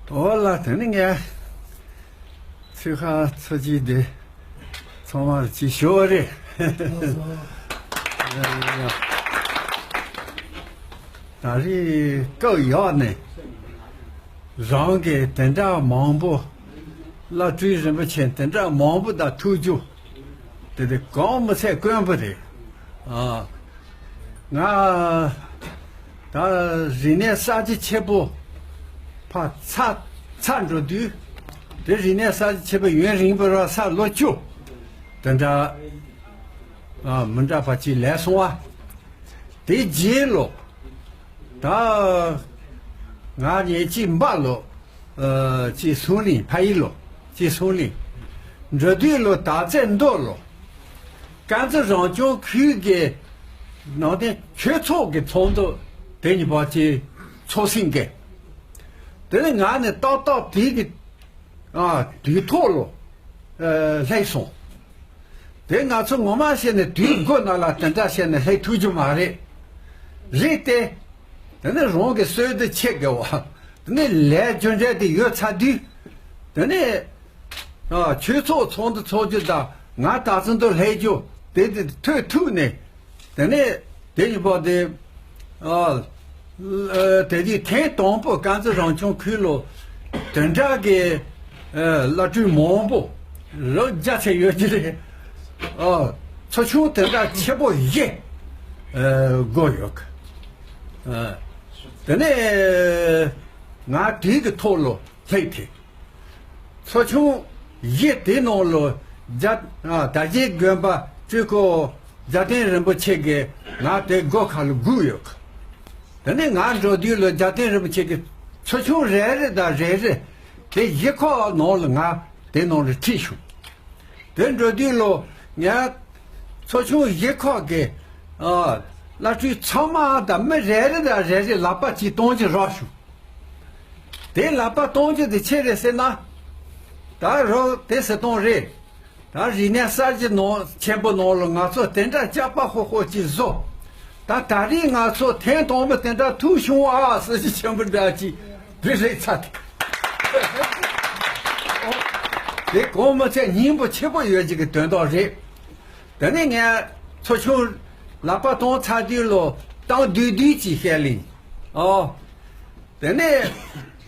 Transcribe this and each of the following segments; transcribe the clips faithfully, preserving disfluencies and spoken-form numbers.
འོ་ལ་དེ་ནི་ངས་ཚིག་ཁ་ཚོ་གཅིག་དེ་ཚང་མར་ཅིག་ཞུ་བ་རེད། ད་རེས་སྐབས་ཡག་ནས་རང་གི་དེ་འདྲ་མང་པོ། བླ་སྤྲུལ་རིན་པོ་ཆེ་དེ་འདྲ་མང་པོ་དང་ཐུག་རྒྱུ་དེ་དེ་གང་མི་ཚད་དཀོན་པོ་རེད། ཨ། ང་ད་རིག་གནས་གསར་བརྗེ་ཆེན་པོ་ཕར་ཚར་ཚར་འགྲོ་དུས། དེ་རིག་གནས་གསར་བརྗེ་ཆེན་པོ་ཡུན་རིང་པོ་ར་ས་ལོ་བཅུ་དེ་འདྲ། ཨ། མི་འདྲ་བ་ཅིག་ལས་སོང་བ། དེ་རྗེས་ལོ། ད་ང་ཉེ་ཅིག་འབའ་ལོ། ཨ། ཅིག་སུང་ལིང་ཕ་ཡི་ལོ། ཅིག་སུང་ལིང་འགྲོ་དུས་ལོ། ད་ཚེ་མདོ་ལོ། དཀར་མཛེས་རང་སྐྱོང་ཁུལ་གྱི་ནང་དེ་ཆོས་ཚོགས་ཀྱི་ཚོགས་འདུ་དེ་ཉིད་པ་ཅིག་ཚོགས་ཟིན་གི། དེ་ནས་ང་ནི་ཏག་ཏག་དེ་གི། ཨ། དུས་ཐོག་ལོ། ཨ། སླེབས་སོང་། དེ་ང་ཚོ་ངོ་མ་བཤད་ནས་དུས་འགོ་ནང་ལ་དེ་འདྲ་བཤད་ནས་སླེབས་ཐུབ་རྒྱུ་མ་རེད། རེད་དེ། དེ་ནས་རང་གི་སྲོལ་དེ་ཆེ་གི་བ། དེ་ནས་ལས་རྒྱུ་འབྲས་དེ་ཡོད་ཚར་དུས། དེ་ནས། ཨ། ཆོས་ཚོགས་ཚོགས་འདུ་ཚོགས་རྒྱུ་དང་ང་ད་ཚོ་འདུ་སླེབས་རྒྱུ་དེ་དེ་ཐོས་ཐུབ་ནས། དེ་ནས་དེ་ཡིན་པ་དེ། ཨ། ཨ། དེ་དུས་ཐེངས་དང་པོ་དཀར་མཛེས་རང་སྐྱོང་ཁུལ་ལོ་དེ་འདྲ་གི། ཨ། བླ་སྤྲུལ་མང་པོ་རང་རྒྱ་ཆེ་ཡོད་ཀྱི་རེད། ཨ། ཚོགས་ཆུང་དེ་འདྲ་ཆེ་པོ་བཞི། ཨ། དགོས་ཡོད་གི། ཨ། དེ་ནས་ང་དུས་ཀྱི་ཐོག་ལོ་སླེབས་ཏེ། ཚོགས་ཆུང་བཞི་དེ་ནང་ལོ་རྒྱ། ཨ། དར་རྒྱས་དགོན་པ་སྤྲུལ་སྐུ་རྒྱལ་བསྟན་རིན་པོ་ཆེ་གིས་ང་དེ་སྒོ་ཁ་ལ་སྒུག་ཡོད། དེ་ནས་ང་འགྲོ་དུས་ལོ་རྒྱལ་བསྟན་རིན་པོ་ཆེ་གིས་ཚོགས་ཆུང་རེ་རེ་དང་རེ་རེ་དེ་གཞི་ཁོག་ནང་ལ་ང་དེ་ནང་ལ་ཁྲིད་བྱུང་། དེ་འགྲོ་དུས་ལོ་ངས་ཚོགས་ཆུང་གཞི་ཁོག་གི། ཨ། བླ་སྤྲུལ་ཚང་མ་དང་མི་རེ་རེ་དང་རེ་རེ་ལག་པ་གཅིག་གཏོང་རྒྱུ་རག་བྱུང་། དེ་ལག་པ་གཏོང་རྒྱུ་དེ་ཆི་རེད་ཟེར་ན། ད་རོགས་དེ་ཟེར་གཏོང་རེད། ད་རིག་གནས་གསར་བརྗེ་ནང་ཆེན་པོ་ནང་ལ་ང་ཚོ་དེ་འདྲ་སྐྱག་པ་ཧོ་ཧོ་ཅིག་བཟོ། ད་ད་རེས་ང་ཚོ་ཐེངས་དང་པོ་དེ་འདྲ་ཐུག་བྱུང་ཨ་ཟེར་གྱི་ཆེན་པོ་འདྲ་ཅིག་བི་རེད་ཚ་དེ། དེ་གོང་མ་ཚད་སྙིང་པོ་ཆེ་པོ་ཡོད་ཅིག་གི་དོན་དག་རེད། དེ་ནས་ངས་ཚོགས་ཆུང་ལག་པ་གཏོང་ཚར་དུས་ལོ་གཏམ་བསྡུས་བསྡུས་ཅིག་བཤད་ལིང་། ཨོ། དེ་ནས་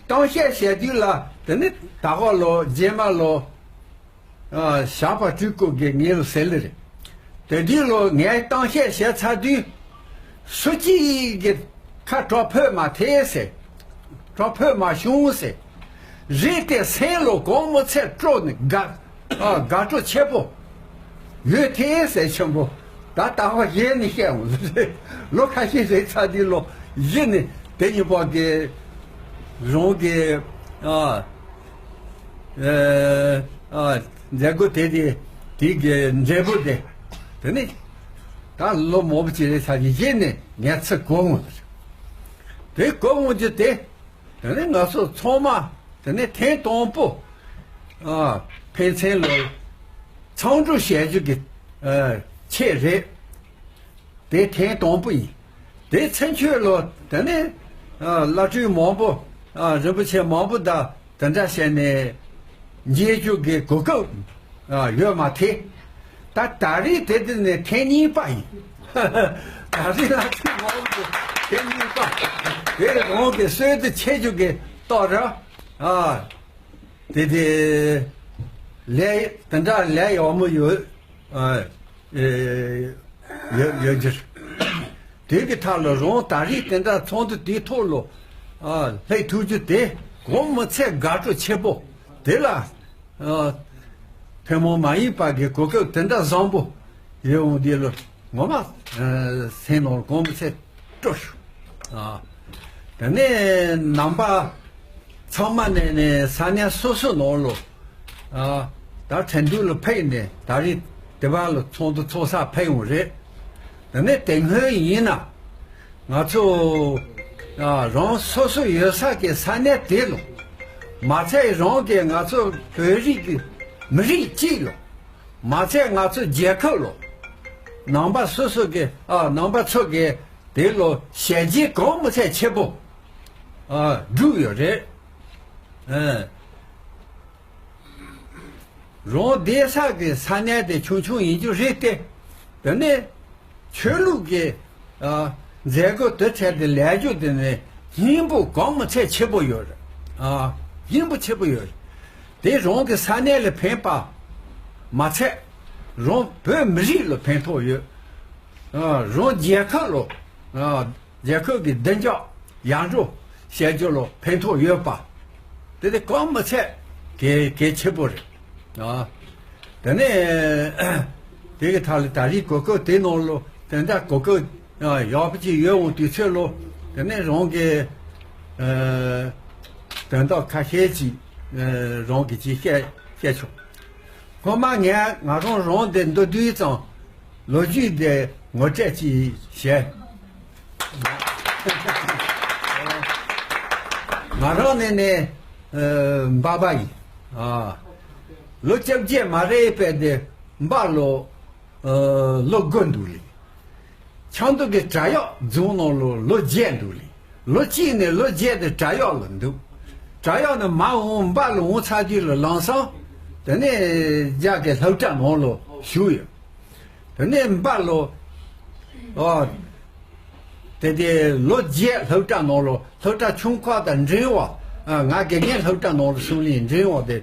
གཏམ་བཤད་བྱས་དུས་ལ་དེ་ནས་ད་ག་ལོ་རྗེས་མ་ལོ། ཨ། ཞགས་པ་སྤྲུལ་སྐུ་གིས་ངེད་ལ་ཟེར་ལེ་རེད། དེ་དུས་ལོ་ངས་གཏམ་བཤད་བྱས་ཚར་དུས། སུ་གཅིག་གིས་ཁ་གྲག་ཕོད་མ་ཐེ་ཟེར། གྲག་ཕོད་མ་བྱུང་ཟེར། རེད་དེ་སེམས་ལོ་གོང་མོ་ཚད་སྤྲོ་ནས་དགའ། ཨ། དགའ་སྤྲོ་ཆེ་པོ་ཡོད་དེ་ཟེར་ཆེན་པོ། ད་ལྟ་བ་གཞན་ནས་བཤད་འོང་། ལོ་ཁ་ཤས་རེད་ཚར་དུས་ལོ་གཞི་ནས་དེ་ཉིན་པ་གི་རང་གི། ཨ། ཨ། མཛད་སྒོ་དེ་དེ་དེ་གི་འབྲས་བུ་དེ། དེ་ནི་ད་ལོ་མང་པོ་ཅིག་རེད་ཚར་གི་གཞི་ནས་ངས་ཚིག་གོ་འོང་། དེ་གོ་འོང་རྒྱུ་དེ། དེ་ནི་ང་ཚོ་ཚང་མ་དེ་ནི་ཐེངས་དང་པོ། ཨ། ཕན་ཚུན་ལ་འཚམས་འདྲི་བྱེད་རྒྱུ་གི། ཨ། ཆེད་རེད། དེ་ཐེངས་དང་པོ་ཡིན། དེ་ཚུན་ཆོད་ལོ་དེ་ནི། ཨ། བླ་སྤྲུལ་མང་པོ། ཨ། རིན་པོ་ཆེ་མང་པོ་དང་དེ་འདྲ་བྱས་ནས་མཇལ་རྒྱུ་གི་གོ་སྐབས། ཨ། ཡོད་མ་ཐེ། ད་ད་རེས་དེ་དེ་ནས་ཐེངས་གཉིས་པ་ཡིན། ད་རེས་བླ་སྤྲུལ་མང་པོ་ཐེངས་གཉིས་པ། དེ་རང་གི་སྲོལ་དུ་ཆེ་རྒྱུ་གི་རྟགས་རེད། ཨ། དེ་དེ་ལས་དེ་འདྲ་ལས་ཡག་མོ་ཡོད། ཨ། ཨེ། ཡོད་ཡོད་རྒྱུ་རེད། དེ་གི་མཐའ་ལ་རང་ད་རེས་དེ་འདྲ་ཚོགས་འདུ་དེའི་ཐོག་ལ། ཨ། སླེབས་ཐུབ་རྒྱུ་དེ་གོང་མི་ཚད་དགའ་སྤྲོ་ཆེ་པོ་དེ་ལ། ཨ། ཐུན་མོང་མ་ཡིན་པ་གི་གོ་སྐབས་དེ་འདྲ་བཟང་པོ་ཡོད་འོང་དེ་ལ་ངོ་མ། ཨ། སེམས་ནང་གོང་མི་ཚད་སྤྲོ་ཞུ། ཨ། དེ་ནས་ནང་པ་ཚང་མ་ནས་ནས་ས་གནས་སོ་སོ་ནང་ལོ། ཨ། ད་ཁྲེང་ཏུའུ་ལ་ཕེབས་ནས་ད་རེས་དེ་བར་ལ་ཚོགས་འདུ་ཚོགས་ས་ཕེབས་ཡོང་རེད། དེ་ནས་དེ་སྔོན་ཡིན་ན་ང་ཚོ། ཨ། རང་སོ་སོ་ཡོད་ས་གི་ས་གནས་དེ་ལོ། མ་ཚད་རང་གི་ང་ཚོ་བོད་རིགས་ཀྱི་མི་རིགས་གཅིག་ལོ། མ་ཚད་ང་ཚོ་རྒྱལ་ཁབ་ལོ། ནང་པ་སོ་སོ་གི། ཨ། ནང་པ་ཚོ་གི་དེ་ལོ་ཞལ་རྒྱས་གོང་མི་ཚད་ཆེ་པོ། ཨ། བསྒྲུབས་ཡོད་རེད། ཨ། རང་བསྡད་ས་གི་ས་གནས་དེ་ཆུང་ཆུང་ཡིན་རྒྱུ་རེད་དེ། དེ་ནས་ཆོས་ལུགས་ཀྱི་ཨ་མཛད་སྒོ་དེ་འཕྲལ་དུ་ལས་རྒྱུ་དེ་ནས་སྙིང་པོ་གང་མི་ཚད་ཆེ་པོ་ཡོད་རེད། ཨ། སྙིང་པོ་ཆེ་པོ་ཡོད་རེད། དེ་རང་གི་ས་གནས་ལ་ཕན་པ་མ་ཚད། རང་བོད་མི་རིགས་ལ་ཕན་ཐོགས་ཡོད། ཨ། རང་རྒྱལ་ཁབ་ལ། ཨ། རྒྱལ་ཁབ་ཀྱི་བདེ་འཇགས་ཡར་འགྲོ་བྱེད་རྒྱུ་ལ་ཕན་ཐོགས་ཡོད་པ། དེ་དེ་གང་མི་ཚད་གལ་གལ་ཆེ་པོ་རེད། ཨ། དེ་ནས་དེ་གི་ཐད་ལ་ད་རེས་གོ་སྐབས་དེ་ནང་ལ་དེ་འདྲ་གོ་སྐབས་ཡག་པོ་ཅིག་ཡོད་འོང་དུས་ཚོད་ལ། དེ་ནས་རང་གི་ཨ་དོན་དག་ཁ་ཤས་ཅིག་ཨ་རང་གི་ཅིག་བཤད་བཤད་ཆོག་སྔོན་མ་ངས་ང་རང་རང་དེ་མདོར་བསྡུས་ཙམ་ལོ་རྒྱུས་དེ་ངོ་སྤྲོད་ཅིག་བྱས། ང་རང་ནི་ནི་ཨ་འབའ་པ་ཡིན། ཨ། ལོ་བཅོ་བརྒྱད་མ་རེད་པས་དེ་འབའ་ལོ་ཨ་ལོ་དགུ་འདུག་ལེ། ཆབ་མདོ་གི་བྲག་གཡབ་རྫོང་ནང་ལོ་ལོ་བརྒྱད་འདུག་ལེ། ལོ་གཅིག་ནས་ལོ་བརྒྱད་དེ་བྲག་གཡབ་ལ་འདུག་བྲག་གཡབ་ནས་མར་འོང་འབའ་ལ་འོང་ཚར་དུས་ལ་ལམ་སང་དེ་ནས་རྒྱ་གི་སློབ་གྲྭ་ནང་ལ་ཞུགས་ཡོད། དེ་ནས་འབའ་ལོ། ཨོ། དེ་དེ་ལོ་བརྒྱད་སློབ་གྲྭ་ནང་ལོ་སློབ་གྲྭ་ཆུང་ཁག་དང་འབྲིང་བ། ཨ། ང་དགེ་རྒན་སློབ་གྲྭ་ནང་ལ་སོང་ལེ། འབྲིང་བ་དེ་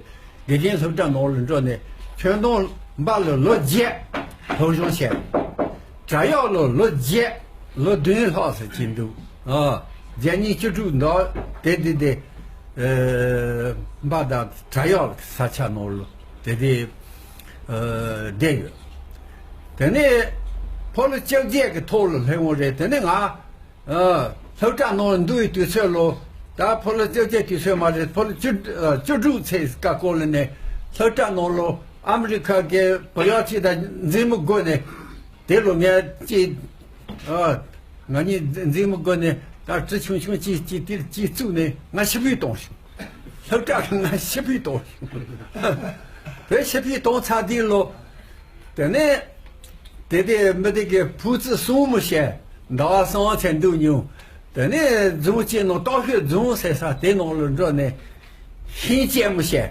དགེ་རྒན་སློབ་གྲྭ་ནང་ལ་འགྲོ་ནས་ཁྱོན་བསྡོམས་འབའ་ལོ་ལོ་བརྒྱད་སློབ་སྦྱོང་བྱས། བྲག་གཡབ་ལོ་ལོ་བརྒྱད་ལོ་བདུན་ལྷག་ཙམ་ཅིག་འདུག་ཨ། བརྒྱ་གཉིས་བཅུ་དྲུག་འདུག་དེ་དེ་དེ། ཨ། འབའ་དང་བྲག་གཡབ་ས་ཆ་ནང་ལོ་དེ་དེ། ཨ། བསྡད་ཡོད། དེ་ནས་ཕོ་ལོ་བཅོ་བརྒྱད་ཀྱི་ཐོག་ལ་སླེབས་འོང་རེད། དེ་ནས་ང་ཨ་སློབ་གྲྭ་ནང་འདུག་པའི་དུས་ཚོད་ལོ། ད་ཕོ་ལོ་བཅོ་བརྒྱད་དུས་ཚོད་མ་རེད། ཕོ་ལོ་བཅུ་ཨ་བཅུ་དྲུག་ཚེས་ཀ་སྐོར་ལ་ནས་སློབ་གྲྭ་ནང་ལོ་ཨ་མི་རི་ཁ་གི་བུ་ཡག་ཅིག་དང་མཛེས་མོ་དགོས་ནས། དེ་ལོ་ངས་ཅིག་ཨ། ང་གཉིས་མཛེས་མོ་དགོས་ནས་ད་གྲི་ཆུང་ཆུང་ཅིག་ཅིག་དེར་ཅིག་བཙུགས་ནས་ང་ཤི་བུས་གཏོང་ཞིང་། སློབ་གྲྭ་ལ་ང་ཤི་བུས་གཏོང་ཞིང་། བོད་ཤི་བུས་གཏོང་ཚར་དུས་ལོ། དེ་ནས་དེ་དེ་མི་དེ་གི་བུ་ཚོ་གསུམ་མོ་བྱས་ཟླ་བ་གསུམ་ཚན་འདུག་མྱོང་། དེ་ནས་རྫོང་གཅིག་ནང་སྟག་ཤོད་རྫོང་ཟེར་ས་དེ་ནང་ལ་འགྲོ་ནས་ཤིང་བཅད་མོ་བྱས།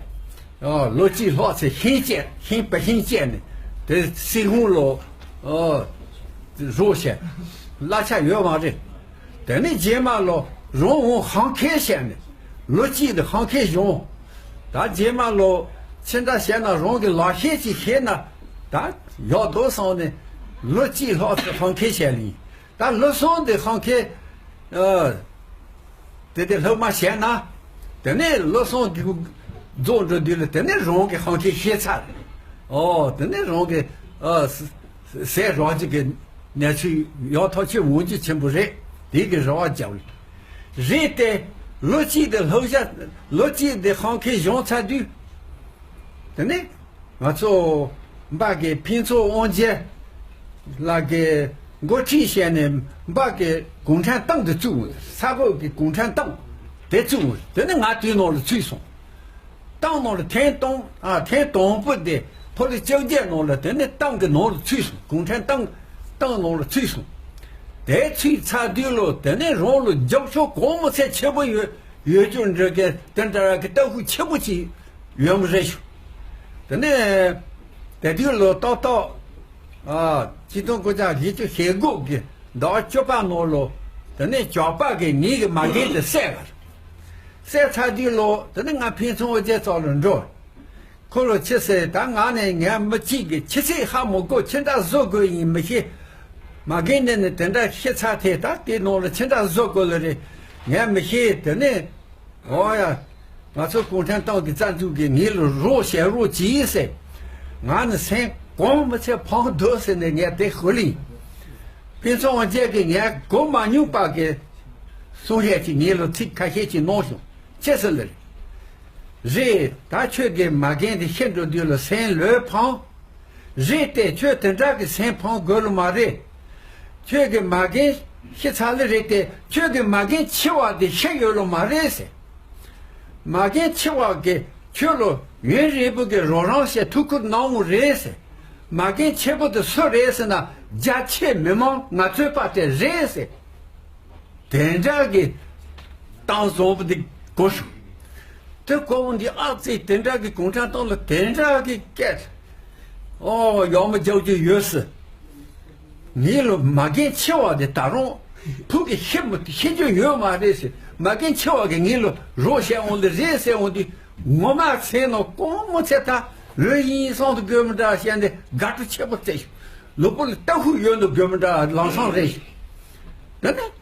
ཨ། ལོ་གཅིག་ལྷག་ཚེ་ཤིང་བཅད། ཤིང་བ་ཤིང་བཅད་ནས་དེ་སྲིད་ཧུང་ལོ། ཨ། རོགས་བྱས། གླ་ཆ་ཡོད་མ་རེད། དེ་ནས་རྗེས་མ་ལོ་རང་འོང་ཧང་ཁེ་བྱས་ནས་ལོ་གཅིག་དེ་ཧང་ཁེ་བྱུང་། ད་རྗེས་མ་ལོ་ཕྱི་འདྲ་བྱས་ན་རང་གི་ལག་ཤེས་ཅིག་ཤེས་ན་ད་ཡག་འདུག་བསམ་ནས་ལོ་གཅིག་ལྷག་ཙམ་ཧང་ཁེ་བྱས་ལིང་། ད་ལོ་གསུམ་དེ་ཧང་ཁེ། ཨ། དེ་དེ་སློབ་མ་བྱས་ན། དེ་ནས་ལོ་གསུམ་གི་རྫོགས་འགྲོ་དུས་ལ་དེ་ནས་རང་གི་ཧང་ཁེ་ཤེས་ཚར། ཨོ། དེ་ནས་རང་གི་ཨ་ཟས་རག་རྒྱུ་གི་གནས་ཚུལ་ཡག་ཐག་ཆོད་འོང་རྒྱུ་ཆེན་པོ་རེད། དེ་གི་རེ་བ་བརྒྱབ། རེད་དེ། ལོ་གཅིག་དེ་སློབ་བྱ། ལོ་གཅིག་དེ་ཧང་ཁེ་སྦྱོང་ཚར་དུས། དེ་ནས་ང་ཚོ་འབའ་གི་ཕུན་ཚོགས་དབང་རྒྱལ་ལགས་ཀྱིས་འགོ་ཁྲིད་བྱས་ནས་འབའ་གི་གུང་ཁྲན་ཏང་དེ་བཙུགས། ས་གོ་གི་གུང་ཁྲན་ཏང་དེ་བཙུགས། དེ་ནས་ང་དེའི་ནང་ལ་ཚུད་སོང་། ཏང་ནང་ལ་ཐེངས་དང་ཨ་ཐེངས་དང་པོ་དེ་ཕོ་ལོ་བཅོ་བརྒྱད་ནང་ལ་དེ་ནས་ཏང་གི་ནང་ལ་ཚུད་སོང་། གུང་ཁྲན་ཏང་ཏང་ནང་ལ་ཚུད་སོང་། དེ་ཚུད་ཚར་དུས་ལོ་དེ་ནས་རང་ལ་རྒྱབ་སྐྱོར་གང་མི་ཚད་ཆེ་པོ་ཡོད་ཡོད་རྒྱུ་འདྲ་གི་དེ་འདྲ་གི་ལྟ་བུ་ཆེ་པོ་ཅིག་ཡོད་མ་རེད་ཤག་དེ་ནས་དེ་དུས་ལོ་ཏག་ཏག་ཨ་ཆིག་སྟོང་དགུ་བརྒྱ་བཞི་བཅུ་ཞེ་དགུ་གི་ཟླ་བ་བཅུ་པ་ནང་ལོ། དེ་ནས་ཇག་པ་གིས་ངེད་ཀྱི་མ་རྒན་དེ་བསད་པ་རེད། བསད་ཚར་དུས་ལོ་དེ་ནས་ང་ཕུན་ཚོགས་དབང་རྒྱལ་རྩ་ལ་འགྲོ། ཁོ་ལོ་ཆི་ཟེར། ད་ང་ནས་ངའི་མི་གཅིག་གི་ཁྱི་ཚིག་ཧ་མི་གོ། ཁྱི་འདྲ་བཟོ་དགོས་ཡིན་མི་ཤེས། མ་རྒན་ནས་ནི་དེ་འདྲ་ཤི་ཚར་ཐལ། ད་དེ་ནང་ལ་ཁྱི་འདྲ་བཟོ་དགོས་ལ་རེད། ངས་མི་ཤེས། དེ་ནས་ཨོ་ཡ། ང་ཚོ་གུང་ཁྲན་ཏང་གི་རྩ་འཛུགས་ཀྱིས་ངེད་ལ་རོགས་བྱེད་རོགས་གྱིས་ཟེར། ང་ནི་སེམས་གོང་མི་ཚད་ཕངས་འདུག་ཟེར་ནས་ངས་དེ་ཧུ་ལིང་། ཕུན་ཚོགས་དབང་རྒྱལ་གྱིས་ངས་གོ་མ་མྱོང་པ་གི་གསུང་བཤད་ཅིག་ངེད་ལ་ཚིག་ཁ་ཤས་ཅིག་གནང་བྱུང་། ཅི་ཟེར་ལ་རེད། རེད། ད་ཁྱོད་ཀྱི་མ་རྒན་དེ་ཤི་འགྲོ་དུས་ལ་སེམས་ལོས་ཕངས། རེད་དེ། ཁྱོད་དེ་འདྲ་གི་སེམས་ཕངས་དགོས་ལོ་མ་རེད། ཁྱོད་ཀྱི་མ་རྒན་ཤི་ཚར་ལེ་རེད་དེ། ཁྱོད་ཀྱི་མ་རྒན་འཆི་བ་དེ་ཤི་ཡོད་ལོ་མ་རེད་ཟེར། མ་རྒན་འཆི་བ་གི་ཁྱོད་ལོ་ཡུན་རིང་པོ་གི་རོགས་རམ་བྱས་ཐུགས་ཁུར་གནང་བ་རེད་ཟེར། མ་རྒན་འཆི་བོ་དེ་སུ་རེད་ཟེར་ན། རྒྱ་ཆེ་མི་མང་ང་ཚོའི་པ་དེ་རེད་ཟེར། དེ་འདྲ་གི་ཏང་བཟང་པོ་དེ་གོ་ཤོག་དེ་ཀོ་བོ་འདི་ཨ་ཙི་དེ་འདྲ་གི་གུང་ཁྲན་ཏང་ལ་དེ་འདྲ་གི་སྐད། ཨོ་ཡག་མོ་རྒྱག་རྒྱུ་ཡོད་སྲིད། ངེད་ལ་མ་རྒན་ཆེ་བ་དེ་ད་རུང་ཕུག་གི་ཤི་མི་ཤི་རྒྱུ་ཡོད་མ་རེད་ཟེར། མ་རྒན་ཆེ་བ་གི་ངེད་ལ་རོགས་བྱས་འོང་དེ་རེད་ཟེར་འོང་དུས། ངོ་མ་ཚེ་ནང་ཀོང་མོ་ཚེ་ད་ལོས་ཡིན་སོང་དུ་དགོས་མི་འདྲ་བཤད་འདི་དགའ་སྤྲོ་ཆེ་པོ་བརྩད་ཞུ། ལུས་པོ་ལ་ལྟ་ཧུ་ཡོད་འདུག་དགོས་མི་འདྲ་ལམ་སང་རེད་ཞུ། དེ་ནས།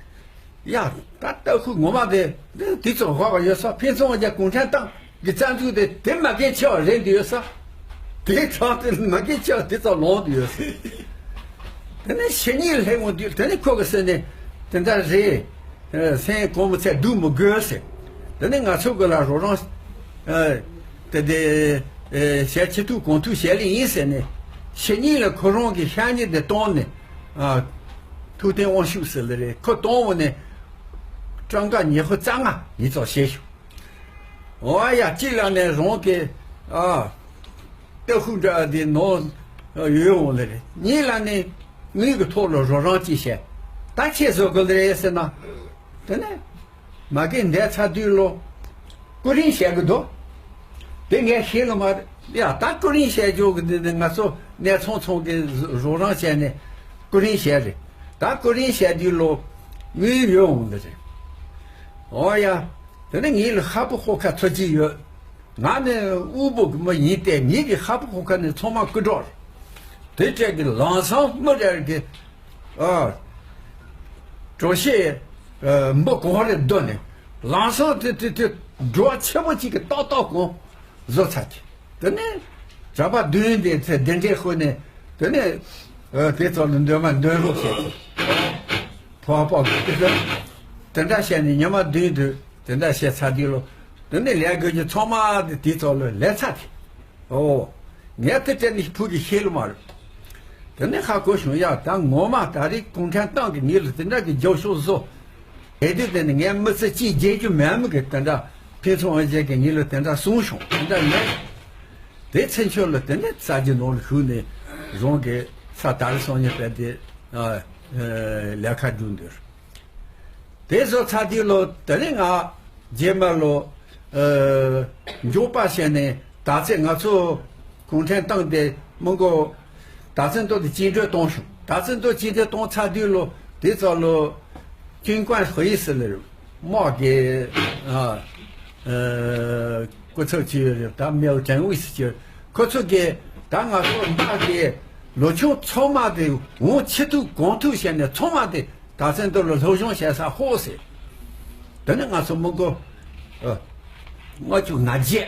ཡ། ད་ལྟ་ཁུ་ངོ་མ་དེ། དེ་ཚོ་ཧོ་བ་ཡོད་ས་ཕན་ཚུན་རྒྱ་གུང་ཁྲན་ཏང་གི་རྩ་འཛུགས་དེ་དེ་མ་གན་ཆེ་བ་རེད་འདི་ཡོད་ས། དེ་ཚང་དེ་མ་གན་ཆེ་བ་དེ་ཚོ་ལོང་དུ་ཡོད་ས། དེ་ནས་ཕྱི་ཉིན་ལྷེ་འོང་དུས་དེ་ནས་ཁོ་གི་སེ་ནས་དེ་འདྲ་རེད། སེམས་གོང་མི་ཚད་སྡུག་མི་དགོས་ཟེར། དེ་ནས་ང་ཚོ་གི་ལ་རོགས་རང་། དེ་དེ། ཞལ་ཆེ་ཐུག་གོང་ཐུག་བྱས་ལེ་ཡིན་ཟེར་ནས། ཕྱི་ཉིན་ལ་ཁོ་རང་གི་ཤ་ཉེ་དེ་བཏང་ནས། ཐུབ་བསྟན་དབང་ཕྱུག་ཟེར་ལེ་རེད། ཁོ་གཏོང་བ་ནས་སྤྲང་ཀ་ཉི་ཤུ་རྩ་ལྔ་ཡིན་ཙང་བྱས་ཤོག་ཨོ་ཡ། གཅིག་ལ་ནས་རང་གི་ཨ་ལྟ་ཧུ་འདྲ་དེ་ནོ་ཡོད་འོང་ལེ་རེད། གཉིས་ལ་ནས་དངུལ་གི་ཐོག་ལ་རོགས་རམ་ཅིག་བྱས། ད་ཁྱེད་བཟོ་དགོས་ལེ་རེད་ཟེར་ན། དེ་ནས། མ་གི་འདས་ཚར་དུས་ལོ། ཀུ་རིན་བཤད་གི་འདུག་དེ་ངས་ཤེས་ལ་མ་རེད། ཡ་ད་ཀུ་རིན་བཤད་རྒྱུ་གི་འདི་ནི་ང་ཚོ་གནས་ཚང་ཚང་གི་རོགས་རམ་བྱས་ནས་ཀུ་རིན་བཤད་རེད། ད་ཀུ་རིན་བཤད་དུས་ལོ། དངུལ་ཡོད་འོང་འདི་རེད། ཨོ་ཡ། དེ་ནི་ངའི་ལ་ཧ་པོ་ཧོ་ཁ་ཚོ་གཅིག་ཡོད། ང་ནི་དབུལ་པོ་གི་མི་ཡིན་ཏེ་ངེད་ཀྱི་ཧ་པོ་ཧོ་ཁ་ནི་ཚང་མ་རྐུ་འགྲོ་རེད། དེ་འཕྲལ་གི་ལམ་སང་མི་རེ་རེ་གི་ཨ། གྲོ་ཤེས། ཨ། འབུ་གང་རེ་བསྡུ་ནས། ལམ་སང་དེ་དེ་དེ་འགྲོ་བ་ཆེན་པོ་གཅིག་གི་ཏག་ཏག་གང་བཟོ་ཚར་གི། དེ་ནས། གྲྭ་པ་བདུན་དེ་ཚེ་གདན་འདྲེན་ཧོ་ནས། དེ་ནས། ཨ། དེ་ཚོ་ལ་འདོན་མ་འདོན་རོགས་བྱས་ཏེ། ཕོ་བ་པོ་གི་དེ་ཚོ། དེ་འདྲ་བྱས་ནས་ཉི་མ་བདུན་དུ་དེ་འདྲ་བྱས་ཚར་དུས་ལོ། དེ་ནས་ལས་དགོས་རྒྱུ་ཚང་མ་དེ་དེ་ཚོ་ལ་ལས་ཚར་གི། ཨོ། ངས་དེ་དྲན་ནས་ཕུག་གི་ཤེས་ལ་མ་རེད། དེ་ནས་ཧ་གོ་བྱུང་ཡ། ད་ངོ་མ་ད་རེས་གུང་ཁྲན་ཏང་གི་ངེད་ལ་དེ་འདྲ་གི་རྒྱབ་ཤོག་བཟོ། དེ་དུས་དེ་ནས་ངས་མི་ཚེ་གཅིག་བརྗེད་རྒྱུ་མེད་མི་གི་དེ་འདྲ་ཕན་ཚུན་ཨ་ཅེ་གི་ངེད་ལ་དེ་འདྲ་གསུངས་བྱུང་། དེ་འདྲ་མེད། དེ་ཚེ་མཆོག་ལ་དེ་ནས་རྩ་རྒྱུ་ནང་ལ་ཞུགས་ནས་རང་གི་ས་དར་སོང་ཉེ་བས་དེ་ལས་ཀ་བསྒྲུབས་འདིར། དེ་བཟོ་ཚར་དུས་ལོ། དེ་ནས་ང་རྗེས་མ་ལོ། ཨ། མགྱོགས་པ་བྱས་ནས་ད་ཚེ་ང་ཚོ་གུང་ཁྲན་ཏང་དེ་མི་མགོ་ད་ཚེ་མདོ་དེ་བཅིངས་འགྲོལ་གཏོང་ཤོག་ད་ཚེ་མདོ་བཅིངས་འགྲོལ་གཏོང་ཚར་དུས་ལོ། དེ་ཚོ་ལོ། ཀྲིན་ཀོན་ཧུའེ་ཟེར་ལེ་རེད། དམག་གི་ཨ། ཨ། སྐུ་ཚབ་ཅིག་ཡོད་རེད། ད་མེའོ་ཀྲེང་ཝུའེ་ཟེར་གྱི་ཡོད། ཁོ་ཚོ་གིས་ད་ང་ཚོ་དམག་གི་ལོ་ཆུང་ཚང་མ་དེ་འོང་ཆི་ཐུག་གང་ཐུག་བྱས་ནས་ཚང་མ་དེ་ད་ཚེ་མདོ་ལ་སློབ་སྦྱོང་བྱེད་ས་ཧོ་ཟེར། དེ་ནས་ང་ཚོ་མི་མགོ་ཨ། ལྔ་བཅུ་ང་བརྒྱད།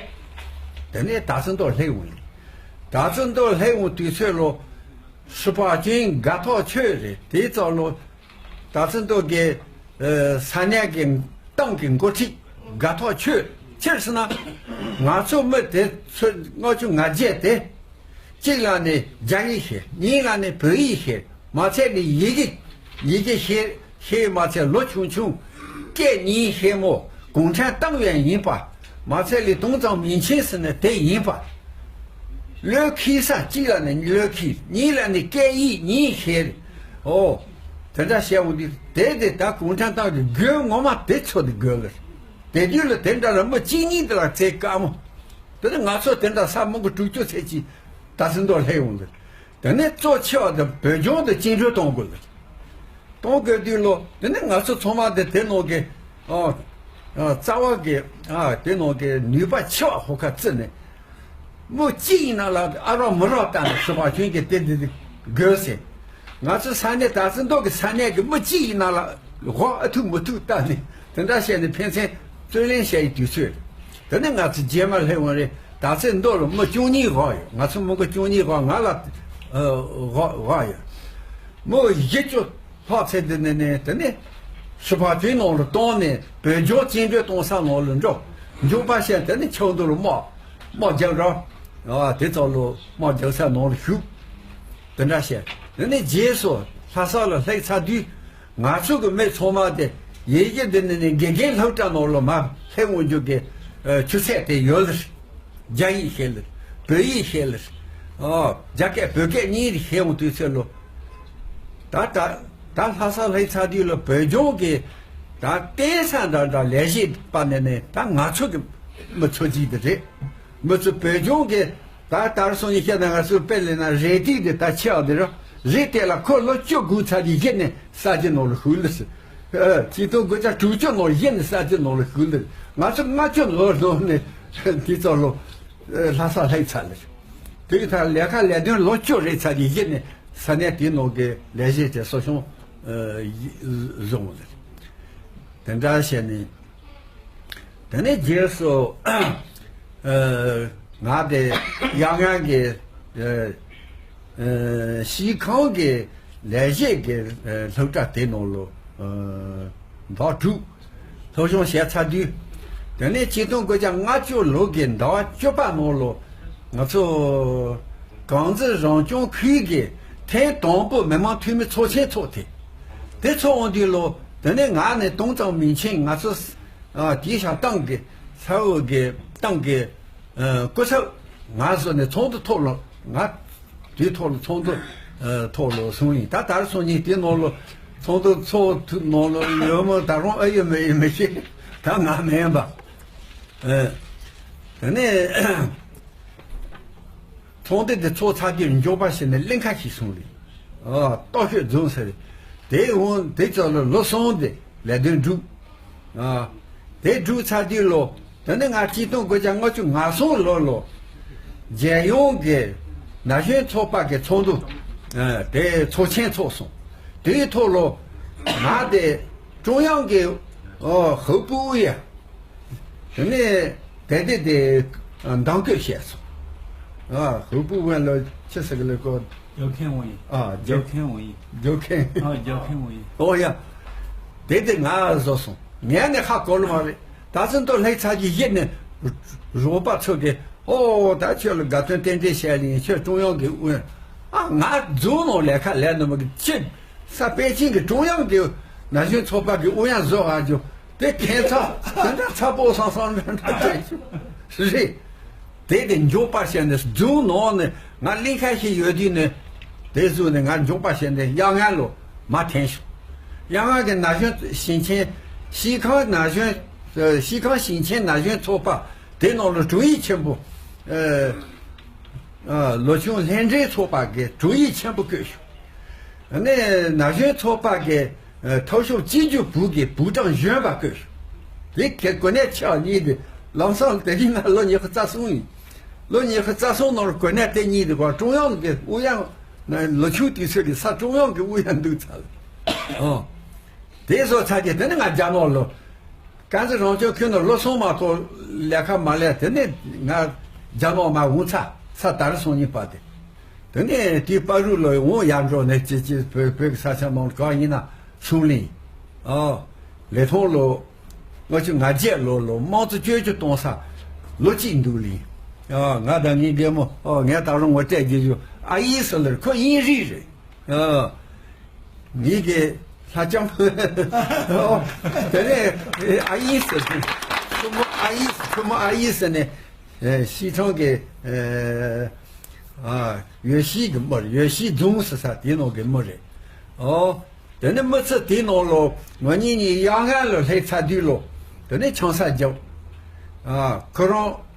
དེ་ནས་ད་ཚེ་མདོ་སླེབས་འོང་ཡིན། ད་ཚེ་མདོ་སླེབས་འོང་དུས་ཚོད་ལོ། ཧྲི་པ་ཅུན་དགའ་ཐག་ཆོད་རེད། དེའི་ཚོ་ལོ། ད་ཚེ་མདོ་གི་ཨ། ས་གནས་ཀྱི་ཏང་གི་འགོ་ཁྲིད་དགའ་ཐག་ཆོད། ཕྱིར་ཟེར་ན། ང་ཚོ་མི་དེ་ཚོ་ལྔ་བཅུ་ང་བརྒྱད་དེ། གཅིག་ལ་ནི་རྒྱ་ཡིག་ཤེས། གཉིས་ལ་ནི་བོད་ཡིག་ཤེས། མ་ཚད་ནི་ཡི་གེ། ཡི་གེ་ཤེས། ཤེས་མ་ཚད་ལོ་ཆུང་ཆུང་། སྐད་གཉིས་ཤེས་མོ། གུང་ཁྲན་ཏང་ཡོན་ཡིན་པ། མ་ཚད་ལི་ཏུང་ཙང་མིན་ཆིན་ཟེར་ནི་དེ་ཡིན་པ། བློས་འཁེལ་ས། གཅིག་ལ་ནི་བློས་འཁེལ། གཉིས་ལ་ནི་སྐད་ཡིག་གཉིས་ཤེས། ཨོ། དེ་འདྲ་བཤད་འོང་དུས་དེ་དེ་ད་གུང་ཁྲན་ཏང་གི་དགོས་ངོ་མ་དེ་ཚོ་དེ་དགོས་ལེར། དེ་དུས་ལ་དེ་འདྲ་ལ་མི་གཅིག་གཉིས་དེ་ལ་ཚེ་དཀའ་མོ། དེ་ནི་ང་ཚོ་དེ་འདྲ་ས་མང་པོ་དྲུག་ཅུ་ཚེ་གཅིག་ད་ཚེ་མདོ་སླེབས་འོང་ལེར། དེ་ནས་གཙོ་ཆེ་བ་དེ་བོད་ལྗོངས་དེ་བཅིངས་འགྲོལ་གཏོང་དགོས་ལེར། གཏོང་དགོས་དུས་ལོ། དེ་ནས་ང་ཚོ་ཚང་མ་དེ་དེ་ནང་གི་ཨ། ཨ། རྩ་བ་གི་ཨ། དེ་ནང་གི་ནུས་པ་ཆེ་བ་ཧོ་ཁ་བརྩི་ནས། མི་གཅིག་ཡིན་ན་ལ་ཨ་རོགས་མི་རོགས་བཏང་ནས་ཧྲི་པ་ཅུན་གྱི་དེ་དེ་དེ་དགོས་ཟེར། ང་ཚོ་ས་གནས་ད་ཚེ་མདོ་གི་ས་གནས་ཀྱི་མི་གཅིག་ཡིན་ན་ལ་ཧོ་ཨ་ཐུག་མི་ཐུག་བཏང་ནས་དེ་འདྲ་བཤད་ནས་ཕན་ཚུན་རྩོད་གླེང་བྱས་ཡི་དུས་ཚོད། དེ་ནས་ང་ཚོ་རྗེས་མ་སླེབས་འོང་རེད། ད་ཚེ་མདོ་ལ་མི་བཅུ་གཉིས་ཧོ་ཡོད། ང་ཚོ་མི་མགོ་བཅུ་གཉིས་ཧོ། ང་ལ་ཧོ་ཧོ་ཡོད། མི་བཞི་བཅུ་ལྷག་ཚེ་འདི་ནས་ནས་དེ་ནས་ཧྲི་པ་ཅུན་ནང་ལ་བཏང་ནས་བོད་ལྗོངས་བཅིངས་འགྲོལ་གཏོང་ས་ནང་ལ་འགྲོ། མགྱོགས་པ་བཤད་དེ་ནས་ཆབ་མདོ་ལ་དམག་དམག་རྒྱག་ར། ཨ། དེ་ཚོ་ལ་དམག་རྒྱག་ས་ནང་ལ་ཞུགས། དེ་འདྲ་བཤད། དེ་ནས་རྗེས་སུ་ལྷ་ས་ལ་སླེབས་ཚར་དུས། ང་ཚོ་གི་མི་ཚང་མ་དེ་ཡེ་ཡེ་འདི་ནི་ནི་དགེ་རྒན་སློབ་གྲྭ་ནང་ལ་མ་སླེབས་འོང་རྒྱུ་གི་ཨ། ཆུ་ཚད་དེ་ཡོད་ལེར། རྒྱ་ཡིག་ཤེས་ལེར། བོད་ཡིག་ཤེས་ལེར། ཨོ། རྒྱ་སྐད་བོད་སྐད་གཉིས་རེ་ཤེས་འོང་དུས་ཚོད་ལོ། ད་ད་ད་ལྷ་ས་སླེབས་ཚར་དུས་ལ་བོད་ལྗོངས་གི་ད་བརྟེན་ས་འདྲ་འདྲ་ལས་བྱེད་པ་ནས་ནས་ད་ང་ཚོ་གི་ མི་ཚོ་གཅིག་དེ་རེད། མི་ཚོ་བོད་ལྗོངས་ཀྱི་ད་ལྟར་སོང་ཡིན་བཤད་ན་ང་ཚོའི་དཔེ་ལེན་ན་རེད་ཏིག་དེ་ད་ཆེ་བ་དེ་ར་རེད་དེ་ལ་ཁོ་ལོ་བཅུ་དགུ་ཚར་གྱི་གཞི་ནས་ས་ཆ་ནང་ལ་ཞུགས་ལ་ཟེར། ཆིག་སྟོང་དགུ་བརྒྱ་དྲུག་ཅུ་ནང་གཞི་ནས་ས་ཆ་ནང་ལ་ཞུགས་ལ་ཟེར། ང་ཚོ་ལྔ་བཅུ་ལོ་ནང་ནས་དེ་ཚོ་ལོ་ལྷ་ས་ལྷག་ཚར་ལ་ཟེར། དེ་ཡི་ཐ་ལས་ཀ་ལས་དོན་ལོ་བཅུ་རེད་ཚར་གྱི་གཞི་ནས་ས་གནས་དེའི་ནང་གི་ལས་བྱེད་ཅེས་གསོ་སྐྱོང་བཟུང་ལ་ཟེར། དེ་འདྲ་བྱས་ནས། དེ་ནས་རྗེས་སུ་ཨ་ང་དེ་ཡང་ཡང་གི་ཨ་ཨ་སྤྱི་ཁང་གི་ལས་བྱེད་ཀྱི་ཨ་སློབ་གྲྭ་དེ་ནང་ལོ་ཨ་ཟླ་དྲུག་སློབ་སྦྱོང་བྱས་ཚར་དུས། དེ་ནས་ཆིག་སྟོང་དགུ་བརྒྱ་ལྔ་བཅུ་ལོ་གི་ཟླ་བ་བཅུ་པ་ནང་ལོ་ང་ཚོ་ཀན་ལྷོ་རང་སྐྱོང་ཁུལ་གྱི་ཐེངས་དང་པོ་མི་མང་འཐུས་མི་ཚོགས་ཆེན་ཚོགས་ཏེ། དེ་ཚོགས་འོང་དུས་ལོ་དེ་ནས་ང་ནས་ཏོང་ཙང་མིང་ཆེན་ང་ཚོ། ཨ་དེའི་ཤ་ཏང་གི་ས་འོག་གི་ཏང་གི་ཨ་སྐུ་ཚབ་ང་བཟོས་ནས་ཚོགས་འདུ་ཐོག་ལ་ང་དེའི་ཐོག་ལ་ཚོགས་འདུ་ཨ་ཐོག་ལ་སོང་ཡིན། ད་དར་སོང་ཡིན་དེ་ནང་ལ་ཚོགས་འདུ་ཚོགས་ཐུབ་ནང་ལ་ཡོད་མོད་ད་རུང་ཨ་ཡོད་མེད་ཡོད་མི་ཤེས། ད་ང་མིན་པ། ཨ་དེ་ནས་ཚོགས་འདུ་དེ་ཚོགས་ཚར་དུས་མགྱོགས་པ་བྱས་ནས་གླིང་ཁ་ཞིག་སོང་རེད། ཨ་ལྟོ་ཤོད་རྫོང་ཟེར། དེ་འོང་དེ་ཚོ་ལ་ལོ་གསུམ་དེ་ལས་དོན་བསྒྲུབས། ཨ་དེ་བསྒྲུབས་ཚར་དུས་ལོ་དེ་ནས་ང་ཆིག་སྟོང་དགུ་བརྒྱ་ལྔ་བཅུ་ང་གསུམ་ལོ་ལོ་རྒྱལ་ཡོངས་ཀྱི་ན་གཞོན་ཚོགས་པ་གི་ཚོགས་འདུ་ཨ་དེ་ཚོགས་ཆེན་ཚོགས་སོང་། དེའི་ཐོག་ལོ་ང་དེ་ཀྲུང་དབྱང་གི་ཨོ་ཧོ་པུའུ་ཡ། དེ་ནས་དེ་དེ་དེ་འདང་བསྐྱོད་བྱས་སོང་། ཨ་ཧུ་པུ་ཝན་ལོ་ཆི་ཟེར་གི་ལོ་ཀོ། རྒྱལ་ཁེངས་འོང་ཡིན། ཨ་རྒྱལ་རྒྱལ་ཁེངས་འོང་ཡིན། རྒྱལ་ཁེངས། ཨ་རྒྱལ་ཁེངས་འོང་ཡིན། ཨོ་ཡ། དེ་དེ་ང་བཟོ་སོང་། ངས་ནི་ཧ་གོ་ལོ་མ་རེད། ད་ཚུན་དུ་ལྷག་ཚར་གྱི་ཡིད་ནས་རོགས་པ་ཚོ་གི་ཨོ་ད་ཁྱོད་ལ་དགའ་སྟོན་རྟེན་འབྲེལ་བྱས་ལ་ཡིན། ཁྱོད་ཀྲུང་དབྱང་གི་དབུ། ཨ་ང་རྫུན་ནང་ལས་ཁ་ལས་ནི་མ་གི་ཁྱེད། ས་པེ་ཅིང་གི་ཀྲུང་དབྱང་གི་ན་གཞོན་ཚོགས་པ་གི་ཨུ་ཡོན་བཟོ་བ་རྒྱུ་དེ་ཁྱད་མཚར་དེ་འདྲ་ཚ་པོ་སང་སང་འདྲ་འདྲ་དེ་རེད། དེ་དེ་མགྱོགས་པར་བཤད་ནས་རྫུན་ནང་ནས་ང་གླིང་ཁ་ཞིག་ཡོད་དུས་ནས་དེ་བཟོས་ནས་ང་མགྱོགས་པར་བཤད་ནས་གཡང་ངན་ལོ་མ་འཐེན་ཤོག། གཡང་ངན་གི་ན་གཞོན་ཞིང་ཆེན་སྤྱི་ཁང་ན་གཞོན་སྤྱི་ཁང་ཞིང་ཆེན་ན་གཞོན་ཚོགས་པ་དེ་ནང་ལ་དྲུང་ཡིག་ཆེན་པོ། ཨ་ལོ་ཆུང་ལྷན་འབྲེལ་ཚོགས་པ་གི་དྲུང་ཡིག་ཆེན་པོ་བསྐོས་ཤོག། ནས་ན་གཞོན་ཚོགས་པ་གི་ཨ་མཐོ་ཤོས་སྤྱི་རྒྱུ་བུ་གི་བུ་གྲངས་གཞོན་པ་བསྐོས་ཤོག། དེ་གི་གོ་གནས་ཆེ་བ་གཉིས་དེ་ལམ་སང་དེ་རིང་ང་ལོ་ཉི་ཤུ་རྩ་གསུམ་ཡིན། ལོ་ཉི་ཤུ་རྩ་གསུམ་ནང་ལ་གོ་གནས་དེ་གཉིས་དེ་གོ་ཀྲུང་དབྱང་གི་ཨུ་ཡོན་ལོ་ཆུང་དུས་ཚོད་ཀྱི་ས་ཀྲུང་དབྱང་གི་ཨུ་ཡོན་འདུག་ཚར། ཨོ། དེ་བཟོ་ཚར་གྱི་དེ་ནི་ང་རྒྱ་ནག་ལོ། ཀན་ལྷོ་རང་སྐྱོང་ཁུལ་ནང་ལོ་གསུམ་མ་གཏོགས་ལས་ཀ་མ་ལས། དེ་ནས་ང་རྒྱ་ནག་མ་འོང་ཚ་ས་དར་སོང་ཉིན་པ་དེ། དེ་ནས་དེའི་བར་རུ་ལོ་འོང་ཡར་འགྲོ་ནས་ཅི་ཅི་བོད་བོད་ཀྱི་ས་ཆ་ནང་གང་ཡིན་ན་སུང་ལིང་། ཨ་ལི་ཐང་ལོ། ལྔ་བཅུ་ང་བརྒྱད་ལོ་ལོ་དམངས་གཙོ་བཅོས་བསྒྱུར་གཏོང་ས་ལོ་གཅིག་འདུག་ལིང་། ཨ་ང་དང་ངའི་རྒན་མོ་ཨ་ངས་ད་རུང་ངོ་སྤྲད་རྒྱུ་ཞུ་ཨ་ཡིག་ཟེར་ལེར་ཁོ་དབྱིན་རིགས་རེད། ཨ། ངེད་ཀྱི་ལྷ་ལྕམ། དེ་ནས་ཨ་ཡིག་ཟེར་དུས། ཁོ་མོ་ཨ་ཡིག་ཁོ་མོ་ཨ་ཡིག་ཟེར་ནས་ཨེ་ཤིས་ཁྲོང་གི་ཨེ་ཨ་ཡོད་ཤིས་ཀྱི་མི་རེད། ཡོད་ཤིས་རྫོང་ཟེར་ས་དེའི་ནང་གི་མི་རེད། ཨོ། དེ་ནས་མི་ཚེ་དེའི་ནང་ལོ་ང་གཉིས་གཉིས་གཡང་ངན་ལ་སླེབས་ཚར་དུས་ལོ། དེ་ནས་ཆང་ས་རྒྱབ། ཨ་ཁོ་རང་།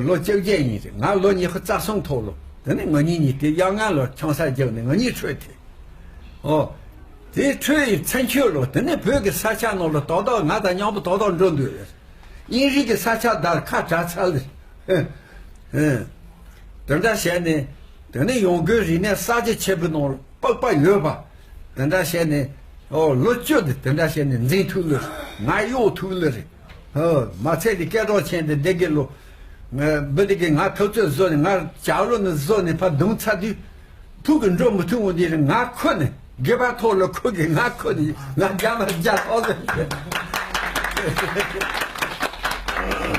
ལོ་བཅོ་བརྒྱད་ཡིན་རེད། ང་ལོ་ཉི་ཤུ་རྩ་གསུམ་ཐོག་ལོ། དེ་ནས་ང་གཉིས་གཉིས་དེ་གཡང་ངན་ལོ་ཆང་ས་རྒྱབ་ནས་ང་གཉིས་འཕྲོད་དེ། ཨོ། དེ་འཕྲོད་ཡི་ཚན་ཆོད་ལོ། དེ་ནས་བོད་ཀྱི་ས་ཆ་ནང་ལ་ཏག་ཏག་ང་དང་མཉམ་པོ་ཏག་ཏག་འགྲོ་འདུག་རེད། དབྱིན་རིགས་ཀྱི་ས་ཆ་དར་ཁ་གྲག་ཚར་ལེ། དེ་འདྲ་བྱས་ནས་དེ་ནས་ཡོང་སྒོའི་རིག་གནས་གསར་བརྗེ་ཆེན་པོའི་ནང་ལ་པགས་པ་ཡོད་པ། དེ་འདྲ་བྱས་ནས་ཨོ་ལོ་བཅུ་དེ་དེ་འདྲ་བྱས་ནས་འཛིན་ཐུབ་ལེ། ང་གཡོག་ཐུབ་ལེ་རེད། ཧོ། མ་ཚད་དེ་སྐད་གྲགས་ཆེན་དེ་འདི་གི་ལོ། ང་འབུ་འདི་གི་ང་ཐུབ་ཚོད་བཟོ་ནས་ང་ལྕགས་ལོ་ནི་བཟོ་ནས་ཕར་བརྡུངས་ཚར་དུས། ཕུག་གི་འགྲོ་མི་ཐུབ་འོང་དེ་རེད། ང་ཁོ་ནས་སྒེར་པ་ཐོག་ལ་ཁོ་གི་ང་ཁོ་ནས་ང་རྒྱ་མ་རྒྱ་ཐོག་ལ།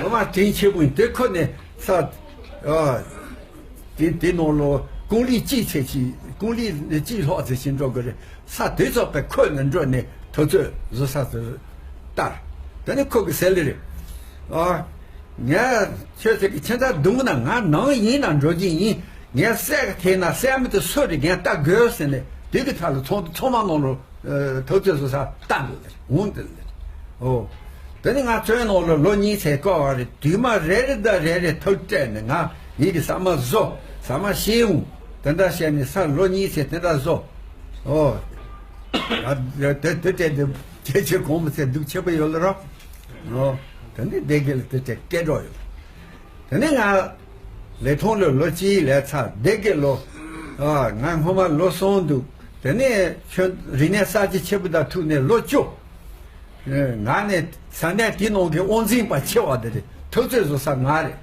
འོ་མ་དྲིན་ཆེ་པོ་ཡིན་དེ་ཁོ་ནས་ས། ཨ། དེ་དེ་ནང་ལོ་ཀུང་ལི་གཅིག་ཚེ་གཅིག་ཀུང་ལི་གཅིག་ལྷག་ཚེ་གཅིག་འགྲོ་གི་རེད། ས་དེ་ཚོ་པའི་ཁོ་ནས་འགྲོ་ནས་ཐུབ་ཚོད་བཟོ་ས་ཚོ་ལྟར། དེ་ནི་ཁོ་གི་ཟེར་ལེ་རེད། ཨ། ངས་ཁྱོད་ཚོ་གི་ཁྱེད་ཚ་རྡུང་ན་ང་ནང་ཡིན་ན་འགྲོ་གི་ཡིན། ངས་སྲས་གི་ཐད་ན་སྲས་མི་དེ་སུ་རེད་ངས་ལྟ་དགོས་ཟེར་ནས་དེ་གི་ཐད་ལ་ཚོང་ཚོང་མ་ནང་ལོ་ཐུབ་ཚོད་བཟོ་ས་ལྟ་འདུག་ལེ་འོང་དེ་ལེ། ཨོ། དེ་ནི་ང་བཙོན་ནང་ལ་ལོ་གཉིས་ཚད་བསྐོར་བ་རེད། དུས་མ་རེ་རེ་དང་རེ་རེ་ཐག་སྤྲད་ནས་ང་ཡིད་ཀྱི་ཟ་མ་བཟོ། ཟ་མ་ཤེས་འོང་། དེ་འདྲ་བྱས་ནས་ས་ལོ་གཉིས་ཚད་དེ་འདྲ་བཟོ། ཨོ། ང་དེ་དེ་སྤྲད་དེ་ཁྱེད་ཚོས་གོང་མ་ཚད་སྡུག་ཆེན་པོ་ཡོད་ལ་རོ། ཨོ། དེ་ནི་སྡེ་དགེ་ལ་དེ་སྤྲད་སྐད་གྲོགས་ཡོད། དེ་ནས་ང་ལས་ཐོག་ལ་ལོ་གཅིག་ལས་ཚར། སྡེ་དགེ་ལོ། ཨ། ང་སྔོན་མ་ལོ་གསུམ་འདུག་དེ་ནས་ཁྱོད་རིག་གནས་གསར་བརྗེ་ཆེན་པོ་དང་ཐུག་ནས་ལོ་བཅུ། ང་ནས་ས་གནས་དེ་ནང་གི་དབང་འཛིན་པ་ཆེ་བ་དེ་རེད། འཐབ་རྩོད་བཟོ་ས་ང་རེད།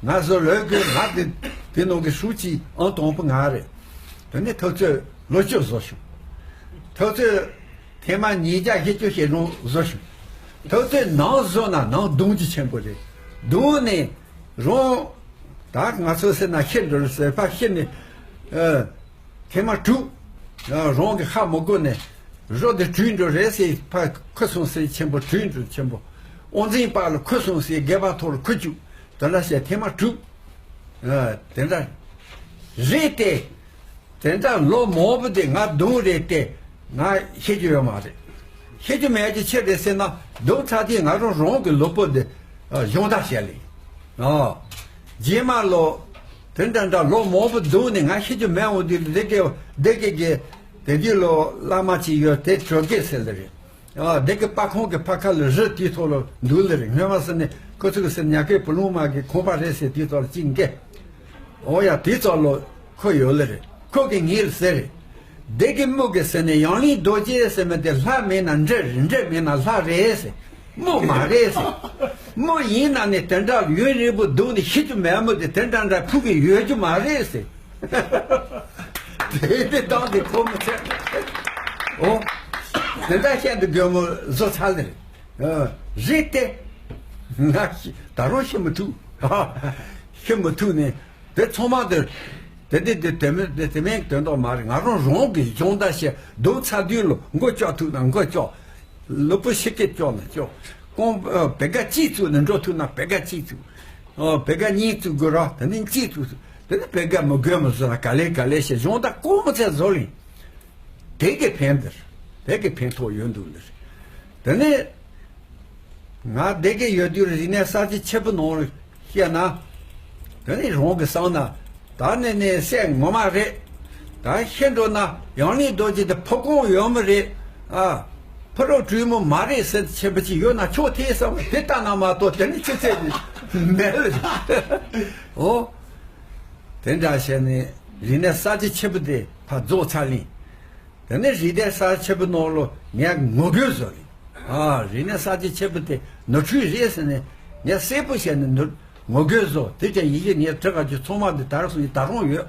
ང་བཟོ་ལོས་དགོས། ང་དེ་དེ་ནང་གི་ཧྲུའུ་ཅི་ཨང་དང་པོ་ང་རེད། དེ་ནས་འཐབ་རྩོད་ལོ་བཅུ་བཟོ་བྱུང་། འཐབ་རྩོད་ཐེངས་མ་ཉིས་བརྒྱ་བཞི་བཅུ་ཞེ་གྲངས་བཟོ་བྱུང་། འཐབ་རྩོད་ནམ་བཟོ་ན་ནམ་གདུང་རྒྱུ་ཆེན་པོ་རེད། གདུང་ནས་རང་ད་ང་ཚོ་ཟེར་ན་ཤི་འགྲོ་ཟེར། ཕར་ཤི་ནས། ཨ། ཐེངས་མ་དྲུག་ཨ། རང་གི་ཧ་མི་གོ་ནས་རོ་དེ་བྲོས་འགྲོ་རེད་ཟེར། ཕར་ཁུ་སིམ་སིམ་ཆེན་པོ་བྲོས་འགྲོ་ཆེན་པོ། དབང་འཛིན་པ་ལ་ཁུ་སིམ་སིམ། སྒལ་པ་ཐོག་ལ་ཁུ་བཅུག་དེ་འདྲ་བྱས་ཐེངས་མ་དྲུག་ཨ། དེ་འདྲ་རེད་དེ། དེ་འདྲ་ལོ་མང་པོ་དེ་ང་གདུང་རེད་དེ་ང་ཤེས་རྒྱུ་ཡོད་མ་རེད། ཤེས་རྒྱུ་མེད་ཀྱི་ཕྱིར་རེད་ཟེར་ན། གདུང་ཚར་དུས་ང་རང་རང་གི་ལུས་པོ་འདི་ཨ། སྦྱོང་བརྡར་བྱས་ལེ། ཨ། རྗེས་མ་ལོ་དེ་འདྲ་འདྲ་ལོ་མང་པོ་གདུང་ནས་ང་ཤེས་རྒྱུ་མེད་འོང་དུས། སྡེ་དགེ་སྡེ་དགེ་གི་དེ་དུས་ལོ་བླ་མ་ཅིག་ཡོད། དེ་གྲོལ་དགེ་ཟེར་ལེ་རེད། ཨ། སྡེ་དགེ་པར་ཁང་གི་ཕ་ཁ་ལ་རི་དེའི་ཐོག་ལ་འདུག་ལེ་རེད། སྔོན་མ་ཟེར་ནས་ཁོ་ཚོ་གི་ཟེར་ཉག་གའི་བུ་ལོང་མ་གི་ཁང་པ་རེད་ཟེར། དེའི་ཐོག་ལ་གཅིག་འགེ། ཨོ་ཡ། དེའི་ཐོག་ལ་ཁོ་ཡོད་ལེ་རེད། ཁོ་གིས་ངེད་ལ་ཟེར་རེད། སྡེ་དགེ་མི་གི་ཟེར་ནས་ཡང་ལིང་རྡོ་རྗེ་ཟེར་མི་དེ་ལྷ་མིན་ན་འདྲེ་རེད། འདྲེ་མིན་ན་ལྷ་རེད་ཟེར། མི་མ་རེད་ཟེར། མི་ཡིན་ན་ནི་དེ་འདྲ་ཡུན་རིང་པོ་སྡུག་ནས་ཤི་རྒྱུ་མེད། མི་དེ་དེ་འདྲ་འདྲ་ཕུག་གི་ཡོད་རྒྱུ་མ་རེད་ཟེར། དེ་དེ་བཏང་དེ་ཁོ་མི་ཚད། ཨོ། དེ་འདྲ་བཤད་འདུག་དགོས་མོ་བཟོ་ཚར་ལེ་རེད། ཨ། རེད་དེ། ང་ཤི་ད་རུང་ཤི་མི་ཐུབ། ཤི་མི་ཐུབ་ནས་དེ་ཚང་མ་དེ་དེ་དེ་དེ་དེ་མིན་དེ་དེ་མིན་དོན་དག་མ་རེད། ང་རང་རང་གི་སྦྱོང་བརྡར་བྱས། སྡུག་ཚ་དུས་ལ་མགོ་ལྕོག་ཐུབ་ན་མགོ་ལྕོག་ལུས་པོ་ཤི་སྐད་ལྕོག་ན་ལྕོག་རྐང་། ཨ། བེ་ག་གཅིག་བཙུགས་ནས་འགྲོ་ཐུབ་ན་བེ་ག་གཅིག་བཙུགས། ཨ། བེ་ག་གཉིས་བཙུགས་དགོས་ར། དེ་ནས་གཅིག་བཙུགས། དེ་ནས་བེ་ག་མི་དགོས་མི་བཟོ་ན་ག་ལེ་ག་ལེ་བྱས་སྦྱོང་བརྡར་ཀོ་མོ་ཚད་བཟོ་ལིང་། དེ་གི་ཕན་འདིར། དེ་གི་ཕན་ཐོགས་ཡོད་འདུག་འདིར། དེ་ནས་ང་སྡེ་དགེ་ཡོད་དུས་རིག་གནས་གསར་བརྗེ་ཆེན་པོ་ནང་བཤད་ན། དེ་ནས་རང་གི་བསམ་ན། ད་ནས་ནས་སྲས་ངོ་མ་རེད། ད་ཤི་འགྲོ་ན་ཡང་ལིང་རྡོ་རྗེ་དེ་ཕོ་རྐང་ཡོད་མི་རེད། ཨ། ཕོ་རོག་གྲུས་མོ་མ་རེད་ཟེར་ཆེན་པོ་ཅིག་ཡོད་ན་ཆོག་དེ་བསམ། དེ་ལྟ་ན་མ་གཏོགས་དེ་ནི་ཆུ་ཚད་ནི་མེད་ལ། ཨོ། དེ་འདྲ་བྱས་ནས་རིག་གནས་གསར་བརྗེ་ཆེན་པོ་དེ་ཕར་རྫོགས་ཚར་ལིང་། དེ་ནས་རིག་གནས་གསར་ཆེན་པོ་ནང་ལོ་ངས་ངོ་རྒོལ་བཟོ་ལེ། ཨ། རིག་གནས་གསར་བརྗེ་ཆེན་པོ་དེ་ནོར་འཁྲུལ་རེད་ཟེར་ནས་ངས་གསལ་པོ་བཤད་ནས་ནོར་ངོ་རྒོལ་བཟོ། དེ་ཀྱང་ཡི་གེ་ངས་བྲི་ག་རྒྱུ་ཚང་མ་འདི་དར་སོང་ཡི་ད་རུང་ཡོད།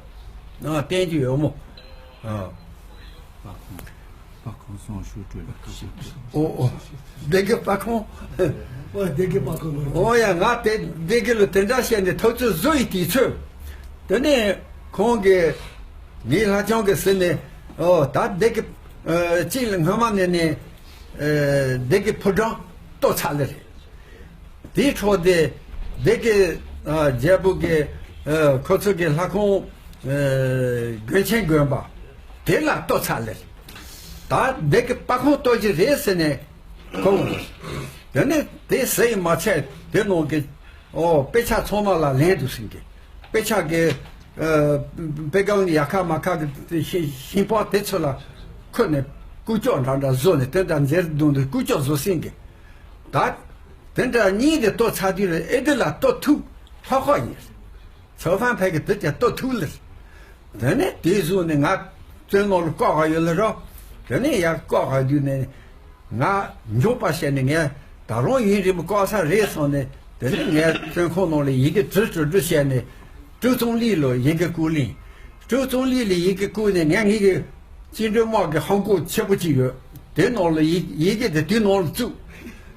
ཨ། བསྟན་རྒྱུ་ཡོད་མོ། ཨ། པར་ཁང་སོང་ཞུ་སྤྲོད་ལ་ཁ་ཤས་ཨོ་ཨོ། སྡེ་དགེ་པར་ཁང་། ཨོ་སྡེ་དགེ་པར་ཁང་ལ། ཨོ་ཡ། ང་དེ་སྡེ་དགེ་ལ་དེ་འདྲ་བཤད་ནས་ཐག་ཚོད་བཟོ་ཡི་དུས་ཚོད། དེ་ནས་ཁོང་གིས་ངའི་ལྷ་ལྕམ་གྱིས་ཟེར་ནས། ཨོ་ད་སྡེ་དགེ་ཨ་གཅིག་ལ་སྔོན་མ་ནས་ནས་ཨ་སྡེ་དགེ་ཕོ་བྲང་གཏོར་ཚར་ལེ་རེད། དེའི་འཕྲོ་དེ་སྡེ་དགེ་ཨ་རྒྱལ་པོ་གི་ཨ་ཁོ་ཚོ་གི་ལྷ་ཁང་ཨ་དགོན་ཆེན་དགོན་པ་དེ་ལ་གཏོར་ཚར་ལེ་རེད། ད་སྡེ་དགེ་པར་ཁང་གཏོར་གྱི་རེད་ཟེར་ནས་ཁོ་དེ་ནས་དེ་ཟེར་ཡི་མ་ཚད་དེ་ནང་གི་ཨོ་དཔེ་ཆ་ཚང་མ་ལ་ལན་འདུག་ཟིན་གི། དཔེ་ཆ་གི་ཨ་དཔེ་སྒང་ཡ་ཁ་མ་ཁ་གི་ཤིང་ཤིང་པགས་དེ་ཚོ་ལ་ཁོ་ནས་ཀུ་ཅོ་འདྲ་འདྲ་བཟོ་ནས་དེ་འདྲ་མཛེས་སྡུག་འདུག་ཀུ་ཅོ་བཟོ་ཟིན་གི། ད་དེ་འདྲ་གཉིས་དེ་གཏོར་ཚར་དུས་ལ་ཨེ་དེ་ལ་གཏོར་ཐུབ་ལྷག་ཁོག་ཡིན། ཚོ་ཧྥན་ཕེ་གི་དེ་ཀྱང་གཏོར་ཐུབ་ལེ། དེ་ནས་དེའི་གཟུགས་ནས་ང་བཙོན་ནང་ལ་བཀག་ག་ཡོད་ལེ་རོ། དེ་ནས་ཡར་བཀག་ག་དུས་ནས། ང་མགྱོགས་པ་བྱས་ནས་ངས་ད་རུང་ཡུན་རིང་པོ་བཀག་ས་རེད་བསམ་ནས། དེ་ནས་ངས་བཙོན་ཁང་ནང་ལ་ཡི་གེ་བྲི་བྲི་བྲི་བྱས་ནས་ཀྲུའུ་ཙུང་ལི་ལ་ཡི་གེ་བསྐུར་ལིང་། ཀྲུའུ་ཙུང་ལི་ལ་ཡི་གེ་བསྐུར་ནས་ངས་ངེད་ཀྱི་བཅིངས་འགྲོལ་དམག་གི་ཧམ་གོག་ཆེ་པོ་ཅིག་ཡོད། དེ་ནང་ལ་ཡི་ཡི་གེ་དེ་དེའི་ནང་ལ་བཙུགས།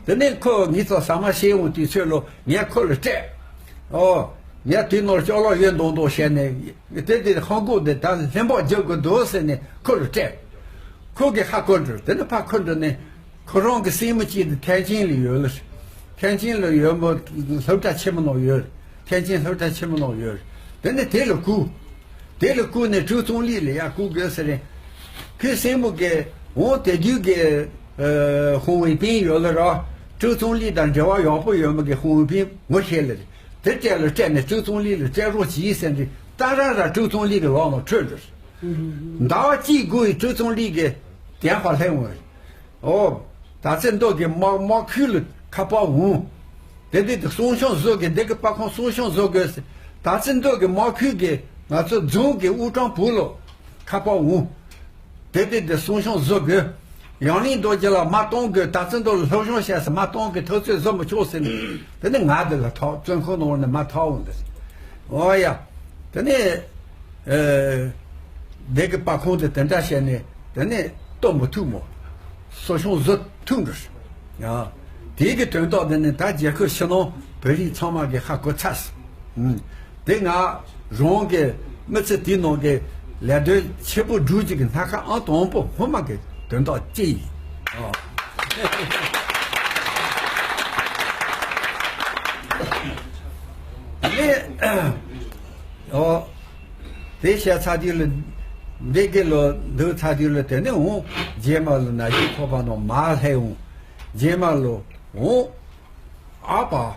དེ་ནས་ཁོ་ངེད་ཚོ་ཟ་མ་བཞེས་འོང་དུས་ཚོད་ལ་ངས་ཁོ་ལ་སྤྲད། ཨོ། ངས་དེའི་ནང་ལ་ཅ་ལག་ཡོད་མདོག་མདོག་བྱས་ནས། དེ་དེ་ཧམ་གོག་དེ་ད་ལྷན་པ་རྒྱག་དགོས་འདུག་ཟེར་ནས་ཁོ་ལ་སྤྲད། ཁོ་གིས་ཧ་གོ་འགྲོ། དེ་ནས་ཕར་འཁུར་འགྲོ་ནས་ཁོ་རང་གི་སྲིང་མོ་གཅིག་དེ་ཐན་ཅིན་ལ་ཡོད་ལ། ཐན་ཅིན་ལ་ཡོད་མོ། སློབ་གྲྭ་ཆེན་མོ་ནང་ཡོད། ཐན་ཅིན་སློབ་གྲྭ་ཆེན་མོ་ནང་ཡོད། དེ་ནས་དེ་ལ་བསྐུར། དེ་ལ་བསྐུར་ནས་ཀྲུའུ་ཙུང་ལི་ལ་ཡར་བསྐུར་དགོས་ཟེར་རེད། ཁོའི་སྲིང་མོ་གིས་འོང་དེ་དུས་ཀྱི་ཧུང་ཝེ་པིན་ཡོད་ལ་ར། ཀྲོའུ་ཙུང་ལི་དང་འབྲེལ་བ་ཡག་པོ་ཡོད་མི་གི་ཧུའུ་པིན་ངོ་ཤེས་ལེ། དེ་སྤྲད་ལ་སྤྲད་ནས་ཀྲོའུ་ཙུང་ལི་ལ་སྤྲད་རོགས་གྱིས་ཟེར་ནས་ཏག་ར་ར་ཀྲོའུ་ཙུང་ལི་གི་ལག་ནང་འཕྲོད་འགྲོ། ཟླ་བ་གཅིག་སྒུག་ཡི་ཀྲོའུ་ཙུང་ལི་གི་དེ་ཧ་ལས་འོང་། ཨོ། ད་ཚེ་མདོ་གི་དམག་དམག་ཁུལ་ལ་ཁ་པར་འོང་། དེ་དུས་དེ་སུང་ཤང་བཟོ་དགོས། འདི་གི་པར་ཁང་སུང་ཤང་བཟོ་དགོས་ཟེར། ད་ཚེ་མདོ་གི་དམག་ཁུལ་གི་ང་ཚོ་རྫོང་གི་དབུ་ཀྲང་བུ་ལོ་ཁ་པར་འོང་། དེ་དུས་དེ་སུང་ཤང་བཟོ་དགོས། ཡང་ལིང་རྡོ་རྗེ་ལ་མ་གཏོང་དགོས། ད་ཚེ་མདོ་ལ་སློབ་སྦྱོང་བྱས་ཟེར་མ་གཏོང་གི་ཐག་ཚོད་བཟོ་མི་ཆོག་ཟེར་ནས། དེ་ནི་ང་དེ་ལ་ཐོག་བཙོན་ཁང་ནང་ནས་མ་ཐོག་འོང་དེ། ཨོ་ཡ། དེ་ནས། ཨེ། འདི་གི་པར་ཁང་དེ་དེ་འདྲ་བྱས་ནས་དེ་ནས་གཏོང་མི་ཐུབ་མོ། གསོ་སྐྱོང་བཟོ་ཐུབ་འགྲོ། ཡ། དེ་གི་དོན་དག་དེ་ནི་ད་རྒྱལ་ཁབ་ཕྱི་ནང་བོད་རིགས་ཚང་མ་གི་ཧ་གོ་ཚར་སོང་། ཨུམ། དེ་ང་རང་གི་མི་ཚེ་དེའི་ནང་གི་ལས་དོན་ཆེ་པོ་སྒྲུབ་རྒྱུ་གི་སྣ་ཁ་ཨང་དང་པོ་སྔོན་མ་གི་དོན་དག་ཅིག་ཡིན། ཨོ། ཨོ། དེ་བཤད་ཚར་དུས་ལ། འདི་གི་ལོ་འདུག་ཚར་དུས་ལ་དེ་ནས་འོང་རྗེས་མ་ལ་ན་གཞོན་ཚོགས་པ་ནང་མར་སླེབས་འོང་། རྗེས་མ་ལ་འོང་། ཨ་ཕ།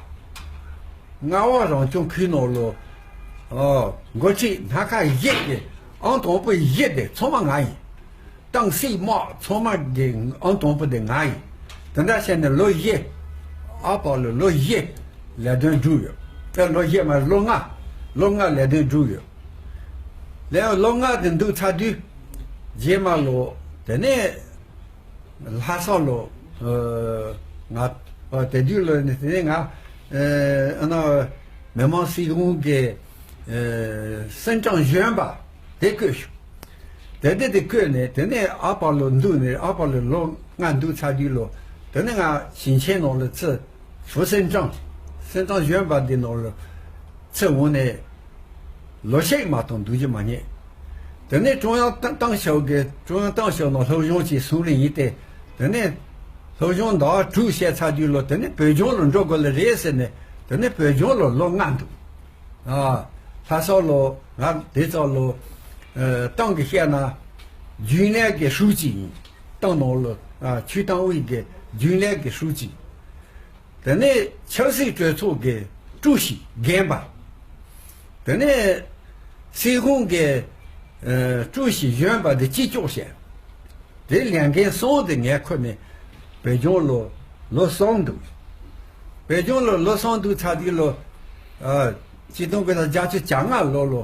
རྔ་བ་རང་སྐྱོང་ཁུལ་ནང་ལོ། ཨོ། འགོ་ཁྲིད་སྣ་ཁ་བཞི་གི་ཨང་དང་པོ་བཞི་དེ་ཚང་མ་ང་ཡིན། ཏང་སྲིད་དམག་ཚང་མ་གི་ཨང་དང་པོ་དེ་ང་ཡིན། དེ་འདྲ་བྱས་ནས་ལོ་བཞི། ཨ་ཕ་ལོ་ལོ་བཞི་ལས་དོན་བསྒྲུབས་ཡོད། ཨེ། ལོ་བཞི་མ་ལོ་ལྔ། ལོ་ལྔ་ལས་དོན་བསྒྲུབས་ཡོད། ལས་ལོ་ལྔ་དེ་འདུག་ཚར་དུས། རྗེས་མ་ལོ། དེ་ནས་ལྷ་ས་ལོ། ཨ། ང་། ཨ། དེ་དུས་ལོ་ནི་དེ་ནས་ང་། ཨ་ན། མི་དམངས་སྲིད་གཞུང་གི། ཨ། 省长选拔 དེ་བསྐོས་བྱུང་། དེ་དེ་དེ་བསྐོས་ནས་དེ་ནས་ཨ་ཕ་ལོ་འདུག་ནས། ཨ་ཕ་ལོ་ལོ་ལྔ་འདུག་ཚར་དུས་ལོ། དེ་ནས་ང་ཞིང་ཆེན་ནང་ལ་ཚུར། 副省长། 省长选拔 འདི་ནང་ལ་ཚུར་འོང་ནས་ལོ་ཤས་མ་གཏོགས་འདུག་རྒྱུ་མ་རྙེད། དེ་ནས་ཀྲུང་དབྱང་ཏང་ཏང་ཞའོ་གི། ཀྲུང་དབྱང་ཏང་ཞའོ་ནང་སློབ་སྦྱོང་བྱས་སོང་རིང་ཡིན་ཏེ། དེ་ནས་སློབ་སྦྱོང་ཟླ་བ་དྲུག་བྱས་ཚར་དུས་ལོ། དེ་ནས་བོད་ལྗོངས་ལ་འགྲོ་དགོས་ལེ་རེད་ཟེར་ནས། དེ་ནས་བོད་ལྗོངས་ལ་ལོ་ལྔ་འདུག། ཨ། ལྷ་ས་ལོ། ང་དེ་ཙམ་ལོ། ཨ། ཏང་གི་བཤད་ན་རྒྱུན་ལས་ཀྱི་ཧྲུའུ་ཅི་ཡིན། ཏང་ནང་ལོ། ཨ། ཆུས་ཏང་ཝུའེ་གི་རྒྱུན་ལས་ཀྱི་ཧྲུའུ་ཅི། དེ་ནས་ཆབ་སྲིད་གྲོས་ཚོགས་ཀྱི་ཀྲུའུ་ཞི་རྒན་པ། དེ་ནས་སྲིད་གཞུང་གི། ཨ། 主席选拔 དེ་སྤྱི་ཁྱབ་བྱས། དེ་ལས་འགན་གསུམ་དེ་ངས་ཁུར་ནས་བོད་ལྗོངས་ལ་ལོ་གསུམ་འདུག། བོད་ལྗོངས་ལ་ལོ་གསུམ་འདུག་ཚར་དུས་ལོ། ཨ། ཆིག་སྟོང་དགུ་བརྒྱ་བརྒྱད་ཅུ་གྱ་ལྔ་ལོ་ལོ།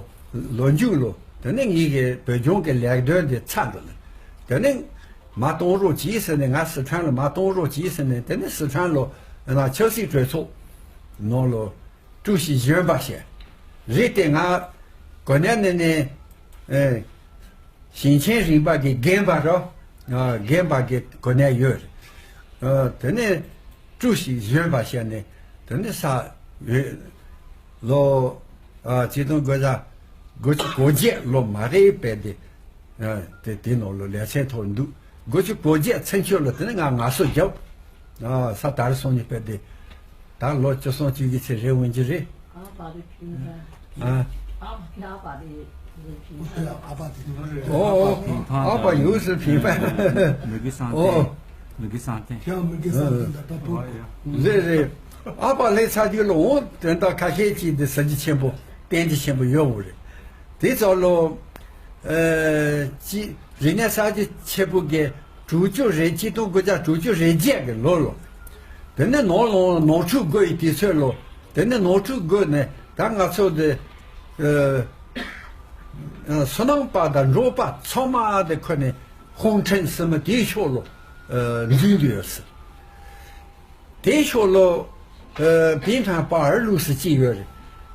ལོ་མཇུག་ལོ། དེ་ནས་ངེད་ཀྱི་བོད་ལྗོངས་ཀྱི་ལས་དོན་དེ་ཚར་འདུག་ལ། དེ་ནས་མར་གཏོང་རོགས་གྱིས་ཟེར་ནས། ང་སི་ཁྲོན་ལ་མར་གཏོང་རོགས་གྱིས་ཟེར་ནས། དེ་ནས་སི་ཁྲོན་ལ་ཆབ་སྲིད་གྲོས་ཚོགས་ནང་ལ་ཀྲུའུ་ཞི་གཞོན་པ་བྱས། རེད་དེ་ང་གོ་གནས་ནས་ནས། ཨེ། ཞིང་ཆེན་རིམ་པ་གི་རྒན་པ་རོ། ཨ། རྒན་པ་གི་གོ་གནས་ཡོད་རེད། ཨ། དེ་ནས་ཀྲུའུ་ཞི་གཞོན་པ་བྱས་ནས། དེ་ནས་ས་ཡོད། ལོ། ཨ། ཆིག་སྟོང་དགུ་བརྒྱ་དགུ་བཅུ་གོ་བརྒྱད་ལོ་མ་རེད་པས་དེ། ཨ། དེ་དེ་ནང་ལོ་ལས་ཚན་ཐོག་འདུག། དགུ་བཅུ་གོ་བརྒྱད་ཚུན་ཆད་ལ་དེ་ནས་ང་ངལ་གསོ་བརྒྱབ། ཨ། ས་དར་སོང་ནས་པས་དེ། ད་ལོ་བཅུ་གསུམ་བཅུ་བཞི་ཚེ་རེ་འོན་གྱི་རེད། ཨ་ཕ་རེ་ཕིང་ཕ། ཨ། ཨ་ཕ་རེ་ཕིང་ཕ། ཨོ། ཨོ། ཨ་ཕ་ཡོངས་སུ་ཕིང་ཕ། མི་དགེ་བསམ་གཏན། ཨོ། མི་དགེ་བསམ་གཏན། ཁྱེད་མི་དགེ་བསམ་གཏན་ད་ད་པོ། རེད་རེད། ཨ་ཕ་ལས་ཚར་དུས་ལ་འོང་དོན་དག་ཁ་ཤས་ཅིག་འདི་གཟི་བརྗིད་ཆེན་པོ། བརྟན་བརྗིད་ཆེན་པོ་ཡོད་འོ་རེད། དེ་ཚོ་ལོ། ཨ། ཅི། རིག་གནས་གསར་བརྗེ་ཆེན་པོ་གི་དྲུག་ཅུ་རེ། ཆིག་སྟོང་དགུ་བརྒྱ་དྲུག་ཅུ་རེ་བརྒྱད་ཀྱི་ལོ་ལོ། དེ་ནས་ནོར་ལོང་ནོར་འཁྲུལ་བགོས་ཡི་དུས་ཚོད་ལོ། དེ་ནས་ནོར་འཁྲུལ་བགོས་ནས་ད་ང་ཚོ་དེ། ཨ། སོ་ནམ་པ་དང་འབྲོག་པ་ཚང་མ་དེ་ཁོ་ནས་ཧུང་ཁྲེན་ཟེར་མི་དེའི་ཕྱོགས་ལོ། ཨ། འཛུལ་འདུག་ཡོད་ཟེར། དེའི་ཕྱོགས་ལོ། ཨ། 平潭八二路 ཟེར་གཅིག་ཡོད་རེད།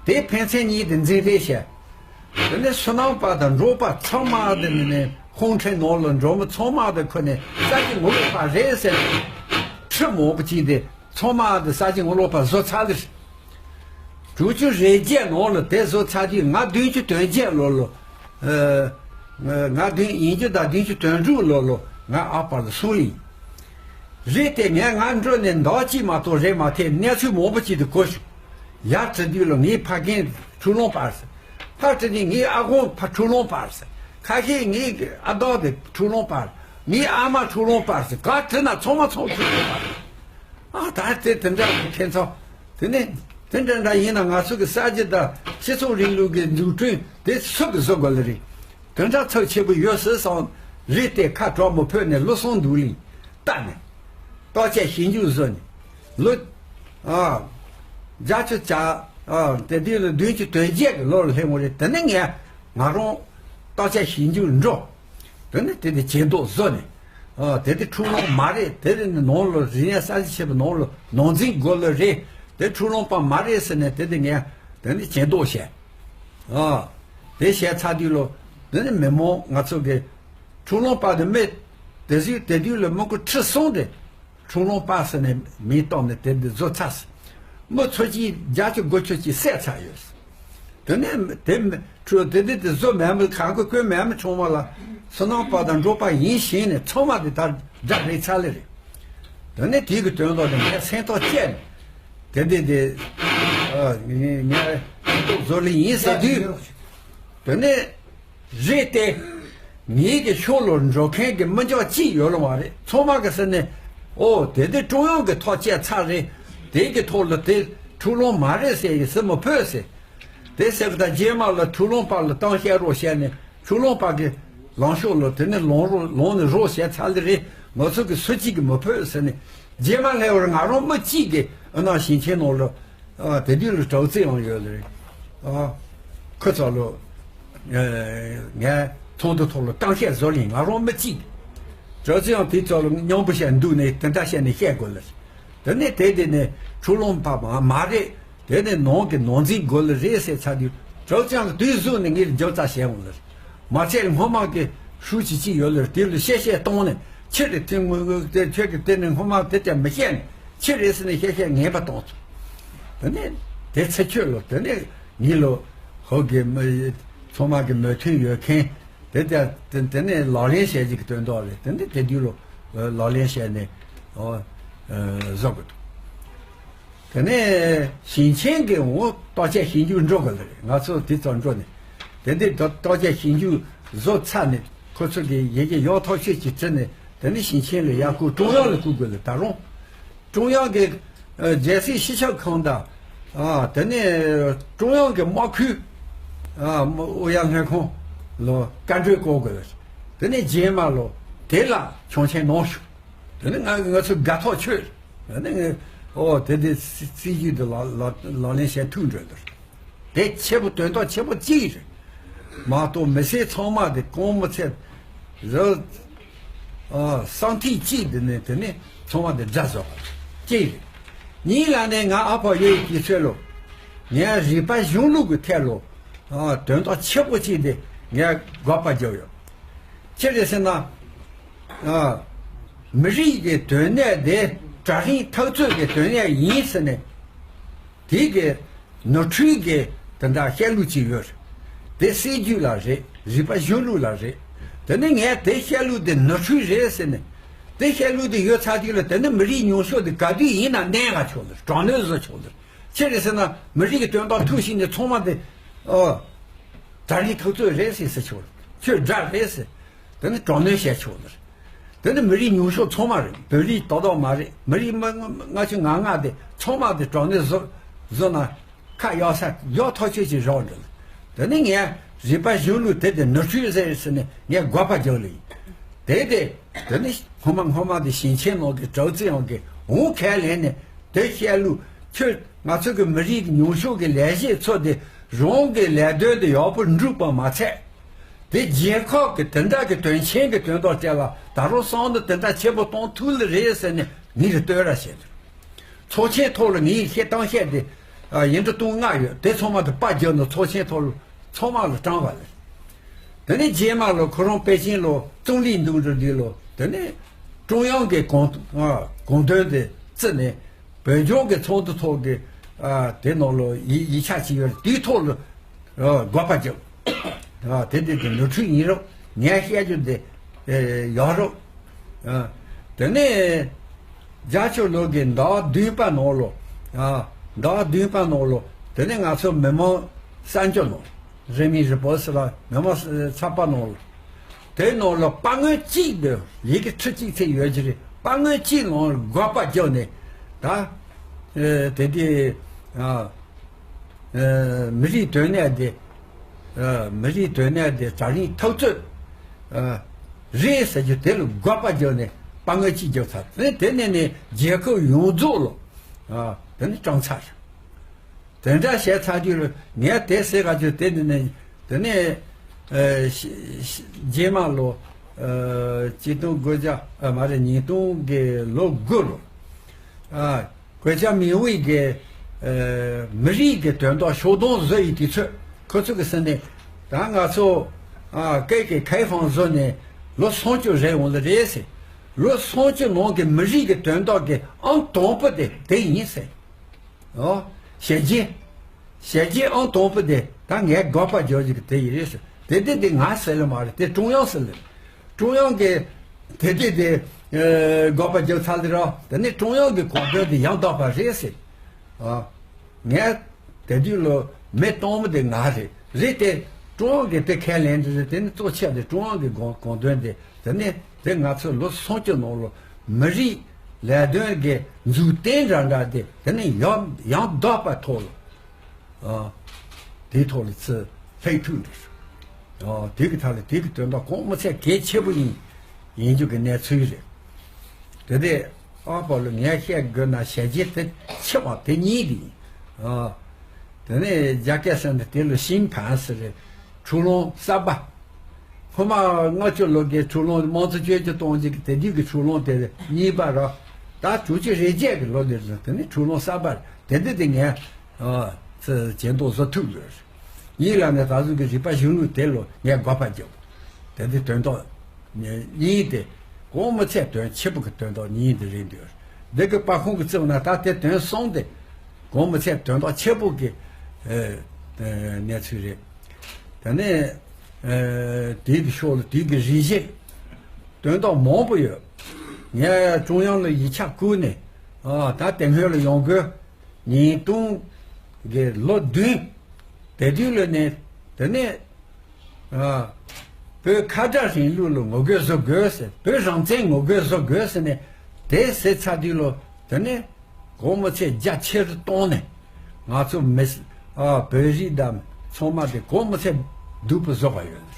དེ་ཕན་ཚུན་གཉིས་དེ་འཛིང་རེས་བྱས། དེ་ནས་སོ་ནམ་པ་དང་འབྲོག་པ་ཚང་མ་དེ་ནས་ནས་ཧུང་ཁྲེན་ནོར་ལ་འབྲོག་མི་ཚང་མ་དེ་ཁོ་ནས་ས་ཆ་ངོ་ལོག་པ་རེད་ཟེར་ནས་ཁྲི་མང་པོ་ཅིག་དེ་ཚང་མ་དེ་ས་ཆ་ངོ་ལོག་པ་བཟོ་ཚར་ལེ། དྲུག་ཅུ་རེ་བརྒྱད་ནང་ལ་དེ་བཟོ་ཚར་དུས་ང་བདུན་ཅུ་དོན་བརྒྱད་ལོ་ལོ། ཨ། ང་བདུན། ཡིན་རྒྱུ་ད་བདུན་ཅུ་དོན་དྲུག་ལོ་ལོ་ང་ཨ་ཕ་ལ་སོང་ཡིན། རེད་དེ་ངས་ང་འགྲོ་ནས་ཟླ་བ་གཅིག་མ་གཏོགས་རེད་མ་ཐེབས། གནས་ཚུལ་མང་པོ་ཅིག་ཏུ་གོ་བྱུང་། ཡར་བྲིས་དུས་ལ་ངའི་ཕ་རྒན་འཁྲུག་ལོང་པ་ཟེར། ཕར་བྲིས་ནས་ངའི་ཨ་ཁོང་ཕ་འཁྲུག་ལོང་པ་ཟེར། ཁ་ཤས་ངའི་ཨ་མདོ་དེ་འཁྲུག་ལོང་པ། ངའི་ཨ་མ་འཁྲུག་ལོང་པ་ཟེར། ག་བྲིས་ན་ཚང་མ་ཚང་འཁྲུག་ལོང་པ། ཨ་ད་དེ་དེ་འདྲ་ཁྱེད་ཚོ། དེ་ནས་དེ་འདྲ་འདྲ་ཡིན་ན་ང་ཚོ་གི་གསར་བརྗེ་དང་སྤྱི་ཚོགས་རིང་ལུགས་ཀྱི་འཛུགས་སྐྲུན་དེ་སུ་གི་བཟོ་དགོས་ལེ་རེད། དེ་འདྲ་ཚབས་ཆེ་པོ་ཡོད་སྲིད་བསམ། རེད་དེ་ཁ་གྲག་མི་ཕོད་ནས་ལོ་གསུམ་འདུག་ལིང་བལྟ་ནས། བརྟག་དཔྱད་ཞིབ་འཇུག་བཟོ་ནས། ལོ་ཨ་བརྒྱད་ཅུ་གྱ་ཨ་དེ་དུས་ལ་བདུན་ཅུ་དོན་བརྒྱད་ཀྱི་ལོ་ལ་སླེབས་འོང་རེད། དེ་ནས་ངས་ང་རང་བརྟག་དཔྱད་ཞིབ་འཇུག་འགྲོ། དེ་ནས་དེ་དེ་བྱེད་འདོགས་བཟོ་ནས། ཨ་དེ་དེ་འཁྲུག་ལོང་མ་རེད། དེ་རིང་ནི་ནང་ལོ་རིག་གནས་གསར་བརྗེ་བྱས་པའི་ནང་ལོ་ནང་འཛིང་དགོས་ལོ་རེད། དེ་འཁྲུག་ལོང་པ་མ་རེད་ཟེར་ནས་དེ་དེ་ངས་དེ་ནས་བྱེད་འདོགས་བྱས། ཨ་དེ་བྱས་ཚར་དུས་ལོ་དེ་ནི་མི་མང་ང་ཚོ་གི་འཁྲུག་ལོང་པ་དེ་མི་དེ་ཟིག་དེ་དུས་ལ་མི་ཁོ་ཁྲི་གསུམ་དེ། ཁྲུང་ལུང་པ་ཟེར་ནས་མིང་བཏགས་ནས་དེ་འདི་བཟོ་ཚར་སོང་། མི་ཚོ་གཅིག་བརྒྱད་ཅུ་དགུ་བཅུ་གཅིག་བསད་ཚར་ཡོད། དེ་ནས་དེ་མི་ཁྲུ་དེ་འདི་དེ་བཟོ་མེད་མི་གང་གི་བཀོད་མེད་མི་ཆུང་མ་ལ་བསོད་ནམས་པ་དང་འབྲོག་པ་ཡིན་ཞེས་ནས་ཚང་མ་དེ་དར་དགྲ་རེད་ཚར་ལེ་རེད། དེ་ནས་དེ་གི་དོན་དག་དེ་ངས་སེམས་ཐག་བཅད་ནས་དེ་འདི་དེ་ངས་བཟོ་ལེ་ཡིན་ཟེར་དུས། དེ་ནས། རེད་དེ། ངེད་ཀྱི་ཕྱོགས་ལ་འགྲོ་མཁན་གྱི་མི་འཇོག་ཅིག་ཡོད་ལ་མ་རེད། ཚང་མ་གི་ཟེར་ནས། ཨོ་དེ་དེ་ཀྲུང་དབྱང་གི་ཐག་བཅད་ཚར་རེད། དེ་གི་ཐོག་ལ་དེ་འཁྲུག་ལོང་མ་རེད་ཟེར་ཡི་ཟེར་མི་ཕོད་ཟེར། དེ་ཟེར་གི་ད་རྗེས་མ་ལ་འཁྲུག་ལོང་པ་ལ་གཏམ་བཤད་རོགས་བྱས་ནས་འཁྲུག་ལོང་པ་གི་ལངས་ཕྱོགས་ལ་དེ་ནས་ལངས་རོགས་ལངས་ནས་རོགས་བྱས་ཚར་ལེ་རེད། ང་ཚོ་གི་སུ་གཅིག་གི་མི་ཕོད་ཟེར་ནས། རྗེས་མ་སླེབས་པར་ང་རང་མི་གཅིག་གི་ཨ་ན་ཞིང་ཆེན་ནང་ལ། ཨ་དེ་དུས་ལ་ཀྲའོ་ཙི་ཡང་ཡོད་ལེ། ཨ་ཁོ་ཚོ་ལ་ཨ་ངས་ཚོགས་འདུ་ཐོག་ལ་གཏམ་བཤད་བཟོ་ལེ་ང་རང་མི་གཅིག་ཀྲའོ་ཙི་ཡང་དེ་ཚོ་ལ་མཉམ་པོ་བཤད་འདུག་ནས་དེ་འདྲ་བཤད་ནས་བཤད་དགོས་ལེ། དེ་ནས་དེ་དེ་ནས་འཁྲུག་ལོང་པ་མ་མ་རེད། དེ་ནས་ནང་གི་ནང་འཛིང་དགོས་ལེ་རེད་ཟེར་ཚར་དུས་ཀྲའོ་ཙི་ཡང་དུས་གཟུགས་ནས་ངས་རྒྱབ་རྩ་བྱས་འོང་ལེ། མ་ཚད་སྔོན་མ་གི་ཧྲུའུ་ཅི་གཅིག་ཡོད་ལེ་དེ་ལ་བཤད་བཤད་གཏོང་ནས་ཕྱིར་རེ་དེ་དངོས་དངོས་དེ་ཁྱོད་ཀྱི་དེ་ནས་སྔོན་མ་དེ་ལྟར་མི་བཤད་ནས་ཕྱིར་རེ་ཟེར་ནས་བཤད་བཤད་ངན་པ་གཏོང་ཚུལ། དེ་ནས་དེ་ཚེ་ཁྱོད་ལོ་དེ་ནས་ངེད་ལོ་ཧོ་གི་མི་ཚང་མ་གི་མོས་མཐུན་ཡོད་མཁན་དེ་ལྟར་དེ་དེ་ནས་ལག་ལེན་བྱས་ཀྱི་དོན་དག་རེད། དེ་ནས་དེ་དུས་ལོ་ལག་ལེན་བྱས་ནས་ཨོ་བཟོ་དགོས་འདུག་དེ་ནས་ཞིང་ཆེན་གྱི་འོ་བརྟག་དཔྱད་ཞིབ་འཇུག་འགྲོ་དགོས་ལེ་རེད། ང་ཚོ་དེ་ཚོ་འགྲོ་ནས་དེ་འདི་བརྟག་དཔྱད་ཞིབ་འཇུག་བཟོ་ཚར་ནས་ཁོ་ཚོ་གི་ཡི་གེ་ཡག་ཐག་ཆོད་ཅིག་བྲིས་ནས་དེ་ནས་ཞིང་ཆེན་ལ་ཡར་བསྐུར། ཀྲུང་དབྱང་ལ་བསྐུར་དགོས་ལེ། ད་རུང་ཀྲུང་དབྱང་གི་ཨ་རྒྱལ་སྲིད་སྤྱི་ཁྱབ་ཁང་དང་ཨ་དེ་ནས་ཀྲུང་དབྱང་གི་དམག་ཁུལ་ཨ་ཨུ་ཡ་ལྷན་ཁང་ལ་བཀའ་འཁྲོལ་བསྐུར་དགོས་ལེ། དེ་ནས་རྗེས་མ་ལོ་དེ་ལ་ཆོག་མཆན་གནང་ཞུ། དེ་ནི་ང་ང་ཚོ་དགའ་ཐག་ཆོད། དེ་ནི་ངས་ཨོ་དེ་དེ་སྲི་སྲིད་ཇུས་དེ་ལག་ལག་ལག་ལེན་བྱེད་ཐུབ་འགྲོ་འདུག་དེ་ཆེ་པོ་དོན་དག་ཆེ་པོ་གཅིག་རེད། མ་གཏོགས་མི་སེར་ཚང་མ་དེ་གོང་མི་ཚད་ར་ཨ་སང་ཐིག་གཅིག་དེ་ནི་དེ་ནི་ཚང་མ་དེ་དགྲ་བཟོ་བ་གཅིག་རེད། གཉིས་ལ་ནི་ང་ཨ་ཕ་ཡོད་ཀྱི་ཚོད་ལོ། ངས་རིག་པ་གཞུང་ལུགས་ཀྱི་ཐད་ལོ། ཨ་དོན་དག་ཆེ་པོ་གཅིག་དེ་ངས་དགག་པ་བརྒྱབ་ཡོད། ཅི་རེད་ཟེར་ན། ཨ། མི་རིགས་ཀྱི་དོན་གནད་དེ་གྲལ་རིམ་འཐབ་རྩོད་ཀྱི་དོན་གནད་ཡིན་ཟེར་ནས། དེ་གི་ནོར་འཁྲུལ་གྱི་དེ་འདྲ་བཤད་ལུགས་ཅིག་ཡོད་རེད། དེ་སྲིད་ཇུས་ལ་རེད། རིག་པ་གཞུང་ལུགས་ལ་རེད། དེ་ནི་ངས་དེ་བཤད་ལུགས་དེ་ནོར་འཁྲུལ་རེད་ཟེར་ནས། དེ་བཤད་ལུགས་དེ་ཡོད་ཚར་དུས་ལ་དེ་ནི་མི་རིགས་ཉུང་ཤོས་དེ་ག་དུས་ཡིན་ན་གནོན་ག་ཆོག་ལེ། དྲག་གནོན་བཟོ་ཆོག་ལེ། ཅི་རེད་ཟེར་ན་མི་རིགས་ཀྱི་དོན་དག་ཐུག་ཕྱིན་ནས་ཚང་མ་དེ། ཨོ། གྲལ་རིམ་འཐབ་རྩོད་རེད་ཟེར་ཟེར་ཆོག་ལེ། ཁྱོད་དགྲ་རེད་ཟེར། དེ་ནི་དྲག་གནོན་བྱས་ཆོག་ལེ། དེ་ནི་མི་རིགས་ཉུང་ཤོས་ཚང་མ་རེད། བོད་རིགས་ཏག་ཏག་མ་རེད། མི་རིགས་མ་ལྔ་བཅུ་ང་ལྔ་དེ་ཚང་མ་དེ་དྲག་གནོན་བཟོ་བཟོ་ན་ཁ་གཡར་ས་ཡག་ཐག་ཆོད་ཅིག་རག་འགྲོ་ལེ། དེ་ནི་ངས་རིག་པ་གཞུང་ལུགས་དེ་དེ་ནོར་འཁྲུལ་ཟེར་ཟེར་ནས་ངས་དགག་པ་རྒྱག་ལེ་ཡིན། དེ་དེ་དེ་ནི་སྔོན་མ་སྔོན་མ་དེ་ཞིང་ཆེན་ནང་གི་ཀྲའོ་ཙི་ཡང་གི་འོང་ཁས་ལེན་ནས་དེ་བཤད་ལུགས་ཁྱོད་ང་ཚོ་གི་མི་རིགས་ཉུང་ཤོས་ཀྱི་ལས་བྱེད་ཚོ་དེ་རང་གི་ལས་དོན་དེ་ཡག་པོ་འགྲུབ་པ་མ་ཚད། དེ་རྒྱལ་ཁབ་ཀྱི་དེ་འདྲ་གི་དོན་ཆེན་གྱི་དོན་དག་བཅས་ལ་ད་རུང་བསམ་བློ་དེ་འདྲ་ཆེན་པོ་གཏོང་ཐུབ་ལེ་རེད་ཟེར་ནས་ངས་རེ་བསྟོད་ར་བྱས་འདུག་ཚོགས་ཆེན་ཐོག་ལ་ངས་བཤད་སྟངས་བཤད་དེ་ཡིན་འདྲ་གཏོང་ང་ཡོད། དེ་ཚང་མ་དེ་པར་བརྒྱབ་ནས་ཚོགས་ཆེན་ཐོག་ལ་ཚང་མ་ལ་དྲངས་པ་ལེ། དེ་ནས་རྗེས་མ་ལ་ཁོ་རང་པེ་ཅིང་ལ་ཙུང་ལི་འདུག་འགྲོ་དུས་ལ་དེ་ནས་ཀྲུང་དབྱང་གི་གོང་གོང་དོན་དེ་བརྩིས་ནས་བོད་ལྗོངས་ཀྱི་ཚོགས་འདུ་ཐོག་གི་དེ་ནང་ལ་ཡིག་ཡིག་ཆ་ཅིག་ཡོད་རེད། དེའི་ཐོག་ལ། ཨ། དགོས་པ་བརྒྱབ། ཨ། དེ་དེ་དེ་ནོར་འཁྲུལ་ཡིན་རུང་ངས་བཤད་རྒྱུ་དེ་ཨེ་ཡོད་རུང་། ཨ། དེ་ནས་བརྒྱད་ཅུ་ལོ་གི་ཟླ་བདུན་པ་ནང་ལོ། ཨ། ཟླ་བདུན་པ་ནང་ལོ། དེ་ནས་ང་ཚོ་མི་མང་གསར་འགྱུར་ནང་། རེ་མི་རི་པོ་སི་ལ་མི་མང་ཚགས་པར་ནང་ལོ། དེ་ནང་ལ་པར་ངོས་གཅིག་དེ་ཡི་གེ་ཁྲི་གཅིག་ཚད་ཡོད་ཀྱི་རེད། པར་ངོས་གཅིག་ནང་དགོས་པ་བརྒྱབ་ནས་ ད་ཨེ་དེ་དེ་ཨ་ཨེ་མི་རིགས་དོན་གནད་དེ་ཨ་མི་རིགས་དོན་གནད་དེ་ད་རིང་ཐག་གཅོད་ཨ་རེད་ཟེར་རྒྱུ་དེ་ལ་དགག་པ་བརྒྱབ་ནས་དཔའ་ངར་གཅིག་བརྒྱབ་ཚར། དེ་དེ་ནས་ནས་རྒྱལ་ཁབ་ཡོངས་རྫོགས་ལ་ཨ་དེ་ནས་དྲངས་ཚར། དེ་འདྲ་བྱས་ཚར་དུས་ལ་ངས་དེ་ཟེར་ག་ཚོད་དེ་ནི་ནི་དེ་ནས་ཨ་ཤ་ཤ་རྗེས་མ་ལོ་ཨ་ཆིག་སྟོང་དགུ་བརྒྱ་ཨ་མ་རེད་ཉིས་སྟོང་གི་ལོ་དགུ་ལོ་ཨ་གོས་ཅག་མིང་དབུས་ཀྱི་ཨ་མི་རིགས་ཀྱི་དོན་དག་ཤོག་སྡོམ་བཟོ་ཡི་དུས་ཚོད་ཁོ་ཚོ་གི་སེམས་ནས་ད་ང་ཚོ་ཨ་སྐད་ཀྱི་ཁའི་ཧྥང་བཟོ་ནས་ལོ་སུམ་ཅུ་རེད་འོང་ལེ་རེད་ཟེར། ལོ་སུམ་ཅུ་ནང་གི་མི་རིགས་ཀྱི་དོན་དག་གི་ཨང་དང་པོ་དེ་དེ་ཡིན་ཟེར། ཨོ། ཞལ་རྗེས། ཞལ་རྗེས་ཨང་དང་པོ་དེ་ད་ངས་དགག་པ་རྒྱག་རྒྱུ་གི་དེ་ཡིན་རེད་ཟེར། དེ་དེ་དེ་ང་ཟེར་ལེ་མ་རེད། དེ་ཀྲུང་དབྱང་ཟེར་ལེ། ཀྲུང་དབྱང་གི་དེ་དེ་དེ་ཨེ་དགག་པ་རྒྱག་ཚར་ལེ་ར། དེ་ནི་ཀྲུང་དབྱང་གི་དགོངས་དོན་དེ་ཡང་དག་པ་རེད་ཟེར། ཨ། ངས་དེ་དུས་ལོ་མི་གཏོང་མི་དེ་ང་རེད། རེད་དེ་ཀྲུང་དབྱང་གི་དེ་ཁས་ལེན་དེ་རེད། དེ་ནི་གཙོ་ཆེ་དེ་ཀྲུང་དབྱང་གི་དགོངས་དགོངས་དོན་དེ་དེ་ནི་དེ་ང་ཚོ་ལོ་སུམ་ཅུ་ནང་ལོ་མི་རིགས་ལས་དོན་གྱི་མཛུབ་སྟོན་འདྲ་འདྲ་དེ་དེ་ནི་ཡང་ཡང་དག་པ་ཐོག་ལ་ཨ་དེའི་ཐོག་ལ་ཚུར་ལྷད་ཐུག་འདུག་ཨ་དེ་གི་ཐད་ལ་དེ་གི་དོན་དག་གོང་མི་ཚད་གལ་ཆེ་པོ་ཡིན་ཡིན་རྒྱུ་གི་གནས་ཚུལ་རེད། དེ་དེ་ཨ་པ་ལོ་ངས་བཤད་དགོས་ན་ཞལ་རྗེས་དེ་ཆེ་བ་དེ་གཉིས་དེ་ཡིན། ཨ་དེ་ནས་རྒྱ་སྐད་ཟེར་འདི་དེ་ལོ་ཤིང་ཕན་ཟེར་རེད། ཁྲུ་ལུང་གསར་པ། སྔོན་མ་ལྔ་བཅུ་ལོ་གི་ཁྲུ་ལུང་དམངས་གཙོ་བཅོས་བསྒྱུར་གཏོང་རྒྱུ་གི་དེ་དུས་ཀྱི་ཁྲུ་ལུང་དེ་གཉིས་པ་ར། ད་དྲུག་ཅུ་རེ་བརྒྱད་ཀྱི་ལོ་འདིར་དེ་ནི་ཁྲུ་ལུང་གསར་པ་རེད། དེ་འདི་དེ་ངས་ཨ་ཚེ་ཇེ་མདོག་བཟོ་ཐུབ་ཡོད། ཡིན་ལ་ནི་ད་གཟོད་ཀྱི་རིག་པ་གཞུང་ལུགས་དེ་ལོ་ངས་དགག་པ་རྒྱབ། དེ་འདི་དོན་དག་གཉིས་དེ་གོང་མི་ཚད་དོན་ཆེ་པོ་གི་དོན་དག་གཉིས་འདི་རེད་འདུག་འདི་གི་པར་ཁུང་གི་བརྩིས་ན་ད་དེ་དོན་གསུམ་དེ་གོང་མི་ཚད་དོན་དག་ཆེ་པོ་གི་ཨེ་ཨེ་གནས་ཚུལ་རེད། དེ་ནས་ཨེ་དེའི་གི་ཕྱོགས་ལ་དེའི་གི་རིགས་གཞན་དོན་དག་མང་པོ་ཡོད། ངས་ཀྲུང་དབྱང་ལ་ཡིག་ཆ་བསྐུར་ནས་ཨ་ད་དེ་སྔོན་ལ་ཡོང་དགོས། ཉིས་སྟོང་གི་ལོ་བདུན། དེ་དུས་ལོ་ནས་དེ་ནས་ཨ་བོད་ཁ་བྲལ་རིང་ལུགས་ལ་ངོ་རྒོལ་བཟོ་དགོས་ཟེར། བོད་རང་བཙན་ངོ་རྒོལ་བཟོ་དགོས་ཟེར་ནས་དེ་ཟེར་ཚར་དུས་ལོ་དེ་ནས་གོང་མི་ཚད་རྒྱ་ཆེར་བཏང་ནས་ང་ཚོ་མི་ཨ་བོད་རིགས་དང་ཚང་མ་དེ་གོང་མི་ཚད་སྡུག་པོ་བཟོ་བ་ཡོད།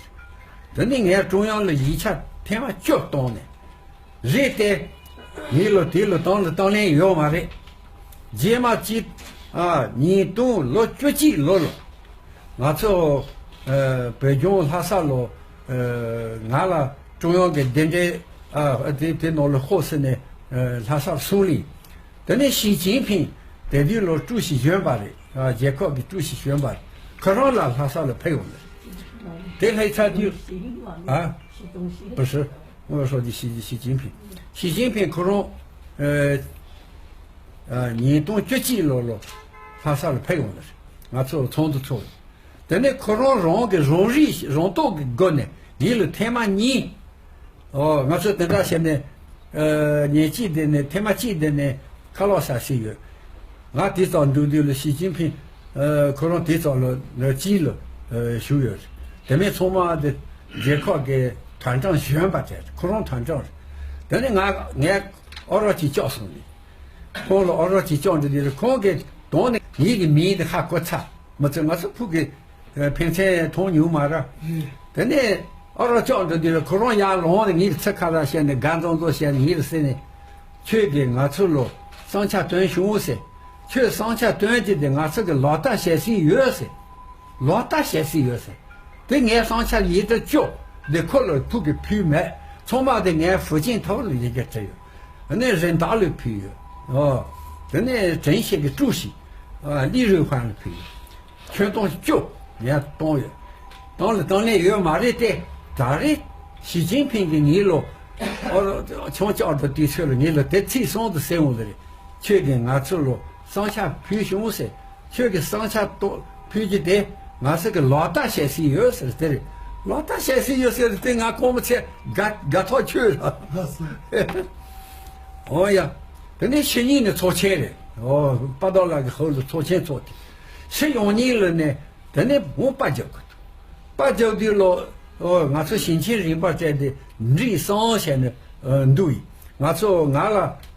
དེ་ནས་ངས་ཀྲུང་དབྱང་ལ་ཡིག་ཆ་ཐེངས་མ་བཅུ་བཏང་ནས། རེད་དེ། ངའི་ལོ་དེའི་ལོ་དང་ལ་དང་ལེན་ཡོད་མ་རེད། རྗེས་མ་གཅིག་ཨ་ཉིས་སྟོང་ལོ་བཅུ་གཅིག་ལོ་ལ། ང་ཚོ་ཨ་བོད་ལྗོངས་ལྷ་ས་ལོ་ཨ་ང་ལ་ཀྲུང་དབྱང་གི་གདན་འདྲེན་ཨ་དེ་དེ་ནང་ལ་ཧོ་སི་ནས་ཨ་ལྷ་སར་སོང་ལི། དེ་ནས་ཞི་ཅིན་ཕིང་དེ་དུས་ལོ་ཀྲུའུ་ཞི་གཞོན་པ་རེད། ཨ་རྒྱལ་ཁབ་ཀྱི་ཀྲུའུ་ཞི་གཞོན་པ་རེད། ཁོ་རང་ལ་ལྷ་ས་ལ་ཕེབས་ཡོང་ལ། དེ་ལྷ་ས་དུས་ཨ་བུ་སི། ངོ་སོ་ཅི་ཞི་ཞི་ཅིན་ཕིང་། ཞི་ཅིན་ཕིང་ཁོ་རང་ཨ་ཨ་ཉིས་སྟོང་བཅུ་གཅིག་ལོ་ལོ་ལྷ་ས་ལ་ཕེབས་ཡོང་ནས་ང་ཚོ་ཚོགས་འདུ་ཚོགས། དེ་ནས་ཁོ་རང་རང་གི་རང་རིགས་རང་རྟོགས་ཀྱི་སྒོ་ནས་ངེད་ལ་ཐེངས་མ་གཉིས། ཨོ་ང་ཚོ་དེ་འདྲ་བྱས་ནས་ཨ་ཉིན་གཅིག་དེ་ནས་ཐེངས་མ་གཅིག་དེ་ནས་ཁ་ལག་ཟ་སྲིད་ཡོད། ང་དེ་ཙམ་འདུག་དུས་ལ་ཞི་ཅིན་ཕིང་ཨ་ཁོ་རང་དེ་ཙམ་ལ་ལ་ཅི་ལ་ཨ་བཞུགས་ཡོད། དེ་མིན་ཚང་མ་དེ་རྒྱལ་ཁབ་ཀྱི་དོན་གྲངས་གཞོན་པ་དེ་ཁོ་རང་དོན་གྲངས་རེད། དེ་ནས་ང་ངས་ཨོ་རོག་ཅིག་བཅག་སོང་ནས། ཁོང་ལ་ཨོ་རོག་ཅིག་བཅག་འདྲི་དེ་ལ་ཁོང་གིས་དོན་ནི་ངེད་ཀྱི་མིང་དེ་ཧ་གོ་ཚར་མ་ཚད་ང་ཚོ་ཕུག་གི་ཕན་ཚུན་མཐོང་མྱོང་མ་ར། དེ་ནས་ཨོ་རོག་བཅག་འདྲི་དེ་ལ་ཁོ་རང་ཡར་ལངས་ནས་ངེད་ཀྱི་ཚིག་ཁ་ར་བཤད་ནས་དགའ་མཛོ་མཛོ་བཤད་ནས་ངེད་ལ་ཟེར་ནས། ཁྱོད་ཀྱིས་ང་ཚོ་ལ་བསམ་འཆར་བཏོན་བྱུང་ཟེར། ཁྱོད་བསམ་འཆར་བཏོན་རྒྱུ་དེ་ང་ཚོ་གི་ལག་བསྟར་བྱེད་སྲིད་ཡོད་ཟེར། ལག་བསྟར་བྱེད་སྲིད་ཡོད་ཟེར། དེ་ངའི་བསམ་འཆར་ཡིག་ཐེངས་བཅུ་དེ་ཁོ་ལ་ཕུག་གི་ཕུལ་མེད། ཚང་མ་དེ་ངའི་ཧྥུ་ཅན་ཐོག་ལ་ཡི་གེ་བྲིས་ཡོད། དེ་ནས་རིན་བདག་ལ་ཕུལ་ཡོད། ཨོ། དེ་ནས་ཀྲིན་ཤེ་གི་ཀྲུའུ་ཞི། ཨ་ལི་རུའི་ཧྥན་ལ་ཕུལ་ཡོད། ཁྱོན་སྟོང་བཅུ་ངས་གཏོང་ཡོད། གཏོང་ལ་གཏོང་ལེན་ཡོད་མ་རེད་དེ། ད་རེས་ཞི་ཅིན་ཕིང་གིས་ངེད་ལོ། ཨོ་ཆུང་ཆུང་ཨོ་ཏོ་དུས་ཚོད་ལ་ངེད་ལོ་དེ་ཚིག་སོང་དུ་ཟེར་འོང་ལ་རེད། ཁྱོད་ཀྱིས་ང་ཚོ་ལོ་བསམ་འཆར་ཕུལ་བྱུང་ཟེར། ཁྱོད་ཀྱི་བསམ་འཆར་ཏོ་ཕུལ་རྒྱུ་དེ་ང་ཚོ་གི་ལག་བསྟར་བྱེད་སྲིད་ཡོད་ཟེར་དེ་རེད། ལག་བསྟར་བྱེད་སྲིད་ཡོད་ཟེར་དེ་ང་ཁོང་མི་ཚེ་དགའ་དགའ་ཐག་ཆོད་ལ། ཨོ་ཡ། དེ་ནས་ཕྱི་ཉིན་ནས་ཚོགས་ཆེན་རེད། ཨོ་པ་དོ་ལགས་ཀྱི་ཧོལ་དུ་ཚོགས་ཆེན་ཚོགས་ཏེ། ཕྱི་ཡོང་ཉིན་ལ་ནས་དེ་ནས་བོད་པ་རྒྱབ་གི་འདུག་པ་རྒྱབ་དུས་ལོ། ཨོ་ང་ཚོ་ཞིང་ཆེན་རིམ་པ་བཙལ་ཏེ་འགྲིག་སོང་བྱས་ནས་འདུག་ཡིན། ང་ཚོ་ང་ལ་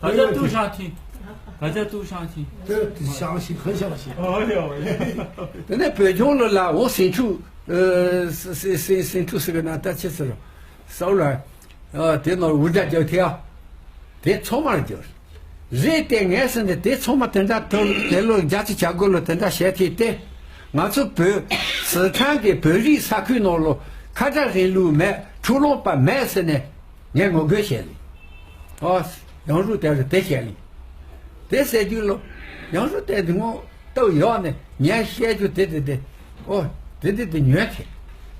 大家都相信，大家都相信。对，相信，很相信。哎呀，哎呀。 དེ་ནས་བོད་ལྗོངས་ལ་ལ་འོ་ཟིང་འཁྲུག་ཨ་ཟིང་ཟིང་ཟིང་འཁྲུག་ཟེར་གི་ན་ད་ཅི་ཟེར་རོ། སའུ་ལ་ཨ་དེ་ནོར་འུར་སྒྲ་རྒྱག་ཐེ་ཨ། དེ་ཚང་མར་རྒྱག་རེད་དེ་ངས་ཟེར་ནས་དེ་ཚང་མ་དེ་འདྲ་ཐོབ་དེ་ལོ་བརྒྱ་ཆ་བརྒྱ་དགུ་ལོ་དེ་འདྲ་བྱས་ཐེ་དེ། ང་ཚོ་བོད་སི་ཁྲོན་གྱི་བོད་རིགས་ས་ཁུལ་ནང་ལོ་ཁ་བྲལ་རིང་ལུགས་མེད་འཁྲུག་ལོང་པ་མེད་ཟེར་ནས་ངས་ངོ་རྒོལ་བྱས་ལེ། ཨ། ཡང་རུ་དེ་ལ་དེ་བཤད་ལེ། དེ་ཟེར་དུས་ལོ། ཡང་རུ་དེ་དེ་ངོ་ལྟ་བུ་ཡོག་ནས་ངས་བཤད་རྒྱུ་དེ་དེ་དེ། ཨོ། དེ་དེ་དེ་ཉོན་ཐེ།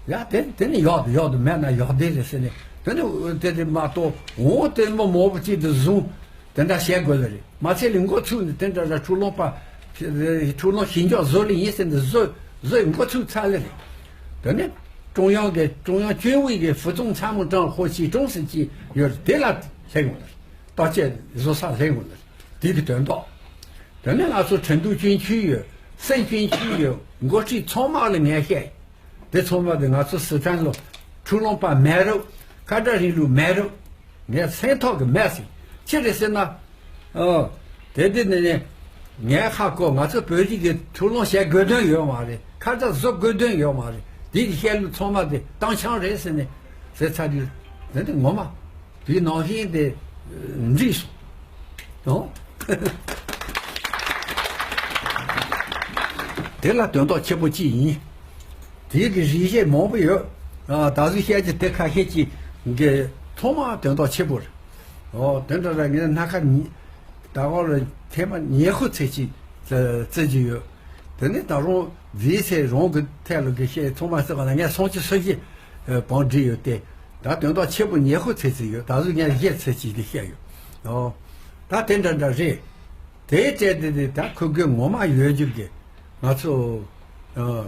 ཡ་དེ་དེ་ནི་ཡོག་དེ་ཡོག་དེ་མེད་ན་ཡོག་དེ་རེད་ཟེར་ནས་དེ་ནི་དེ་དེ་མ་གཏོགས་འོ་དེ་མོ་མོ་བ་ཅིག་དེ་བཟུང་། དེ་འདྲ་བཤད་དགོས་ལ་རེད་མ་ཚད་ལ་འགོ་ཚུགས་ནས་དེ་འདྲ་ར་འཁྲུག་ལོང་པ། འཁྲུག་ལོང་ཞི་འཇགས་བཟོ་ལེ་ཡིན་ཟེར་ནས་བཟོ་བཟོས་འགོ་ཚུགས་ཚར་ལེ་རེད། དེ་ནི་ཀྲུང་དབྱང་གི་ཀྲུང་དབྱང་军委གི་副总参谋长 ཧོ་ཅི་ཀྲུང་ཟེར་གྱི་ཡོད་རེད་དེ་ལ་སླེབས་ཡོང་ལ་རེད། བརྟག་དཔྱད་བཟོ་ས་སླེབས་ཡོང་ལ་རེད། དེ་གི་དོན་དག་དེ་ནས་ང་ཚོ་成都军区ཡོད། 深圳军ཡོད། འགོ་ཁྲིད་ཚང་མ་ལ་ངས་བཤད། དེ་ཚང་མ་དེ་ང་ཚོ་སི་ཁྲོན་ལ་འཁྲུག་ལོང་པ་མེད་རུང་ཁ་བྲལ་རིང་ལུགས་མེད་རུང་ངས་སེམས་ཐོག་གི་མེད་ཟེར། ཅི་རེད་ཟེར་ན། ཨོ། དེ་དེ་ནས་ནས་ངས་ཧ་གོ་ང་ཚོ་བོད་རིགས་ཀྱི་འཁྲུག་ལོང་བྱེད་དགོས་དོན་ཡོད་མ་རེད། ཁ་བྲལ་བཟོ་དགོས་དོན་ཡོད་མ་རེད། དེ་གི་བཤད་ལུགས་ཚང་མ་དེ་སྟངས་འཆང་རེད་ཟེར་ནས་ཟེར་ཚར་དུས་དེ་འདི་ངོ་མ། དེའི་ནང་བཞིན་དེ་འགྲིག་སོང་། ཨོ། དེ་ལ་དོན་དག་ཆེན་པོ་གཅིག་ཡིན། དེའི་གི་རིགས་བཤད་མང་པོ་ཡོད། ཨ། ད་གཟོད་བཤད་རྒྱུ་དེ་ཁ་ཤས་ཀྱི་གི་ཚང་མ་དོན་དག་ཆེན་པོ་རེད། ཨོ། དེ་འདྲ་ར་ངས་སྣ་ཁ་ཉི་ད་གོང་ལ་ཐེངས་མ་ཉི་ཤུ་ཚད་ཅིག་བརྩི་རྒྱུ་ཡོད། དེ་ནི་ད་རུང་རྗེས་ཚེ་རང་གི་ཐད་ལ་གི་བཤད་ཚང་མ་ཟེར་བ་ན་ངས་སུམ་ཅུ་སོ་བཞི་བང་བསྒྲིགས་ཡོད་དེ། ད་དོན་དག་ཆེན་པོ་ཉི་ཤུ་ཚད་ཅིག་ཡོད། ད་གཟོད་ངས་བཞི་ཚད་ཅིག་དེ་བཤད་ཡོད། ཨོ། ད་དེ་འདྲ་འདྲ་རེད། དེའི་གྲས་དེ་དེ་ད་ཁོ་གི་ངོ་མ་ཡོད་རྒྱུ་གི་ང་ཚོ། ཨ།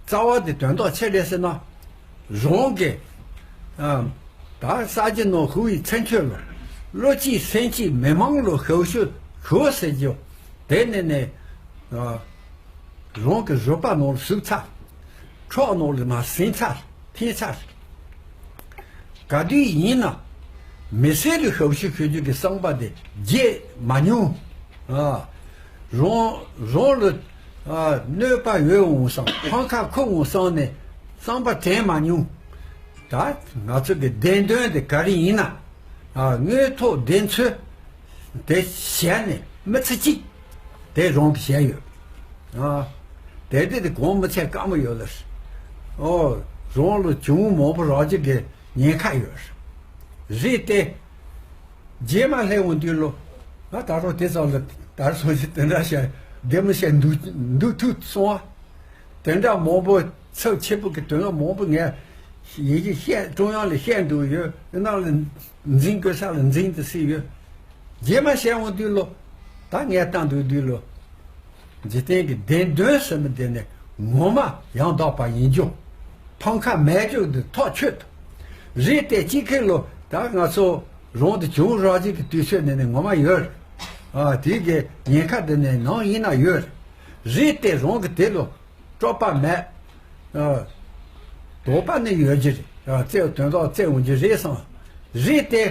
རྩ་བ་དེ་དོན་དག་ཆེ་རེད་ཟེར་ན། རང་གི། ཨ། ད་ས་ཆ་ནང་ཧུ་ཡི་ཚན་ཆོད་ལོ། བློ་གཅིག་སེམས་གཅིག་མི་མང་ལོ་ཤོག་ཤོག་ཤོག་ཟེར་རྒྱུ། དེ་ནས་ནས། ཨ། རང་གི་རུས་པ་ནང་ལ་ཟུག་ཚར། ཁྲག་ནང་ལ་མར་ཟིན་ཚར་འཐིང་ཚར། ག་དུས་ཡིན་ན། མི་སེར་ལ་ཤོག་ཤོག་ཤོད་རྒྱུ་གི་བསམ་པ་དེ་བརྗེད་མ་མྱོང་། ཨ། རང་རང་ལ་ཨ་གནོད་པ་ཡོད་འོང་བསམ་ཕམ་ཁ་ཁུར་འོང་བསམ་ནས་བསམ་པ་དྲན་མ་མྱོང་། ད་ང་ཚོ་གི་བདེན་དོན་དེ་ག་རེ་ཡིན་ན། ཨ། དངོས་ཐོག་བདེན་འཚོལ་དེ་བྱས་ནས་མི་ཚེ་གཅིག་དེ་རང་གིས་བྱས་ཡོད། ཨ། དེ་དེ་དེ་གོང་མི་ཚད་དཀའ་མོ་ཡོད་ལ། ཨོ། རང་ལ་གྱོང་མང་པོ་རག་རྒྱུ་གི་ཉེན་ཁ་ཡོད། རེད་དེ། རྗེས་མ་སླེབས་འོང་དུས་ལོ། ང་ད་རུང་དེ་ཙམ་ལ་ད་རུང་སོང་ཞིག་དེ་འདྲ་བཤད་བདེ་མོ་བཤད་འདུག་འདུག་ཐུག་སོང་བ། དེ་འདྲ་མང་པོ་ཚབས་ཆེ་པོ་གི་དོན་ལ་མང་པོ་ངས་ཡིན་གྱི་བཤད། ཀྲུང་དབྱང་ལ་བཤད་འདུག་ཡོད། ནང་ལ་འཛིན་དགོས་ས་ལ་འཛིན་དུ་སྲིད་ཡོད། རྗེས་མ་བཤད་འོང་དུས་ལོ། ད་ངས་བཏང་འདུག་དུས་ལོ། འཇིག་རྟེན་གྱི་བདེན་དོན་ཟེར་མི་དེ་ནི་ངོ་མ་ཡང་དག་པ་ཡིན་རྒྱུ། ཕམ་ཁ་མེད་རྒྱུ་འདི་ཐག་ཆོད་དོ། རེད་དེ་སྤྱི་ཁེ་ལོ། ད་ང་ཚོ་རང་དུ་བྱུང་རག་རྒྱུ་གི་དུས་ཚོད་ནི་ནི་ངོ་མ་ཡོད། ཨ། དེ་གི་ཉེན་ཁ་འདི་ནི་ནང་ཡིན་ན་ཡོད། རེད་དེ་རང་གི་དེ་ལོ་སྤྲོ་བ་མེད། ཨ། དོགས་པ་ནི་ཡོད་ཀྱི་རེད། ཨ། བཙལ་དོན་དག་བཙལ་འོང་རྒྱུ་རེད་བསམ། རེད་དེ།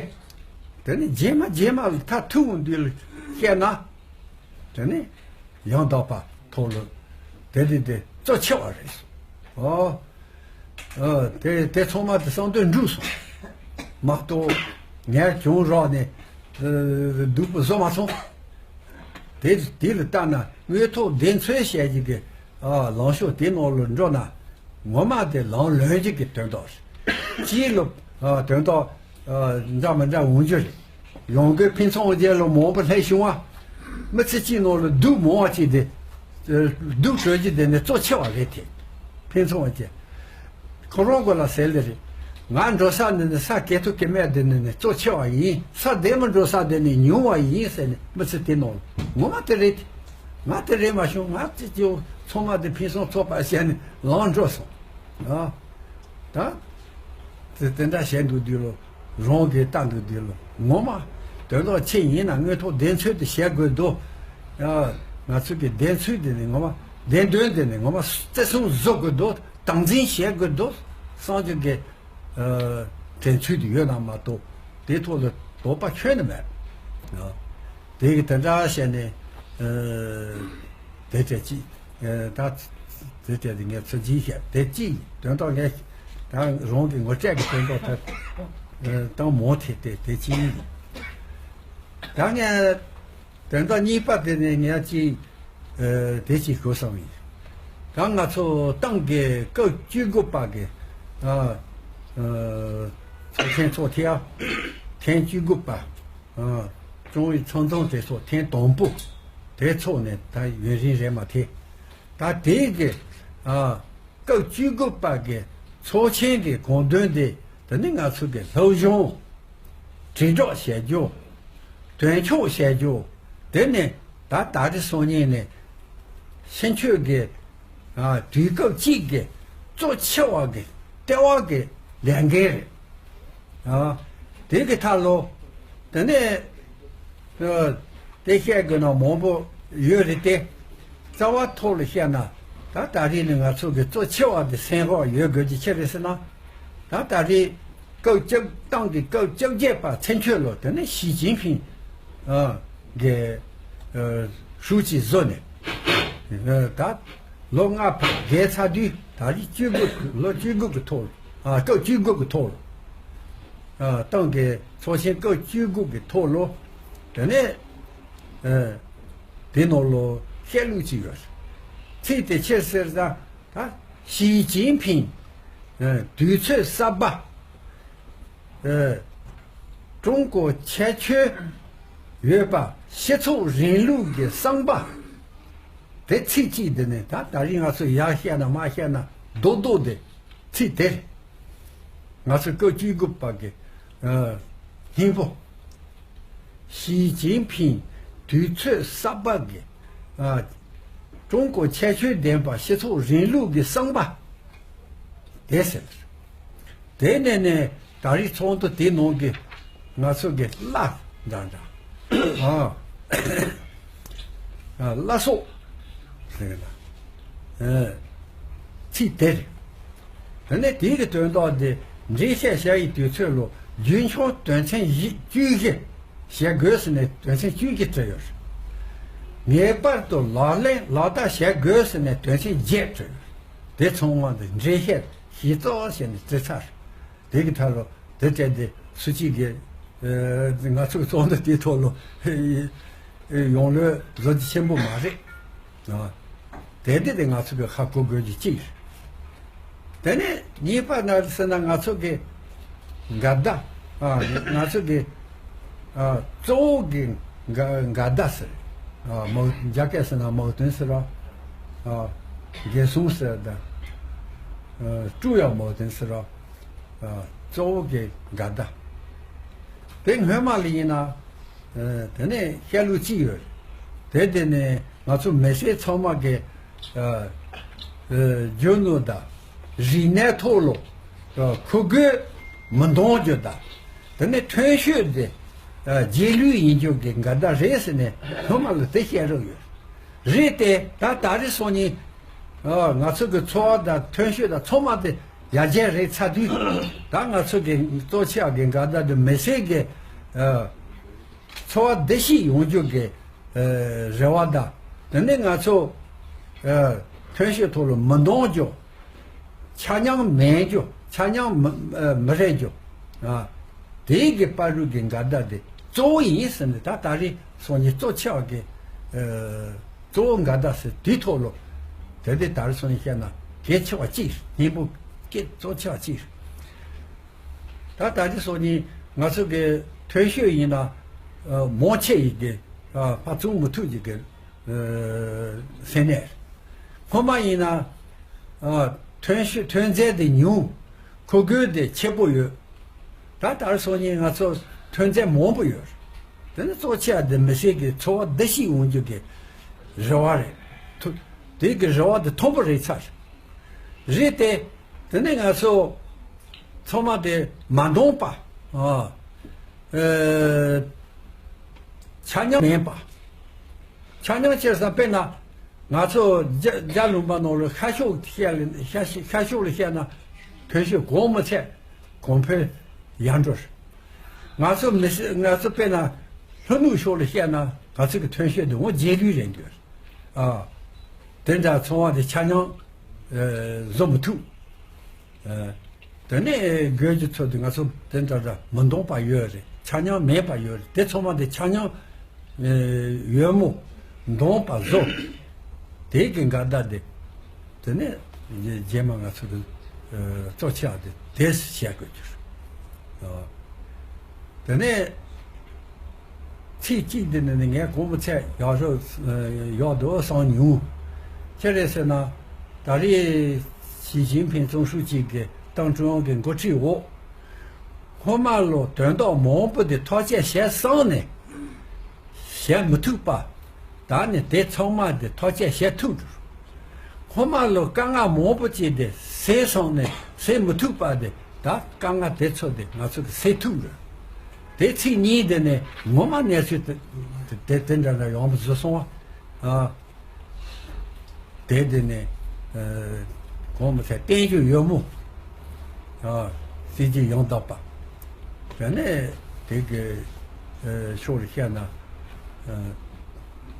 དེ་ནི་རྗེས་མ་རྗེས་མ་ལ་མཐར་ཐུག་འོང་དུས་ལ་བཤད་ན། དེ་ནི་ཡང་དག་པ་ཐོག་ལ་དེ་དེ་དེ་གཙོ་ཆེ་བ་རེད། ཨོ། ཨ། དེ་དེ་ཚང་མ་དེ་བསམ་དོན་འགྲུབ་སོང་། མ་གཏོགས་ངས་གྱོང་རག་ནས། ཨ། སྡུག་པོ་བཟོ་མ་སོང་། དེ་དེ་ལ་ལྟ་ན་དངོས་ཐོག་བདེན་འཚོལ་བྱས་ཀྱི་གི། ཨ། ལངས་ཕྱོགས་དེ་ནང་ལ་འགྲོ་ན། ངོ་མ་དེ་ལམ་ལྷོད་རྒྱུ་གི་དོན་དག་རེད། སྤྱིའི་ལོ། ཨ། དོན་དག་ཨ། འདྲ་མི་འདྲ་འོང་རྒྱུ་རེད། ཡང་སྒོས་ཕུན་ཚོགས་རྒྱལ་ལོ་མང་པོ་སླེབས་བྱུང་བ། མི་ཚེ་གཅིག་ནང་ལ་སྡུག་མང་བ་ཅིག་དེ། ཨ། སྡུག་གྲོལ་རྒྱུ་དེ་ནི་གཙོ་ཆེ་བ་རེད་དེ། ཕུན་ཚོགས་རྒྱལ། ཁོ་རང་གོ་ལ་ཟེར་ལེ་རེད། ང་འགྲོ་ས་འདི་ནི་ས་གེ་ཐུ་གེ་མེད་འདི་ནི་ནི་གཙོ་ཆེ་བ་ཡིན། ས་བདེ་མོ་འགྲོ་ས་འདི་ནི་ཉུང་བ་ཡིན་ཟེར་ནས་མི་ཚེ་དེ་ནང་ལ་ངོ་མ་དེ་རེད་དེ། ང་དེ་རེད་མ་བྱུང་། ང་ཅི་ཅི་ཚང་མ་དེ་ཕུན་སུམ་ཚོགས་པ་བྱས་ནས་ལངས་འགྲོ་སོང་། ཨ། ད། དེ་དེ་འདྲ་བྱས་འདུག་དུས་ལོ། རང་གིས་ལྟ་འདུག་དུས་ལོ། ངོ་མ་དོན་དག་ཆེ་ཡིན་ན་དངོས་ཐོག་བདེན་འཚོལ་དེ་བྱེད་དགོས་འདུག། ཨ། ང་ཚོ་གི་བདེན་འཚོལ་དེ་ནི་ངོ་མ་བདེན་དོན་དེ་ནི་ངོ་མ་བརྩི་སྲུང་བཟོ་དགོས་འདུག། སྟངས་འཛིན་བྱེད་དགོས་འདུག་བསམ་རྒྱུ་གི། ཨ། དྲན་ཚུལ་དེ་ཡོད་ན་མ་གཏོགས་དེ་ཐོག་ལ་དོགས་པ་ཁྱོན་ནས་མེད། ཨ། དེ་གི་དེ་འདྲ་བྱས་ནས། ཨ། དེ་འདྲ་ཅིག། ཨ། ད་དེ་འདྲ་དེ་ངས་ཚོད་འཛིན་བྱས་དེ་གཅིག་དོན་དག་ངས་ད་རང་གི་ངོ་སྤྲད་ཀྱི་དོན་དག་ད། ཨ། ད་མོ་དེ་དེ་དེ་གཅིག་ཡིན། ད་ངས་དོན་དག་གཉིས་པ་དེ་ནས་ངས་ཅིག། ཨ། དེ་གཅིག་གོ་བསམ་ཡིན། ད་ང་ཚོ་ཏང་གི་སྐབས་བཅུ་དགུ་པ་གི། ཨ། ཨ། ཚོགས་ཆེན་ཚོགས་ཐེངས་ཨ། ཐེངས་བཅུ་དགུ་པ། ཨ། ཀྲུང་ཨུའི་ཚང་འཛོམས་གྲོས་ཚོགས་ཐེངས་དང་པོ་དེ་ཚོགས་ནས་ད་ཡུན་རིང་རེད་མ་ཐེ། ད་དེའི་གི། ཨ། སྐབས་བཅུ་དགུ་པ་གི་ཚོགས་ཆེན་གི་དགོངས་དོན་དེ། དེ་ནི་ང་ཚོ་གི་སློབ་སྦྱོང་། དྲིལ་སྒྲོག་བྱེད་རྒྱུ། དོན་འཁྱོལ་བྱེད་རྒྱུ། དེ་ནི་ད་ད་རེས་སང་ཉིན་ནས་ཕྱིན་ཆོད་ཀྱི། ཨ། དུས་སྐབས་གཅིག་གི་གཙོ་ཆེ་བ་གི་ལྟེ་བ་གི་ལས་འགན་རེད། ཨ། དེ་གི་ཐད་ལོ། དེ་ནས། ཨ། དེ་བཤད་དགོས་ན་མང་པོ་ཡོད་རེད་དེ། རྩ་བ་ཐོག་ལ་བཤད་ན། ད་ད་རེས་ནི་ང་ཚོ་གི་གཙོ་ཆེ་བ་དེ་སེམས་ཁོག་ཡོད་དགོས་ཀྱི་ཆེ་རེད་ཟེར་ན། ད་ད་རེས་སྐབས་བཅུ། ཏང་གི་སྐབས་བཅོ་བརྒྱད་པ་ཚུན་ཆོད་ལོ། དེ་ནས་ཞི་ཅིན་ཕིང་། ཨ། གི། ཨ། ཧྲུའུ་ཅི་བཟོ་ནས། ཨ། ད་ལོ་ལྔ་བརྒལ་ཚར་དུས་ད་རེས་བཅུ་དགུ། ལོ་བཅུ་དགུ་གི་ཐོག་ལ། ཨ། སྐབས་བཅུ་དགུ་གི་ཐོག་ལ། ཨ། ཏང་གི་ཚོགས་ཆེན་སྐབས་བཅུ་དགུ་གི་ཐོག་ལ། དེ་ནས། ཨ། དེ་ནང་ལོ་བཤད་ལུགས་ཅིག་ཡོད། ཚིག་དེ་ཆེ་ཟེར་ཙང་། ད་ཞི་ཅིན་ཕིང་། ཨ། དུས་ཚོད་གསར་པ། ཨ། ཀྲུང་གོ་ཁྱད་ཆོས་ཡོད་པ་སྤྱི་ཚོགས་རིང་ལུགས་ཀྱི་བསམ་པ། དེ་ཚིག་གཅིག་འདི་ནི་ད་ད་རིང་ང་ཚོ་ཡར་བཤད་ན་མར་བཤད་ན་རྡོག་རྡོག་དེ་ཚིག་དེ་རེད། ང་ཚོ་སྐབས་བཅུ་དགུ་པ་གི། ཨ། སྙིང་པོ། ཞི་ཅིན་ཕིང་དུས་ཚོད་གསར་པ་གི། ཨ། ཀྲུང་གོ་ཁྱད་ཆོས་ལྡན་པ་སྤྱི་ཚོགས་རིང་ལུགས་ཀྱི་བསམ་པ། དེ་ཟེར། དེ་ནས་ནས་ད་རེས་ཚོགས་འདུ་དེ་ནང་གི་ང་ཚོ་གི་བླ་འདྲ་འདྲ། ཨ། ཨ། བླ་སྲོག་ཟེར་གི་ན། ཨ། ཚིག་དེ་རེད། དེ་ནས་དེའི་གི་དོན་དག་འདི་འགྲེལ་བཤད་བྱ་ཡི་དུས་ཚོད་ལོ། རྒྱུན་འཁྱོངས་དོན་ཚན་བཞི། བཅུ་བཞི་བྱེད་དགོས་ཟེར་ནས་དོན་ཚན་བཅུ་བཞི་བྲིས་ཡོད། ངེས་པར་དུ་ལག་ལེན་ལག་བསྟར་བྱེད་དགོས་ཟེར་ནས་དོན་ཚན་བརྒྱད་བྲིས་ཡོད། དེ་ཚང་མ་འདི་འགྲེལ་བཤད་ཞིབ་ཚགས་བྱས་ནས་བྲིས་ཚར། དེ་གི་ཐད་ལ་དེ་བྱས་ཏེ་སུ་གཅིག་གིས་ཨེ་ང་ཚོའི་ཚོགས་འདུ་དེའི་ཐོག་ལ་ཡོང་ལོས་བཟོ་རྒྱུ་ཆེན་པོ་མ་རེད། ཨ། དེ་དེ་དེ་ང་ཚོ་གི་ཧ་གོ་དགོས་རྒྱུ་གཅིག་རེད། དེ་ནས་གཉིས་པ་ན་ཟེར་ན་ང་ཚོ་གི་འགལ་ཟླ། ཨ། ང་ཚོ་གི་ཨ། གཙོ་བོ་གི་འགལ་འགལ་ཟླ་ཟེར། ཨ། མོ་རྒྱ་སྐད་ཟེར་ན་མོ་དོན་ཟེར་རོ། ཨ། རྒྱལ་སྲུང་ཟེར་ད། ཨ། ཀྲུའུ་ཡ་མོ་དོན་ཟེར་རོ། ཨ། གཙོ་བོ་གི་འགལ་ཟླ། དེ་སྔོན་མ་ལ་ཡིན་ན། ཨ། དེ་ནས་བཤད་ལུགས་གཅིག་ཡོད། དེ་དེ་ནས་ང་ཚོ་མི་སེར་ཚང་མ་གི་ཨ། ཨ། རྒྱུ་ནོར་དང་རིག་གནས་ཐོག་ལ་ཨ། ཁུ་དགོས་མི་འདང་རྒྱུ་དང་། དེ་ནས་ཐོན་ཤོས་དེ་ཨ། རྗེས་ལུས་ཡིན་རྒྱུ་གི་འགལ་ཟླ་རེད་ཟེར་ནས་སྔོན་མ་ལ་དེ་བཤད་རོགས་ཡོད། རེད་དེ་ད་ད་རེས་སང་ཉིན་ཨ། ང་ཚོ་གི་འཚོ་བ་དང་ཐོན་ཤོས་དང་ཚང་མ་དེ་ཡར་རྒྱས་རེད་ཚར་དུས། ད་ང་ཚོ་གི་གཙོ་ཆེ་བ་གི་འགལ་ཟླ་དེ་མི་སེར་གི་ཨ། འཚོ་བ་བདེ་སྐྱིད་ཡོང་རྒྱུ་གི་ཨ། རེ་བ་དང་། དེ་ནས་ང་ཚོ་ཨ། ཐོན་ཤོས་ཐོག་ལ་མི་འདང་རྒྱུ། ཆ་མཉམ་མེད་རྒྱུ། ཆ་མཉམ་མི་ཨ། མི་རེད་རྒྱུ། ཨ། དེའི་གི་བར་དུ་གི་འགལ་ཟླ་དེ་གཙོ་བོ་ཡིན་ཟེར་ནས་ད་ད་རེས་སང་ཉིན་གཙོ་ཆེ་བ་གི་ཨ། གཙོ་བོ་འགལ་ཟླ་ཟེར་དེའི་ཐོག་ལ་དེ་དེ་ད་རེས་སང་ཉིན་བཤད་ན་གལ་ཆེ་བ་གཅིག་སྙིང་པོ་གལ་གཙོ་ཆེ་བ་གཅིག་ད་ད་ལྟ་སོགས་ནི་ང་ཚོ་གི་ཐོན་ཤོས་ཡིན་ན་ཨ། མང་ཆེ་ཡི་གི་ཨ། ཕར་བཙོང་མི་ཐུབ་ཀྱི་གི་ཨ། ས་གནས། སྔོན་མ་ཡིན་ན་ཨ། ཐོན་ཤོས་ཐོན་རྫས་དེ་ཉུང་། མཁོ་དགོས་དེ་ཆེ་པོ་ཡོད། ད་ད་སོགས་ནི་ང་ཚོ་ཐོན་རྫས་མང་པོ་ཡོད། དེ་ནི་གཙོ་ཆེ་བ་དེ་མི་སེར་གི་འཚོ་བ་བདེ་སྐྱིད་ཡོང་རྒྱུ་གི་རེ་བ་རེད། ཐུ་དེ་གི་རེ་བ་དེ་མཐོན་པོ་རེད་ཚར། རེད་དེ། དེ་ནས་ང་ཚོ་ཚང་མ་དེ་མ་འདང་པ། ཨ། ཨེ། ཆ་མཉམ་མེད་པ། ཆ་མཉམ་བྱས་ཙང་དཔེར་ན་ང་ཚོ་རྒྱ་རྒྱ་ལུང་པ་ནང་ལ་ཤར་ཕྱོགས་བཤད་ལ་ཤར་ཤར་ཕྱོགས་ལ་བཤད་ན་ཐོན་ཤོས་གོང་མི་ཚད་གོང་འཕེལ་ཡར་འགྲོ། ང་ཚོ་མི་སེར་ང་ཚོ་དཔེར་ན་ལྷོ་ནུབ་ཕྱོགས་ལ་བཤད་ན་ང་ཚོ་གི་ཐོན་ཤོས་དེ་འོ་རྗེས་ལུས་རེད་འདུག་ཨ། དེ་འདྲ་ཚོང་བ་དེ་ཆ་མཉམ་ཨ། བཟོ་མི་ཐུབ། ཨ། དེ་ནས་དགོས་རྒྱུ་ཚོ་དེ་ང་ཚོ་དེ་འདྲ་འདྲ་མི་འདང་པ་ཡོད་རེད། ཆ་མཉམ་མེད་པ་ཡོད་རེད། དེ་ཚང་མ་དེ་ཆ་མཉམ་ཨ། ཡོད་མོ་འདང་པ་བཟོ། དེ་གི་འགལ་ཟླ་དེ། དེ་ནས་རྗེས་མ་ང་ཚོ་གི་ཨ། གཙོ་ཆེ་བ་དེ་དེ་བཤད་དགོས་རྒྱུ་རེད། ཨ། དེ་ནས་ཚིག་གཅིག་འདི་ནི་ངས་གོང་མ་ཚད་ཡག་རོགས་ཡག་འདུག་བསམ་མྱོང་། ཅི་རེད་ཟེར་ན། ད་རེས་ཞི་ཅིན་ཕིང་ཙུང་ཧྲུའུ་ཅི་གི་ཏང་ཀྲུང་དབྱང་གི་འགོ་ཁྲིད་འོག་སྔོན་མ་ལོ་དོན་དག་མང་པོ་དེ་ཐག་གཅོད་བྱས་སོང་ནས་བྱེད་མི་ཐུབ་པ། ད་ནི་དེ་ཚང་མ་དེ་ཐག་གཅོད་བྱེད་ཐུབ་འགྲོ། སྔོན་མ་ལོ་དཀའ་ངལ་མང་པོ་ཅིག་དེ་སེལ་སོང་ནས་སེལ་མི་ཐུབ་པ་དེ་ད་དཀའ་ངལ་དེ་ཚོ་དེ་ང་ཚོ་གི་སེལ་ཐུབ་རེད། དེ་ཚིག་གཉིས་དེ་ནས་ངོ་མ་གནས་ཚུལ་དེ་དེ་དེ་འདྲ་འདྲ་ཡོང་བ་བཟོ་སོང་བ། ཨ། དེ་དེ་ནས་ཨ། གོང་མ་ཚད་བསྟན་རྒྱུ་ཡོད་མོ། ཨ། སྲིད་ཇུས་ཡང་དག་པ། དེ་ནས་དེ་གི་ཨ། ཕྱོགས་ལ་བཤད་ན་ཨ།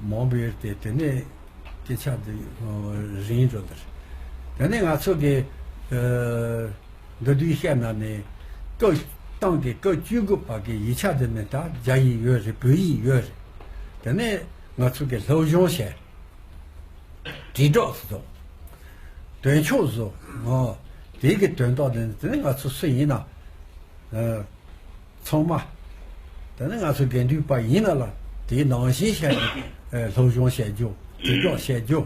མང་པོ་ཡོད་དེ་དེ་ནས། སྐད་ཆ་དེ་རིང་འགྲོ་འདིར། དེ་ནས་ང་ཚོ་གི་ཨ། འདི་དུས་བཤད་ན་ནི་སྐབས་ཏང་གི་སྐབས་བཅུ་དགུ་པ་གི་ཡིག་ཆ་དེ་ནི་ད་རྒྱ་ཡིག་ཡོད་རེད། བོད་ཡིག་ཡོད་རེད། དེ་ནས་ང་ཚོ་གི་སློབ་སྦྱོང་བྱས། དྲིལ་སྒྲོག་བཟོ། དོན་ཆོག་བཟོ། ཨོ། དེ་གི་དོན་དག་དེ་ནི་དེ་ནི་ང་ཚོ་སུ་ཡིན་ན། ཨ། ཚང་མ། དེ་ནི་ང་ཚོ་དགེ་འདུན་པ་ཡིན་ན་ལ་དེའི་ནང་བཞིན་བྱས་ནས་སློབ་སྦྱོང་བྱེད་རྒྱུ། དྲིལ་སྒྲོག་བྱེད་རྒྱུ།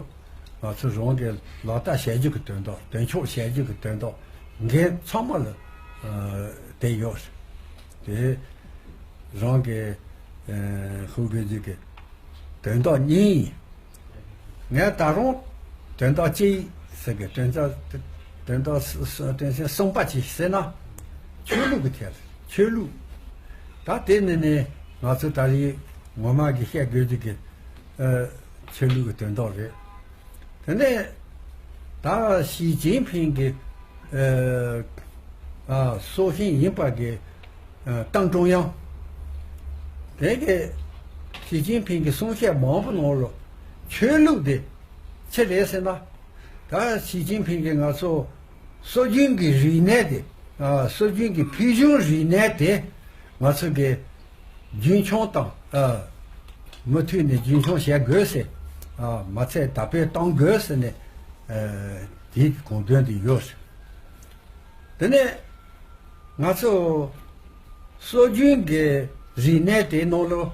ང་ཚོ་རང་གི་ལག་བསྟར་བྱེད་རྒྱུ་གི་དོན་དག། དོན་འཁྱོལ་བྱེད་རྒྱུ་གི་དོན་དག་འགན་ཚང་མ་ལ་དེ་ཡོད། དེ་རང་གི་ཧུའུ་གོ་ཇི་གི་དོན་དག་གཉིས་ཡིན། ངས་ད་རུང་དོན་དག་གཅིག་ཟེར་གི། དོན་དག་དོན་དག་གསུམ་པ་ཅིག་ཟེར་ན། ཆོས་ལུགས་ཀྱི་ཐད། ཆོས་ལུགས། ད་དེ་ནི་ནི་ང་ཚོ་ད་རེས་ངོ་མ་གི་བཤད་དགོས་རྒྱུ་གི་ཨ། ཆོས་ལུགས་ཀྱི་དོན་དག་རེད། དེ་ནས་ད་ཞི་ཅིན་ཕིང་གི་ཨ། ཨ། སྲོག་ཤིང་ཡིན་པ་གི་ཨ། ཏང་ཀྲུང་དབྱང་། དེ་གི་ཞི་ཅིན་ཕིང་གི་གསུང་བཤད་མང་པོ་ནང་ལ་ཆོས་ལུགས་དེ་ཅི་རེད་ཟེར་ན། ད་ཞི་ཅིན་ཕིང་གིས་ང་ཚོ་སྲོལ་རྒྱུན་གྱི་རིག་གནས་དེ་ ཨ། སྲོལ་རྒྱུན་གྱི་ཕུལ་བྱུང་རིག་གནས་དེ་ང་ཚོ་གི་རྒྱུན་འཁྱོངས་དང་། ཨ། མུ་མཐུད་ནས་རྒྱུན་འཁྱོངས་བྱེད་དགོས་ཟེར། ཨ། མ་ཚད་དར་སྤེལ་གཏོང་དགོས་ཟེར་ནས། ཨ། དེའི་དགོངས་དོན་དེ་ཡོད། དེ་ནས་ང་ཚོ་སྲོལ་རྒྱུན་གྱི་རིག་གནས་དེའི་ནང་ལོ་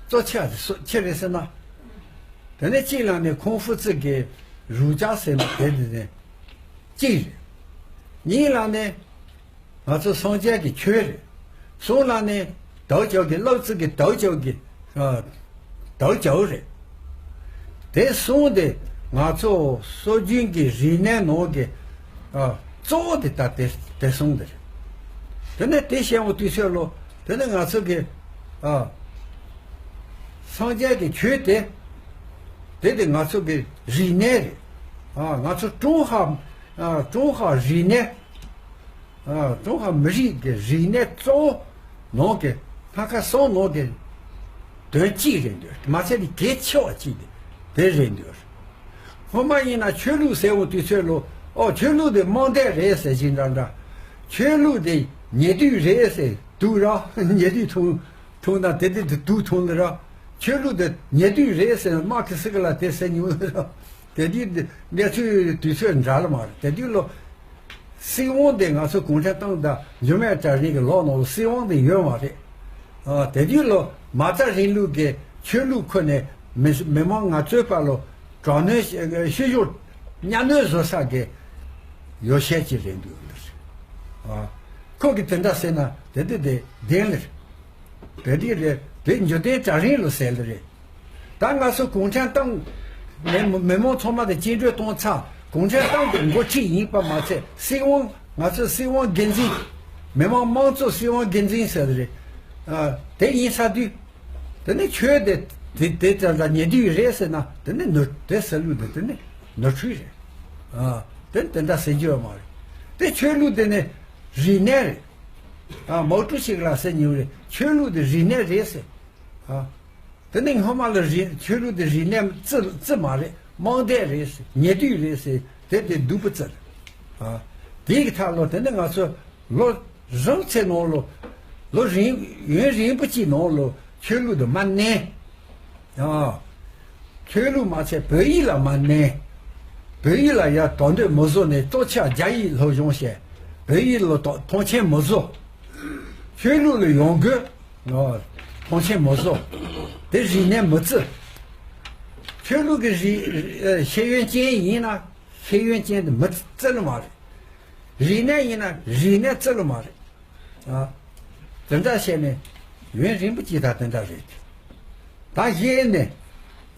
གཙོ་ཆེ་བ་དེ་སུ་ཆི་རེད་ཟེར་ན། དེ་ནས་གཅིག་ལ་ནི་ཁུང་ཧྥུ་ཙི་གི་རུ་ཅག་ཟེར་ན་དེ་དེ་ནས་གཅིག་རེད། གཉིས་ལ་ནི་ང་ཚོ་སངས་རྒྱས་ཀྱི་ཆོས་རེད། གསུམ་ལ་ནི་དའོ་ཅའོ་གི་ལབ་ཙི་གི་དའོ་ཅའོ་གི། ཨ། དའོ་ཅའོ་རེད། དེ་གསུམ་དེ་ང་ཚོ་སྲོལ་རྒྱུན་གྱི་རིག་གནས་ནང་གི། ཨ། གཙོ་བོ་དེ་ད་དེ་དེ་གསུམ་དེ་རེད། དེ་ནས་དེ་བཤད་འོང་དུས་ཚོད་ལོ། དེ་ནས་ང་ཚོ་གི། ཨ། སངས་རྒྱས་ཀྱི་ཆོས་དེ། དེ་དེ་ང་ཚོ་གི་རིག་གནས་རེད། ཨ། ང་ཚོ་ཀྲུང་ཧྭ། ཨ། ཀྲུང་ཧྭ་རིག་གནས། ཨ། ཀྲུང་ཧྭ་མི་རིགས་ཀྱི་རིག་གནས་གཙོ་བོ་ནང་གི་སྣ་ཁ་གསུམ་ནང་གི་དོན་གཅིག་རེད་འདོད། མ་ཚད་ནི་གལ་ཆེ་བ་གཅིག་དེ་དེ་རེད་འདོད། སྔོན་མ་ཡིན་ན་ཆོས་ལུགས་ཟེར་འོང་དུས་ཚོད་ལོ། ཨོ། ཆོས་ལུགས་དེ་རྨོངས་དད་རེད་ཟེར་གྱིན་འདྲ་འདྲ། ཆོས་ལུགས་དེ་ཉེ་དུས་རེད་ཟེར་འདུག་ར། ཉེ་དུས་ཐུང་ཐུང་ན་དེ་དེ་དེ་དུག་ཐུང་ལ་ར། ཆོས་ལུགས་དེ་ཉེ་དུས་རེད་ཟེར་མར་ཁེ་སི་ལ་དེ་ཟེར་མྱོང་ལ་ར། དེ་དུས་གནས་ཚུལ་དུས་ཚོད་འདྲ་ལ་མ་རེད། དེ་དུས་ལོ། སྲིད་དབང་དེ་ང་ཚོ་གུང་ཁྲན་ཏང་དང་འབྱོར་མེད་གྲལ་རིམ་གྱི་ལོག་ནང་ལ་སྲིད་དབང་དེ་ཡོད་མ་རེད། ཨ། དེ་དུས་ལོ་མ་རྩ་རིང་ལུགས་ཀྱི་ཆོས་ལུགས་ཁོ་ནས་མི་མི་མང་ང་ཚོའི་བར་ལོ་དྲག་གནོན་ཤི་ཤོར་གཉའ་གནོན་བཟོ་ས་གི་ཡོ་བྱད་ཅིག་རེད་འདུག་ལ། ཨ། ཁོ་གིས་དེ་འདྲ་ཟེར་ན་དེ་དེ་དེ་བདེན་ལ། དེ་དེ་རེད། དེ་འབྱོར་ལྡན་གྲལ་རིམ་ལ་ཟེར་ལ་རེད། ད་ང་ཚོ་གུང་ཁྲན་ཏང་མི་མི་མང་ཚང་མ་དང་བཅིངས་འགྲོལ་གཏོང་ཚར། གུང་ཁྲན་ཏང་གི་འགོ་ཁྲིད་ཡིན་པ་མ་ཚད་སྲིད་དབང་། ང་ཚོ་སྲིད་དབང་སྒེར་འཛིན། མི་དམངས་དམངས་གཙོ་སྲིད་དབང་སྒེར་འཛིན་ཟེར་རེད། ཨ། དེ་ཡིན་ས་དུས། དེ་ནི་ཆོས་དེ་དེ་དེ་ཙམ་ལ་ཉེ་དུས་རེད་ཟེར་ན་དེ་ནི་ནོར། དེ་ཟེར་ལུགས་དེ་དེ་ནི་ནོར་འཁྲུལ་རེད། ཨ། དེ་ནི་དེ་འདྲ་ཟེར་རྒྱུ་ཡོད་མ་རེད། དེ་ཆོས་ལུགས་དེ་ནི་རིག་གནས་རེད། ཨ། མའོ་ཀྲུའུ་ཞི་ལགས་ཟེར་མྱོང་རེད། ཆོས་ལུགས་དེ་རིག་གནས་རེད་ཟེར། ཨ། དེ་ནས་སྔོན་མ་ལ་རིག་ཆོས་ལུགས་དེ་རིག་གནས་རྩི་རྩི་མ་རེད། རྨོངས་དད་རེད་ཟེར། ཉེ་དུས་རེད་ཟེར། དེ་དེ་སྡུག་པོ་བརྩི། ཨ། དེའི་ཐད་ལོ་དེ་ནས་ང་ཚོ་ལོ་རིང་ཚེ་ནང་ལོ། ལོ་རིང་ཡུན་རིང་པོ་ཅིག་ནང་ལོ་ཆོས་ལུགས་དེ་མ་གནས། ཨ། ཆོས་ལུགས་མ་ཚད་བོད་ཡིག་ལ་མ་གནས། བོད་ཡིག་ལ་ཡ་དོ་འདོད་མི་བཟོ་ནས་གཙོ་ཆེ་རྒྱ་ཡིག་སློབ་སྦྱོང་བྱས། བོད་ཡིག་ལ་དོ་མཐོང་ཆེན་མི་བཟོ། ཆོས་ལུགས་ལ་ཡོང་དགོས། ཨ། མཐོང་ཆེན་མི་བཟོ། དེ་རིག་གནས་མི་བརྩི། ཆོས་ལུགས་ཀྱི་རིག་ཨ། ཤེས་ཡོན་ཅན་ཡིན་ན་ཤེས་ཡོན་ཅན་དེ་མི་བརྩི་ནི་མ་རེད། རིག་གནས་ཡིན་ན་རིག་གནས་བརྩི་ནི་མ་རེད། ཨ། དེ་འདྲ་བྱས་ནས་ཡུན་རིང་པོ་ཅིག་ད་དེ་འདྲ་རེད། ད་གཞི་ནས།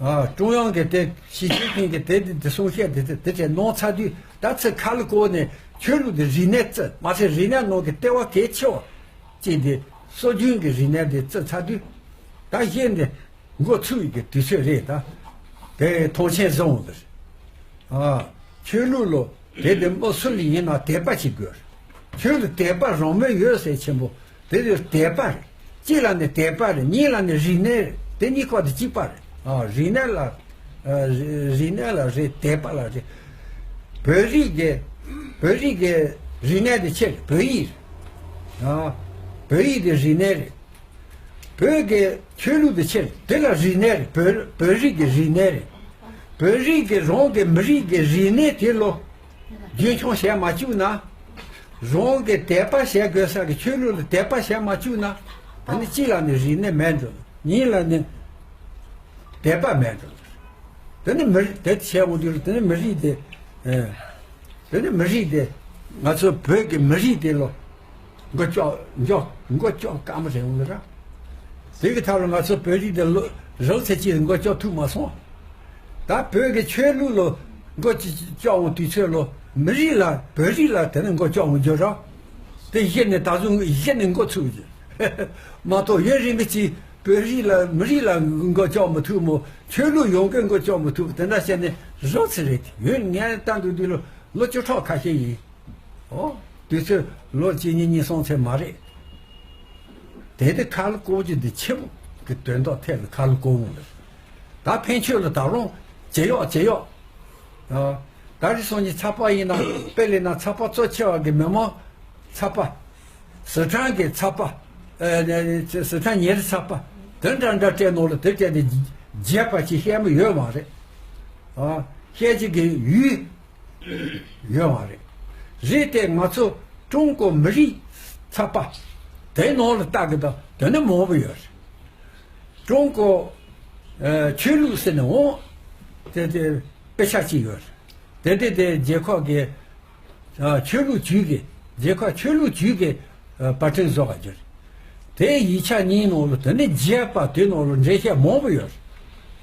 ཨ། ཀྲུང་དབྱང་གི་དེ་ཞི་ཅིན་ཕིང་གི་དེ་དེ་དེ་གསུང་བཤད་དེ་དེ་དེ་བྱས་གནང་ཚར་དུས། ད་ཚེ་ཁ་ལོ་བསྐོར་ནས་ཆོས་ལུགས་དེ་རིག་གནས་བརྩི། མ་ཚད་རིག་གནས་ནང་གི་ལྟེ་བ་གལ་ཆེ་བ་ཅིག་དེ་སྲོལ་རྒྱུན་གྱི་རིག་གནས་དེ་བརྩི་ཚར་དུས། ད་གཞི་ནས་འགོ་ཚུགས་ཡི་གི་དུས་ཚོད་རེད་ད། དེ་མཐོང་ཆེན་བཟང་བོ་རེད། ཨ། ཆོས་ལུགས་ལོ་དེ་དེ་མི་སུ་ལ་ཡིན་ན་དད་པ་བྱེད་དགོས། ཆོས་ལ་དད་པ་རང་མོས་ཡོད་ཟེར་ཆེན་པོ། དེ་དེ་དད་པ་རེད། གཅིག་ལ་ནི་དད་པ་རེད། གཉིས་ལ་ནི་རིག་གནས་རེད། དེ་གཉིས་ཀ་དེ་གཅིག་པ་རེད། ཨ། རིག་གནས་ལ། ཨ། རིག་གནས་ལ་རེད། དད་པ་ལ་རེད། བོད་རིགས་ཀྱི་བོད་རིགས་ཀྱི་རིག་གནས་དེ་ཆེ་རེད། བོད་ཡིག་རེད། ཨ། བོད་ཡིག་དེ་རིག་གནས་རེད། བོད་ཀྱི་ཆོས་ལུགས་དེ་ཆེ་རེད། དེ་ལ་རིག་གནས་རེད། བོད་བོད་རིགས་ཀྱི་རིག་གནས་རེད། བོད་རིགས་ཀྱི་རང་གི་མི་རིགས་ཀྱི་རིག་གནས་དེ་ལོ་རྒྱུན་འཁྱོངས་བྱས་མ་བཅུག་ན། རང་གི་དད་པ་བྱེད་དགོས་ས་གི་ཆོས་ལུགས་ལ་དད་པ་བྱས་མ་བཅུག་ན། ད་ནི་གཅིག་ལ་ནི་རིག་གནས་མེད་འགྲོ། གཉིས་ལ་ནི་དད་པ་མེད་འགྲོ། དེ་ནི་མི་རིགས་དེ་བྱས་འོང་དུས་དེ་ནི་མི་རིགས་དེ། ཨེ། དེ་ནི་མི་རིགས་དེ། ང་ཚོ་བོད་ཀྱི་མི་རིགས་དེ་ལོ། མགོ་ལྕོག་མགྱོགས་མགོ་ལྕོག་དཀའ་མོ་རེད་འོང་ལ་ར། དེ་གི་ཐབས་ལ་ང་ཚོ་བོད་རིགས་དེ་ལོ་རང་ཚེ་གཅིག་མགོ་ལྕོག་ཐུབ་མ་སོང་། ད་བོད་ཀྱི་ཆོས་ལུགས་ལོ་མགོ་ལྕོག་འོང་དུས་ཚོད་ལོ་མི་རིགས་ལ་བོད་རིགས་ལ་དེ་ནི་མགོ་ལྕོག་འོང་རྒྱུ་ར། དེ་གཞི་ནས་ད་གཟོད་གཞི་ནས་འགོ་ཚུགས་རྒྱུ། མ་གཏོགས་ཡུན་རིང་པོ་ཅིག་བོད་རིགས་ལ་མི་རིགས་ལ་མགོ་ལྕོག་མི་ཐུབ་མོ། ཆོས་ལུགས་ཡོངས་ཀྱི་མགོ་ལྕོག་མི་ཐུབ། དེ་འདྲ་བྱས་ནས་རང་ཚེ་རེད། ཡུན་ངས་ལྟ་འདུག་དུས་ལོ་ལོ་བཅུ་ཕྲག་ཁ་ཤས་ཡིན། ཨོ། དུས་ཚོད་ལོ་གཅིག་གཉིས་གཉིས་གསུམ་ཚད་མ་རེད། དེ་དེ་ཁ་ལོ་བསྐོར་རྒྱུ་འདི་ཆེན་པོ་གི་དོན་དག་ཐད་ལ་ཁ་ལོ་བསྐོར་འོང་ལ། ད་ཕན་ཆོད་ལ་ད་རུང་ཇེ་ཡག་ཇེ་ཡག་ཨ། ད་རེས་སང་ཉིན་ཚགས་པར་ཡིན་ན་དཔེ་ལེན་ན་ཚགས་པར་གཙོ་ཆེ་བ་གི་མི་མང་ ཚ་པ། སི་ཁྲོན་གྱི་ཚ་པ། ཨ་ནི་སི་ཁྲོན་ཉེ་རི་ཚ་པ། དེ་འདྲ་འདྲ་སྤྲད་ནོ་ལ་དེ་སྤྲད་དེ་རྒྱས་པ་ཅིག་བཤད་མི་ཡོད་མ་རེད། ཨ། བཤད་ཅིག་གི་ཡུལ་ཡོད་མ་རེད། རེད་དེ་ང་ཚོ་ཀྲུང་གོ་མི་རིགས་ཚ་པ་དེ་ནང་ལ་ལྟ་གི་དང་དེ་ནི་མང་པོ་ཡོད་རེད། ཀྲུང་གོ་ཨ་ཆོས་ལུགས་ཟེར་ནས་འོང་དེ་དེ་དཔེ་ཆ་གཅིག་ཡོད་རེད། དེ་དེ་དེ་རྒྱལ་ཁབ་ཀྱི་ཨ་ཆོས་ལུགས་ཅུས་ཀྱི་རྒྱལ་ཁབ་ཆོས་ལུགས་ཅུས་ཀྱི་ཨ་པར་སྐྲུན་བཟོ་ག་རྒྱུ་རེད། དེ་ཡིག་ཆ་གཉིས་ནང་ལ་དེ་ནི་རྒྱས་པ་དེ་ནང་ལ་འགྲེལ་བཤད་མང་པོ་ཡོད་རེད།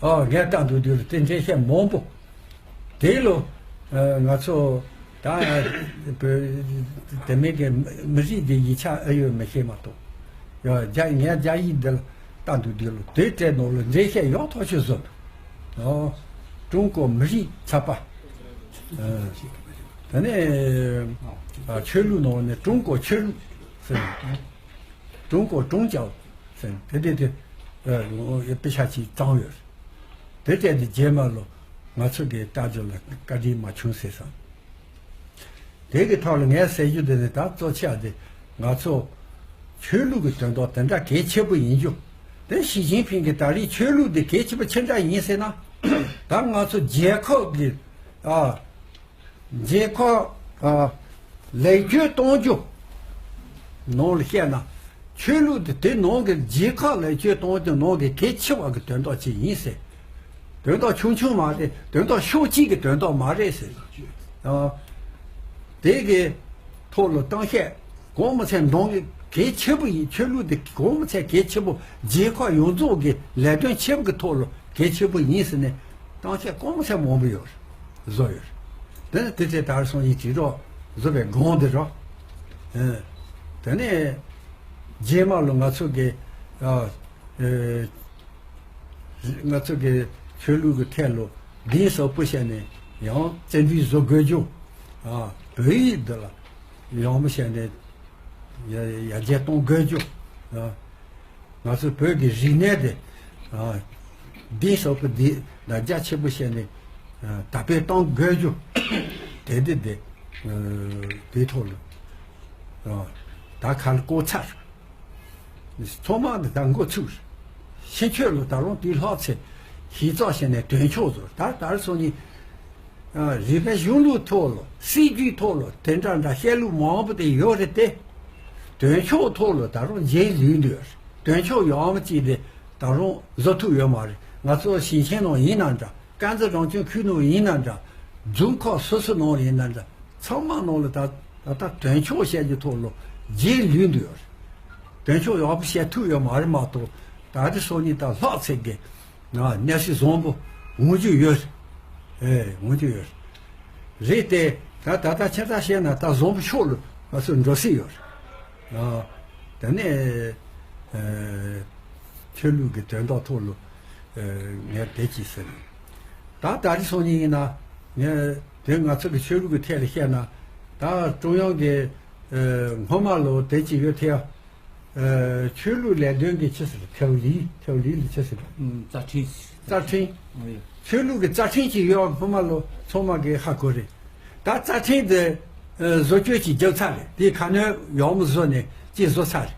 ཨ་ངས་ལྟ་འདུག་དུས་ལ་དེ་འགྲེལ་བཤད་མང་པོ། དེ་ལོ་ཨ་ང་ཚོ་ད་བོད་དེ་མིན་གྱི་མི་རིགས་ཀྱི་ཡིག་ཆ་ཨེ་ཡོད་མི་ཤེས་མ་གཏོགས། ཡ་རྒྱ་ངས་རྒྱ་ཡིག་འདི་ལ་ལྟ་འདུག་དུས་ལོ་དེ་སྤྲད་ནོ་ལ་འགྲེལ་བཤད་ཡག་ཐག་ཆོད་བཟོ་འདུག་ཨོ། ཀྲུང་གོ་མི་རིགས་ཚ་པ། ཨ་དེ་ནས་ཨ་ཆོས་ལུགས་ནང་ནས་ཀྲུང་གོ་ཆོས་ལུགས་ཟེར། ཀྲུང་གོ་ཀྲུང་ཅའོ་ཟེར་དེ་དེ་དེ་ཨ་དཔེ་ཆ་ཅིག་བཏང་ཡོད། དེ་སྤྲད་དེ་རྗེས་མ་ལོ་ང་ཚོ་གི་ལྟ་རྒྱུ་ལ་བཀའ་དྲིན་མ་བྱུང་ཟེར་སོང་། དེ་གི་ཐོག་ལ་ངས་ཟེར་རྒྱུ་དེ་ནི་ད་གཙོ་ཆེ་བ་དེ་ང་ཚོ་ཆོས་ལུགས་ཀྱི་དོན་དག་དེ་འདྲ་གལ་ཆེ་པོ་ཡིན་རྒྱུ། དེ་ཞི་ཅིན་ཕིང་གི་ད་རེས་ཆོས་ལུགས་དེ་གལ་ཆེ་པོ་ཅི་འདྲ་ཡིན་ཟེར་ན། ད་ང་ཚོ་རྒྱལ་ཁབ་ཀྱི་ཨ་རྒྱལ་ཁབ་ཨ་ལེགས་བཅོས་གཏོང་རྒྱུ་ནང་ལ་བཤད་ན། ཆོས་ལུགས་དེ་དེ་ནང་གི་རྒྱལ་ཁབ་ལེགས་བཅོས་གཏོང་རྒྱུ་ནང་གི་གལ་ཆེ་བ་གི་དོན་དག་ཅིག་ཡིན་ཟེར། དོན་དག་ཆུང་ཆུང་མ་རེད། དོན་དག་ཕྱོགས་གཅིག་གི་དོན་དག་མ་རེད་ཟེར། ཨ། དེ་གི་ཐོག་ལ་གཏམ་བཤད་གོང་མ་ཚད་འདང་གི་གལ་ཆེ་པོ་ཡིན། ཆོས་ལུགས་དེ་གོང་མ་ཚད་གལ་ཆེ་པོ་རྒྱལ་ཁབ་ཡོངས་རྫོགས་ཀྱི་ལས་དོན་ཆེ་པོ་གི་ཐོག་ལ་གལ་ཆེ་པོ་ཡིན་ཟེར་ནས་གཏམ་བཤད་གོང་མ་ཚད་མང་པོ་ཡོད་རེད། བཟོ་ཡོད་རེད། དེ་ནི་དེ་ཚེ་ད་རེས་སང་ཉིན་དྲིལ་སྒྲོག་བཟོ་བའི་སྒང་དེ་རོ། ཨ། དེ་ནས་རྗེས་མ་ལ་ང་ཚོ་གི་ཨ། ཨ། ང་ཚོ་གི་ཆོས་ལུགས་ཀྱི་ཐད་ལ་གདན་ས་པོ་བྱས་ནས་ཡང་བརྩོན་འགྲུས་བཟོ་དགོས་རྒྱུ། ཨ། བོད་ཡིག་འདི་ལ་ཡང་མོ་བྱས་ནས་ཡར་ཡར་རྒྱས་གཏོང་དགོས་རྒྱུ། ཨ། ང་ཚོ་བོད་ཀྱི་རིག་གནས་དེ། ཨ། གདན་ས་པོ་འདི་ལ་རྒྱ་ཆེ་པོ་བྱས་ནས། ཨ། དར་སྤེལ་གཏོང་དགོས་རྒྱུ། དེ་འདི་དེ། ཨ། དེའི་ཐོག་ལ། ཨ། ད་ག་ལ་གོ་ཚར། ཚང་མ་འདི་ད་འགོ་ཚུགས། ཕྱིན་ཆད་ལ་ད་རུང་དེའི་ལྷག་ཚེ་གཞི་རྩ་བྱས་ནས་དོན་ཆོག་བཟོ། ད་ད་རེས་སང་ཉིན་རིག་པའི་གཞུང་ལུགས་ཐོག་ལ་སྲིད་ཇུས་ཐོག་ལ་དེ་འདྲ་འདྲ་བཤད་ལུགས་མང་པོ་དེ་ཡོད་རེད་དེ། དོན་ཆོག་ཐོག་ལ་ད་རུང་རྗེས་ལུས་འདུག་དོན་ཆོག་ཡོད་མ་ཅིག་དེ་ད་རུང་བཟོ་ཐུབ་ཡོད་མ་རེད། ང་ཚོ་ཞིང་ཆེན་ནང་ཡིན་ན་འདྲ། དཀར་མཛེས་རང་སྐྱོང་ཁུལ་ནང་ཡིན་ན་འདྲ། རྫོང་ཁག་སོ་སོ་ནང་ཡིན་ན་འདྲ། ཚང་མ་ནང་ལ་ད་ད་ལྟ་དོན་ཆོག་བཤད་རྒྱུ་ཐོག་ལ་རྗེས་ལུས་འདུག་དོན་ཆོག་ཡག་པོ་བཤད་ཐུབ་ཡོད་མ་རེད་མ་གཏོགས། ད་ལྟ་སང་ཉིན་ད་ལྷག་ཚེ་གི་ང་གནས་ཚུལ་བཟང་པོ་འོང་རྒྱུ་ཡོད། ཨེ་འོང་རྒྱུ་ཡོད། རེད་དེ། ད་ད་ལྟ་ཆ་ཚང་བཤད་ན་ད་བཟང་པོ་ཕྱོགས་ལ་ང་ཚོ་འགྲོ་སྲིད་ཡོད། ཨ། དེ་ནས་ཨ་ཆོས་ལུགས་ཀྱི་དོན་དག་ཐོག་ལ་ཨ་ངས་དེ་ཅིག་ཟེར། ད་ད་རེས་སང་ཉིན་ཡིན་ན་ངས་དེ་ང་ཚོ་གི་ཆོས་ལུགས་ཀྱི་ཐད་ལ་བཤད་ན། ད་ཀྲུང་དབྱང་གི་ཨ་སྔོན་མ་ལོ་དེ་ཅིག་ཡོད་དེ། ཨ་ཆོས་ལུགས་ལས་དོན་གྱི་ཆི་ཟེར། ཐེའོ་ལི། ཐེའོ་ལི་ལ་ཆི་ཟེར། ཨུམ། རྩ་ཁྲིམས། རྩ་ཁྲིམས། ཨོ་ཡ། ཆོས་ལུགས་ཀྱི་རྩ་ཁྲིམས་ཅིག་ཡོད། སྔོན་མ་ལོ་ཚང་མ་གིས་ཧ་གོ་རེད། ད་རྩ་ཁྲིམས་དེ་ཨ་བཟོ་བཅོས་ཅིག་བརྒྱབ་ཚར་རེད། དེ་ཁ་སྣོན་ཡག་མོ་བཟོས་ནས་ཅིག་བཟོ་ཚར་རེད།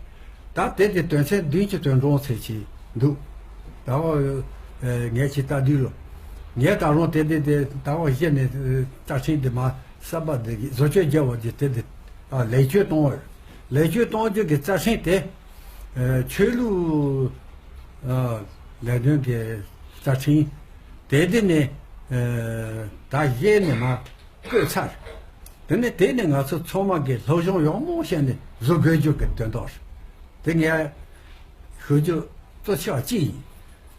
ད་དེ་དེ་དོན་ཚན་བདུན་ཅུ་དོན་གྲངས་ཚད་ཅིག་འདུག་ད་བ་ཨ་ངས་ཅིག་ལྟ་དུས་ལོ། ངས་ད་རུང་དེ་དེ་དེ་ད་བ་གཞི་ནས་ཨ་རྩ་ཁྲིམས་དེ་མ་གསར་པ་དེ་བཟོ་བཅོས་བརྒྱབ་པ་དེ་དེ་དེ་ཨ་ལེགས་བཅོས་གཏོང་བར། ལེགས་བཅོས་གཏོང་རྒྱུ་གི་རྩ་ཁྲིམས་དེ། ཨ་ཆོས་ལུགས་ཨ་ལས་དོན་གྱི་རྩ་ཁྲིམས་དེ་དེ་ནས་ཨ་ད་གཞི་ནས་མ་བཀོད་ཚར། དེ་ནས་དེ་ནས་ང་ཚོ་ཚང་མ་གིས་སློབ་སྦྱོང་ཡག་མོ་བྱས་ནས་བཟོ་དགོས་རྒྱུ་གི་དོན་དག་རེད། དེ་ངས་ཞུ་རྒྱུ་གཙོ་ཆེ་བ་གཅིག་ཡིན།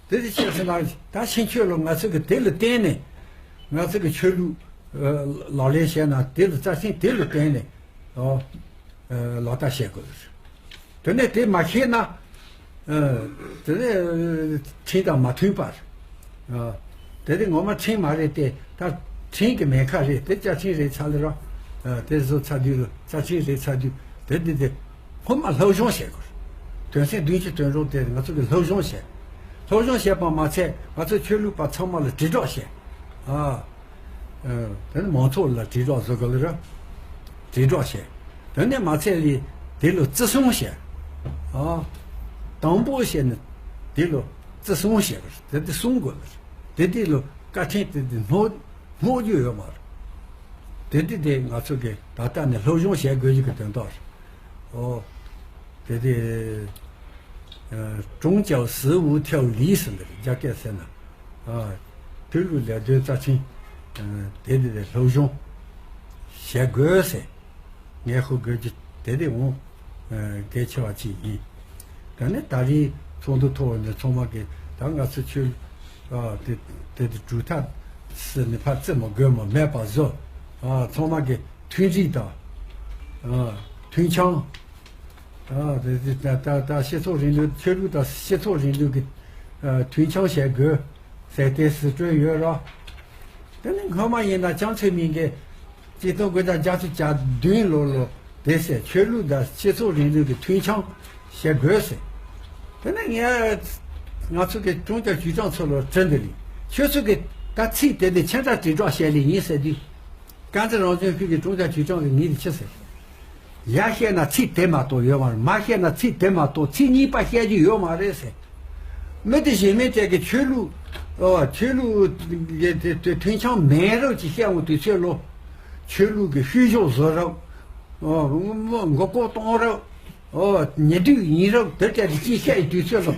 དེ་དེ་ཆེ་ཟེར་ན་ད་ཕྱིན་ཆད་ལ་ང་ཚོ་གི་དེ་ལ་བརྟེན་ནས་ང་ཚོ་གི་ཆོས་ལུགས་ཨ་ལག་ལེན་བྱས་ན་དེ་ལ་རྩ་ཁྲིམས་དེ་ལ་བརྟེན་ནས། ཨོ། ཨ་ལག་བསྟར་བྱེད་དགོས། དེ་ནས་དེ་མ་ཤེས་ན། ཨ་དེ་ནས་ཁྲིམས་དང་མ་མཐུན་པར། ཨ་དེ་དེ་ངོ་མ་ཁྲིམས་མ་རེད་དེ། ད་ཁྲིམས་ཀྱི་མེད་ཁ་རེད་དེ། རྩ་ཁྲིམས་རེད་ཚར་ལེ་རོ། ཨ་དེ་བཟོ་ཚར་དུས་ལ་རྩ་ཁྲིམས་རེད་ཚར་དུས་དེ་དེ་དེ་སྔོན་མ་སློབ་སྦྱོང་བྱེད་དགོས། དོན་ཚན་བདུན་ཅུ་དོན་གྲངས་དེ་ང་ཚོ་གི་སློབ་སྦྱོང་བྱེད། སློབ་སྦྱོང་བྱེད་པ་མ་ཚད་ང་ཚོ་ཆོས་ལུགས་པ་ཚང་མ་ལ་དྲིལ་སྒྲོག་བྱེད། ཨ། ཨ་དེ་ནི་མང་ཚོགས་ལ་དྲིལ་སྒྲོག་བཟོ་དགོས་ལེ་ར། དྲིལ་སྒྲོག་བྱས། དེ་ནས་མ་ཚད་ལས་དེ་ལོ་བརྩི་སྲུང་བྱས། ཨ། དང་པོ་བྱས་ནས་དེ་ལོ་བརྩི་སྲུང་བྱས་པ་རེད། དེ་དེ་སྲུང་དགོས་པ་རེད། དེ་དེ་ལོ་བཀའ་ཁྲིམས་དེ་དེ་སྔོག་སྔོག་རྒྱུ་ཡོད་མ་རེད། དེ་དེ་དེ་ང་ཚོ་གི་ད་ལྟ་ནས་སློབ་སྦྱོང་བྱེད་དགོས་རྒྱུ་གི་དོན་དག་རེད། ཨོ། དེ་དེ། 中教事务条例 ཟེར་འདི་རེད། རྒྱ་སྐད་ཟེར་ན། ཨ། ཆོས་ལུགས་ལས་དོན་རྩ་ཆེན། ཨ། དེ་དེ་དེ་སློབ་སྦྱོང་བྱེད་དགོས་ཟེར། ངས་ཧ་གོ་རྒྱུ་དེ་དེ་འོང་། ཨ། གལ་ཆེ་བ་ཅིག་ཡིན། ད་ནི་ད་རེས་ཚོགས་འདུ་ཐོག་ནས་ཚང་མ་གིས་ད་ང་ཚོ་ཆོས། ཨ། དེ་དེ་དེ་གྲུབ་མཐའ་ཟེར་ནས་ཕར་བརྩི་མ་དགོས་མ་མེད་པ་བཟོ། ཨ། ཚང་མ་གིས་མཐུན་སྒྲིལ་དང་། ཨ། མཐུན་འཆམ། ཨ། དེ་དེ་ད་ད་ད་སྤྱི་ཚོགས་རིང་ལུགས། ཆོས་ལུགས་དང་སྤྱི་ཚོགས་རིང་ལུགས་ཀྱི། ཨ། མཐུན་འཆམ་བྱེད་དགོས་ཟེར་ཏེ་ཟེར་སྲོལ་ཡོད་ར། དེ་ནི་སྔོན་མ་ཡིན་ན་ལྕམ་ཚེ་རིང་གིས་ཆིག་སྟོང་དགུ་བརྒྱ་བརྒྱད་ཅུ་གྱ་བདུན་ལོ་ལོ་དེ་ཟེར། ཆོས་ལུགས་དང་སྤྱི་ཚོགས་རིང་ལུགས་ཀྱི་མཐུན་འཆམ་བྱེད་དགོས་ཟེར། དེ་ནི་ངས་ང་ཚོ་གི་ཀྲུང་ཅ་ཅུས་ཀྲང་ཚོ་ལ་དྲིས་འདི་རེད། ཁྱོད་ཚོ་གི་ད་ཚིག་དེ་དེ་ཆེ་དྲགས་དྲིལ་བསྒྲགས་བྱས་ལེ་ཡིན་ཟེར་དུས། དཀར་མཛེས་རང་སྐྱོང་ཁུལ་གྱི་ཀྲུང་ཅ་ཅུས་ཀྲང་གིས་ངས་འདི་ཅི་ཟེར། ཡར་བཤད་ན་ཚིག་དེ་མ་གཏོགས་ཡོད་མ་རེད། མར་བཤད་ན་ཚིག་དེ་མ་གཏོགས་ཚིག་གཉིས་པ་བཤད་རྒྱུ་ཡོད་མ་རེད་ཟེར། མི་དེ་གཞན་མི་དེ་གི་ཆོས་ལུགས། ཨོ། ཆོས་ལུགས་ཀྱི་དེ་དེ་མཐུན་འཆམ་མེད་རབས་ཀྱི་བཤད་འོང་དུས་ཚོད་ལོ། ཆོས་ལུགས་ཀྱི་བཤུ་གཞོག་བཟོ་རབས། ཨོ། མགོ་སྐོར་གཏོང་རབས། ཨོ། ཉེ་དུས་ཡིན་རབས་དེ་ག་དེ་ཅིག་བཤད་ཡི་དུས་ཚོད་ལ།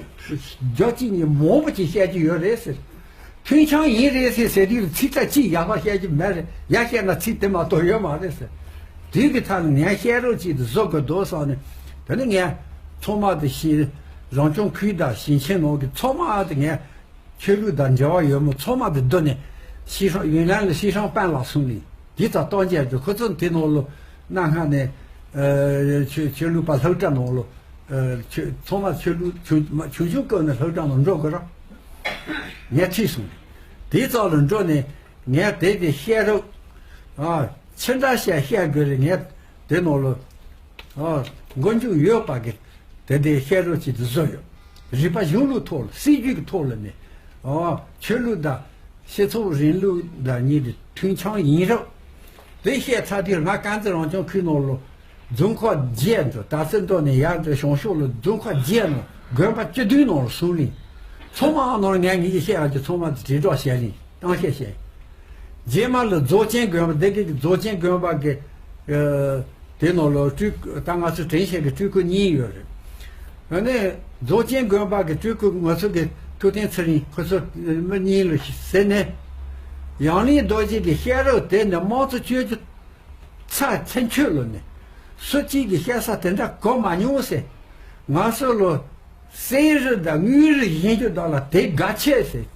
རྒྱ་ཅིག་ནས་མང་པོ་ཅིག་བཤད་ཀྱི་ཡོད་རེད་ཟེར། མཐུན་འཆམ་ཡིན་རེད་ཟེར་ཟེར་དུས་ལ་ཚིག་ཚད་ཅིག་ཡག་པ་བཤད་ཀྱི་མེད་རེད། ཡར་བཤད་ན་ཚིག་དེ་མ་གཏོགས་ཡོད་མ་རེད་ཟེར། དེ་གི་ཐད་ལ་ངས་བཤད་རོགས་ཅིག་ཏུ་བཟོ་དགོས་འདུག་བསམ་ནས། དེ་ནི་ངས་ཚང་མ་དེ་ཞིང་རང་སྐྱོང་ཁུལ་དང་ཞིང་ཆེན་ནང་གི་ཚང་མ་དེ་ངས། ཆོས་ལུགས་དང་འབྲེལ་བ་ཡོད་མོ་ཚང་མ་དེ་བསྡུ་ནས། ཤི་ཧྲང་། ཡུན་ནན་ལ་ཤི་ཧྲང་པན་ལགས་གསུངས་ནས། དེ་ཙམ་གཏོང་རྒྱག་རྒྱུ། ཁོ་ཚོ་དེ་ནང་ལོ་གནའ་སྔ་ནས། ཨ། ཆོས་ཆོས་ལུགས་པ་སློབ་གྲྭ་ནང་ལོ། ཨ། ཆོས་ཚང་མ་ཆོས་ལུགས་ཆུང་ཆུང་ཆུང་སྐབས་ནས་སློབ་གྲྭ་ནང་འགྲོ་དགོས་ར། ངས་ཁྲིད་སོང་། དེ་ཙམ་ལ་འགྲོ་ནས་ངས་དེ་དེ་བཤད་རོགས། ཨ། ཆི་འདྲ་བཤད་བཤད་དགོས་རེད། ངས་དེ་ནང་ལོ། ཨ། མགོ་མཇུག་ཡོད་པ་གི་དེ་དེ་བཤད་རོགས་ཅིག་ཏུ་བཟོ་ཡོད། རིག་པ་གཞུང་ལུགས་ཐོག་ལ། སྲིད་ཇུས་ཀྱི་ཐོག་ལ་ནས། ཨ། ཆོས་ལུགས་དང་སྤྱི་ཚོགས་རིང་ལུགས་དང་གཉིས་དེ་མཐུན་འཆམ་ཡིན་རབས། དེ་བཤད་ཚར་དུས་ང་དཀར་མཛེས་རང་སྐྱོང་ཁུལ་ནང་ལོ། རྫོང་ཁག་བརྒྱད་འགྲོ། དར་རྩེ་མདོ་ནས་ཡར་འགྲོ་བྱང་ཕྱོགས་ལ་རྫོང་ཁག་བརྒྱད་ནང་དགོན་པ་བཅུ་བདུན་ནང་ལ་སོང་ནས། ཚང་མ་ནང་ལ་ངས་ངེད་ཀྱི་བཤད་ཡག་གི་ཚང་མ་དེ་དྲིལ་བསྒྲགས་བྱས་ནས། གཏམ་བཤད་བཤད། རྗེས་མ་ལ་རྫོགས་ཆེན་དགོན་པ། སྡེ་དགེ་གི་རྫོགས་ཆེན་དགོན་པ་གི། ཨ། དེ་ནང་ལ་སྤྲུལ། ད་ང་ཚོ་དྲན་ཤེས་ཀྱི་སྤྲུལ་སྐུ་གཉིས་ཡོད་རེད། ཨ་ནི་རྫོགས་ཆེན་དགོན་པ་གི་སྤྲུལ་སྐུ་ང་ཚོ་གི་ཐུབ་བསྟན་ཚེ་རིང་། ཁོ་ཚོ་མི་གཉིས་ལ་ཟེར་ནས། ཡང་གླིང་རྡོ་རྗེ་གི་བཤད་རབས་དེ་ནི་དམངས་གཙོ་བཅོས་བསྒྱུར་ཚར་ཚར་ཆོད་ལ་ནི། སུ་གཅིག་གིས་བཤད་ས་དེ་འདྲ་གོ་མ་མྱོང་ཟེར། ང་ཚོ་ལོ། གསེར་རི་དང་དངུལ་རི་བཞེངས་རྒྱུ་དག་ལ་དེ་དགའ་ཆེ་ཟེར།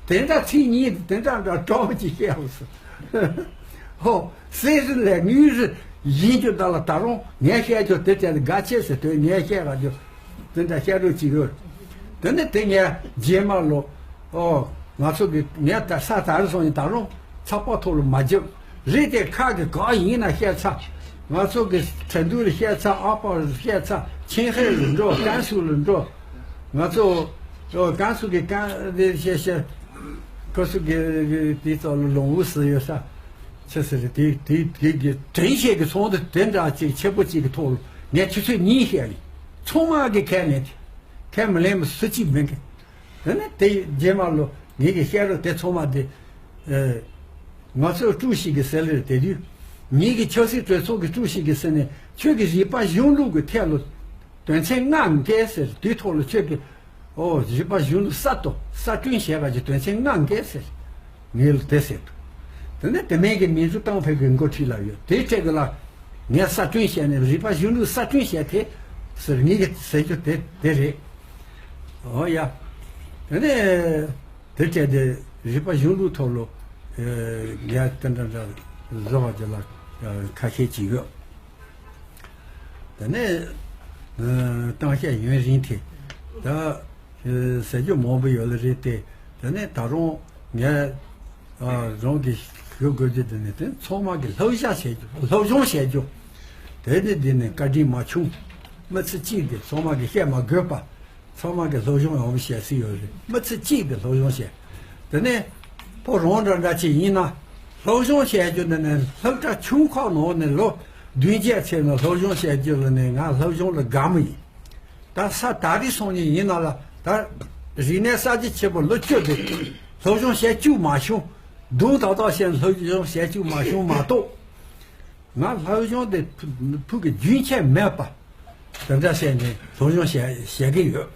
དེ་འདྲ་ཚིག་གཉིས་དེ་འདྲ་འདྲ་དྲང་པོ་ཅིག་བཤད་འོང་ཟེར། ཧོ། གསེར་རི་ལས་དངུལ་རི་བཞེངས་རྒྱུ་དག་ལ་ད་རུང་ངས་བཤད་རྒྱུ་དེ་བྱས་ཏེ་དགའ་ཆེ་ཟེར། དེ་ངས་བཤད་ར་རྒྱུ་དེ་འདྲ་བཤད་རོགས་ཅིག་ཡོད། དེ་ནི་དེ་ངས་རྗེས་མ་ལོ། ཨོ། ང་ཚོ་གི། ངས་ད་ས་དར་སོང་ཡིན། ད་རུང་ཚགས་པར་ཐོག་ལ་མ་བརྒྱབ་རེད། དེ་ཁ་གི་གང་ཡིན་ན་བཤད་ཚར། ང་ཚོ་གི་ཁྲིན་ཏུའུ་ལ་བཤད་ཚར། ཨ་པ་ལ་བཤད་ཚར། ཆིན་ཧེ་ལ་འགྲོ། ཀན་སུའུ་ལ་འགྲོ། ང་ཚོ་ཀན་སུའུ་གི་ཀན་དེ་བཤད་བཤད། ཁོ་ཚོ་གི་དེ་ཚོ་ལ་ལོང་བུ་སུ་ཡོད་ས་ཆི་ཟེར། དེ་དེ་དེ་གི་དྲན་ཤེས་ཀྱི་ཚོགས་འདུ་དེ་འདྲ་ཅིག་ཆེ་པོ་ཅིག་གི་ཐོག་ལ་ངས་ཆུ་ཚོད་གཉིས་བཤད་ལ། ཚང་མ་གི་ཁས་ལེན་དེ། ཁས་མི་ལེན་པ་སུ་གཅིག་མེད་གི། དེ་ནས་དེ་རྗེས་མ་ལོ་ངེད་ཀྱི་བཤད་རོགས་དེ་ཚང་མ་དེ། ཨེ། ང་ཚོའི་ཀྲུའུ་ཞི་གི་ཟེར་ལེར་དེ་དུས། ངེད་ཀྱི་ཆབ་སྲིད་གྲོས་ཚོགས་ཀྱི་ཀྲུའུ་ཞི་གི་ཟེར་ནས། ཁྱོད་ཀྱི་རིག་པ་གཞུང་ལུགས་ཀྱི་ཐད་ལ་དོན་ཚན་ལྔ་འགལ་ཟེར། དེའི་ཐོག་ལ་ཁྱོད་ཀྱི། ཨོ། རིག་པ་གཞུང་ལུགས་གསར་དུ་གསར་སྐྲུན་བྱས་པ་གྱི་དོན་ཚན་ལྔ་འགལ་ཟེར། ངས་ལ་དེ་ཟེར་འདུག་དེ་ནས་དེ་མིན་གྱི་མིན་འགྲུ་གཏམ་ཕེབས་ཀྱི་འགོ་ཁྲིད་ལ་ཡོད། དེའི་ཐད་ཀྱི་ལ་ངས་གསར་སྐྲུན་བྱས་ནས། རིག་པ་གཞུང་ལུགས་གསར་སྐྲུན་བྱས་དེ་ཟེར། ངེད་ཀྱི་ཟེར་རྒྱུ་དེ་དེ་རེད། ཨོ་ཡ། དེ་ནས་དེ་བྱས་ཏེ་རིག་པ་གཞུང་ལུགས་ཐོག་ལ། ཨེ། ངས་དེ་འདྲ་འདྲ་བཟོ་བ་དེ་ལ་ཁ་ཤས་ཅིག་ཡོད། དེ་ནས། ཨ། གཏམ་བཤད་ཡུན་རིང་དེ། ད། ཨ། ཟེར་རྒྱུ་མང་པོ་ཡོད་ལེ་རེད་དེ། དེ་ནས་ད་རུང་ངས། ཨ། རང་གི་ཞུ་དགོས་རྒྱུ་དེ་ནི་དེ་ཚང་མ་གི་སློབ་བྱ་བྱེད་རྒྱུ། སློབ་སྦྱོང་བྱེད་རྒྱུ། དེ་ནི་འདི་ནི་བཀའ་དྲིན་མ་ཆུང་། མི་ཚེ་གཅིག་གི་ཚང་མ་གི་བཤད་མ་དགོས་པ། ཚང་མ་གི་སློབ་སྦྱོང་ཡོང་བ་བྱེད་སྲིད་ཡོད་རེད། མི་ཚེ་གཅིག་གི་སློབ་སྦྱོང་བྱེད། དེ་ནས་ཕོ་རང་འདྲ་འདྲ་ཅིག་ཡིན་ན། སློབ་སྦྱོང་བྱེད་རྒྱུ་འདི་ནི་སློབ་གྲྭ་ཆུང་ཁག་ནང་ནས་ལོ། བདུན་བརྒྱད་ཚེས་ནས་སློབ་སྦྱོང་བྱས་རྒྱུ་ལ་ནས་ང་སློབ་སྦྱོང་ལ་དགའ་མོ་ཡིན། ད་ས་ད་རེས་སོང་ནས་ཡིན་ན་ལ་ད་རིག་གནས་གསར་བརྗེ་ཆེན་པོ་ལོ་བཅུ་དེ་སློབ་སྦྱོང་བྱས་བཅུག་མ་བྱུང་། དུང་ཏག་ཏག་བྱས་ནས་སློབ་སྦྱོང་བྱས་བཅུག་མ་བྱུང་མ་གཏོགས། ང་སློབ་སྦྱོང་དེ་ཕུ་ཕུ་གི་རྒྱུན་ཆད་མེད་པ་དེ་འདྲ་བྱས་ནས་སློབ་སྦྱོང་བྱས་བྱས་ཀྱི་ཡོད།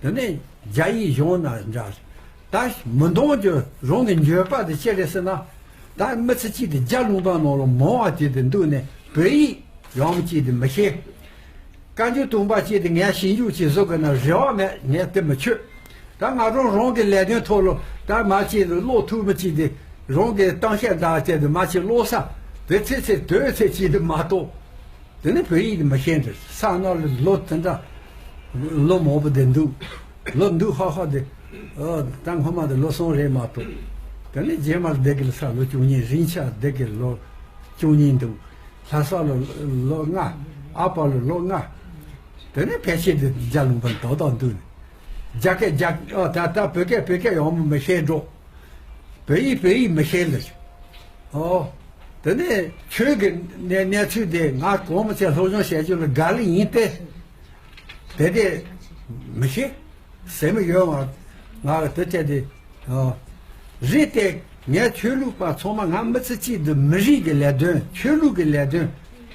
དེ་ནས་རྒྱ་ཡིག་གཞུང་ན་འདྲ། ད་མི་འདོང་རྒྱུ་རང་གི་འགྱོད་པ་དེ་ཅི་རེད་ཟེར་ན། ད་མི་ཚེ་གཅིག་དེ་རྒྱ་ལུང་པ་ནང་ལ་མང་བ་དེ་དེ་འདུག་ནས་བོད་ཡིག་ཡང་གཅིག་དེ་མི་ཤེས། བཀའ་འགྱུར་དུམ་པ་གཅིག་དེ་ངས་ཞིབ་འཇུག་བྱེད་བཟོ་དགོས་ན་རེ་བ་མེད། ངས་དེ་མི་ཆོད། ད་ང་རང་རང་གི་ལས་དོན་ཐོག་ལ་ད་མ་གཅིག་ལ་ཀློག་ཐུབ་མི་གཅིག་དེ་རང་གི་གཏམ་བཤད་འདྲ་བྱས་དེ་མ་གཅིག་ཀློག་ས་དེ་ཚེ་ཚེ་དོན་ཚེ་གཅིག་དེ་མ་གཏོགས། དེ་ནི་བོད་ཡིག་དེ་མི་ཤེས་འདྲ། ས་ནང་ལ་ལོ་དེ་འདྲ་ལོ་མང་པོ་དེ་འདུག་ལོ་འདུག་ཧ་ཧ་དེ། ཨ་ད་སྔོན་མ་དེ་ལོ་གསུམ་རེད་མ་གཏོགས། དེ་ནི་རྗེས་མར་བསྡད་གི་ལ་ས་ལོ་བཅུ་གཉིས། རིང་ཆ་བསྡད་གི་ལོ་བཅུ་གཉིས་འདུག་ལྷ་ས་ལ་ལོ་ལྔ། ཨ་ཕ་ལ་ལོ་ལྔ། དེ་ནི་ཕལ་ཆེར་དེ་རྒྱ་ལུང་པ་ཏག་ཏག་འདུག་རྒྱ་སྐད་རྒྱ་ཨ་ད་ད་བོད་སྐད་བོད་སྐད་ཡག་མོ་མི་ཤེས་འགྲོ། བོད་ཡིག་བོད་ཡིག་མི་ཤེས་ལ། ཨོ། དེ་ནས་ཆོས་ཀྱི་གནས་གནས་ཚུལ་དེ་ང་གོང་མ་ཚེ་སློབ་སྦྱོང་བྱས་རྒྱུ་ལ་དགའ་ལེ་ཡིན་ཏེ། དེ་དེ་མི་ཤེས། ཟེར་མི་ཡོད་བ། ང་དེ་བལྟས་ཏེ། ཨོ། རེད་དེ་ངས་ཆོས་ལུགས་པ་ཚང་མ་ང་མི་ཚེ་གཅིག་ཏུ་མི་རིགས་ཀྱི་ལས་དོན་ཆོས་ལུགས་ཀྱི་ལས་དོན་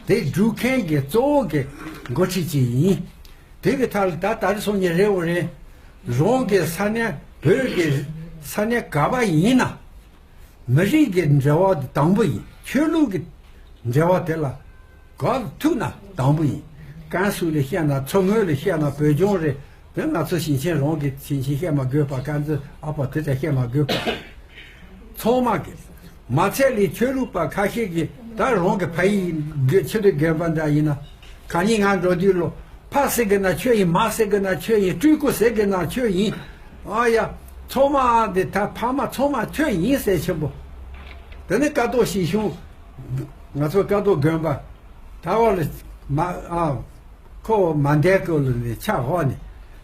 དེ་སྒྲུབ་མཁན་གྱི་གཙོ་བོ་གི་འགོ་ཁྲིད་ཅིག་ཡིན། དེ་གི་ཐད་ལ་ད་ད་རེས་སོང་ཉིན་རེ་འོ་རེ། རང་གི་ས་གནས་བོད་ཀྱི་ས་གནས་ག་པ་ཡིན་ན། མི་རིགས་ཀྱི་འབྲེལ་བ་དེ་དང་པོ་ཡིན། ཆོས་ལུགས་ཀྱི་འབྲེལ་བ་དེ་ལ་ག་ཐུག་ན་དང་པོ་ཡིན། ཀན་སུའུ་ལ་བཤད་ན་མཚོ་སྔོན་ལ་བཤད་ན་བོད་ལྗོངས་རེད། དེ་ང་ཚོ་ཞིང་ཆེན་རང་གི་ཞིང་ཆེན་བཤད་མ་དགོས་པ། ཀན་ཛི་ཨ་ཕ་དེ་ཚོ་བཤད་མ་དགོས་པ། ཚང་མ་གི། མ་ཚད་ལས་ཆོས་ལུགས་པ་ཁ་ཤས་ཀྱིས་ད་རང་གི་ཕ་ཡིག་གི་ཆེད་དུ་རྒན་པ་འདྲ་ཡིན་ན། གང་ཡིན་ང་འགྲོ་དུས་ལོ། ཕ་ཟེར་གི་ན་ཆོས་ཡིན། མ་ཟེར་གི་ན་ཆོས་ཡིན། སྤྲུལ་སྐུ་ཟེར་གི་ན་ཆོས་ཡིན། ཨ་ཡ། ཚང་མ་འདི་ད་ཕ་མ་ཚང་མ་ཆོས་ཡིན་ཟེར་ཆེན་པོ། དེ་ནི་ཀ་རྡོ་ཞིག་བྱུང་། ང་ཚོ་ཀ་རྡོ་དགོན་པ། ད་བར་ལ་མ་ཨ། ཁོ་མ་འདས་སྐོར་ལ་ནི་ཕྱག་འོག་ནས།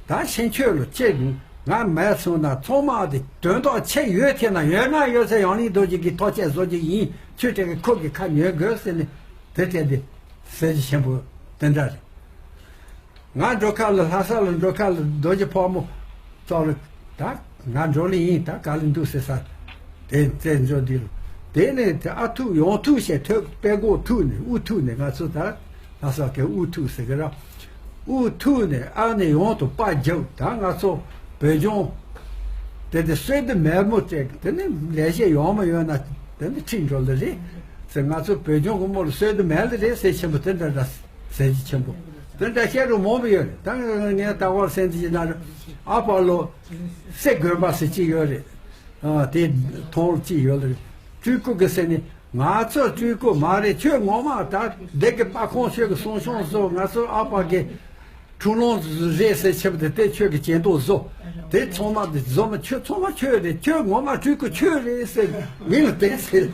ད་ཕྱིན་ཆོས་ལ་ཅེས་ང་མེད་སོང་ན་ཚང་མ་དེ་དོན་དག་ཆེ་ཡོད་ཐེ་ན་ཡོད་ན་ཡོད་ཚེ་ཡང་ལིང་རྡོ་རྗེ་གི་ཐོག་ཆེ་བཟོ་རྒྱུ་ཡིན། ཁྱོད་དེ་གི་ཁོ་གི་ཁ་ཉོན་དགོས་ཟེར་ནས་དེ་བྱས་ཏེ་ཟེར་རྒྱུ་ཆེན་པོ་དེ་འདྲ་རེད། ང་འགྲོ་ཁ་ལ་ལྷ་ས་ལ་འགྲོ་ཁ་ལ་རྡོ་རྗེ་ཕག་མོ་ཚོགས་ལ་ད་ང་འགྲོ་ལེ་ཡིན། ད་ག་ལ་འདུག་ཟེར་ས་དེ་བཙལ་འགྲོ་འདི་ལ། དེ་ནས་དེ་ཨ་ཐུག་ཡོང་ཐུག་བྱས་ཐོད་པད་གོག་ཐུག་ནས་དབུ་ཐུག་ནས་ང་ཚོ་ད་ལྷ་ས་གི་དབུ་ཐུག་ཟེར་གི་ར། དབུ་ཐུག་ནས་ཨ་ནི་ཡོང་དུ་པ་རྒྱབ། ད་ང་ཚོ་བོད་ལྗོངས་དེ་དེ་སོས་དུ་མེད་མོ་སྤྲད། དེ་ནི་ལས་བྱེད་ཡོང་མ་ཡོང་ན་དེ་ནི་ཁྲིད་འགྲོ་ལེ་རེད་ཟེར། ང་ཚོ་བོད་ལྗོངས་གི་མོ་ལ་སོས་དུ་མེད་ལེ་རེད་ཟེར་ཆེན་པོ་དེ་འདྲ་འདྲ། ཟས་ཀྱི་ཆེན་པོ། དེ་འདྲ་བཤད་རུང་མང་པོ་ཡོད་རེད། ད་ངས་ད་བར་སེམས་ཀྱི་ནང་ཨ་ཕ་ལོ་སེ་དགོན་པ་ཟེར་གྱི་ཡོད་རེད། ཨ་དེ་མཐོང་གྱི་ཡོད་རེད། སྤྲུལ་སྐུ་གི་ཟེར་ནི་ང་ཚོ་སྤྲུལ་སྐུ་མ་རེད། ཁྱོད་ངོ་མ་ད་སྡེ་དགེ་དཔལ་ཁང་ཆོས་ཀྱི་གསུང་བཤམས་བཟོ། ང་ཚོ་ཨ་ཕ་གི་འཁྲུངས་ལྷུན་རེད་ཟེར་ཆེན་པོ་དེ་དེ་ཁྱོད་ཀྱི་གྱེན་ཐོག་བཟོ། དེ་ཚང་མ་དེ་བཟོ་མ་ཁྱོད་ཚང་མ་ཁྱོད་རེད། ཁྱོད་ངོ་མ་སྤྲུལ་སྐུ་ཁྱོད་རེད་ཟེར་མི་ལ་དེ་ཟེར།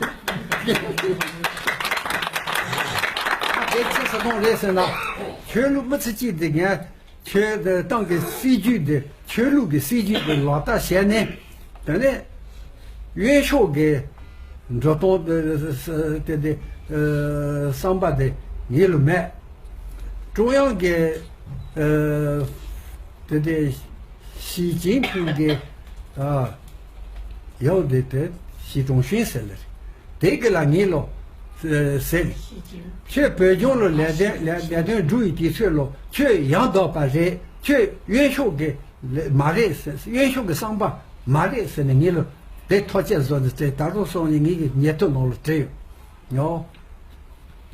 དེ་ཅི་ས་ཁོང་རེད་ཟེར་ན། ཆོས་ལུགས་མི་ཚེ་གཅིག་དེ་ངས་ཆོས་དེ་ཏང་གི་སྲིད་ཇུས་དེ་ཆོས་ལུགས་ཀྱི་སྲིད་ཇུས་དེ་ལག་བསྟར་བྱས་ནས། དེ་ནས་གཡོན་ཕྱོགས་ཀྱི་འགྲོ་སྟངས་དེ་དེ་དེ་བསམ་པ་དེ་ངེད་ལ་མེད། ཀྲུང་དབྱང་གི་དེ་དེ་ཞི་ཅིན་ཕིང་གི་ཡང་དེ་དེ་ཞི་ཀྲུང་ཞུན་ཟེར་ལེ། དེ་གི་ལ་ངེད་ལོ་ཟེར། ཁྱོད་བོད་ལྗོངས་ལ་ལས་དོན་ལས་ལས་དོན་སྒྲུབ་ཡི་དུས་ཚོད་ལོ་ཁྱོད་ཡང་དག་པ་རེད། ཁྱོད་གཡོན་ཕྱོགས་ཀྱི་མ་རེད་ཟེར། གཡོན་ཕྱོགས་ཀྱི་བསམ་པ་མ་རེད་ཟེར་ནས་ངེད་ལོ་དེ་ཐག་བཅད་བཟོ་ནས་དེ་ད་རུང་སོང་ནས་ངེད་ཀྱི་ཉེ་དུ་ནང་ལ་བྲིས་ཡོད། ཡོ།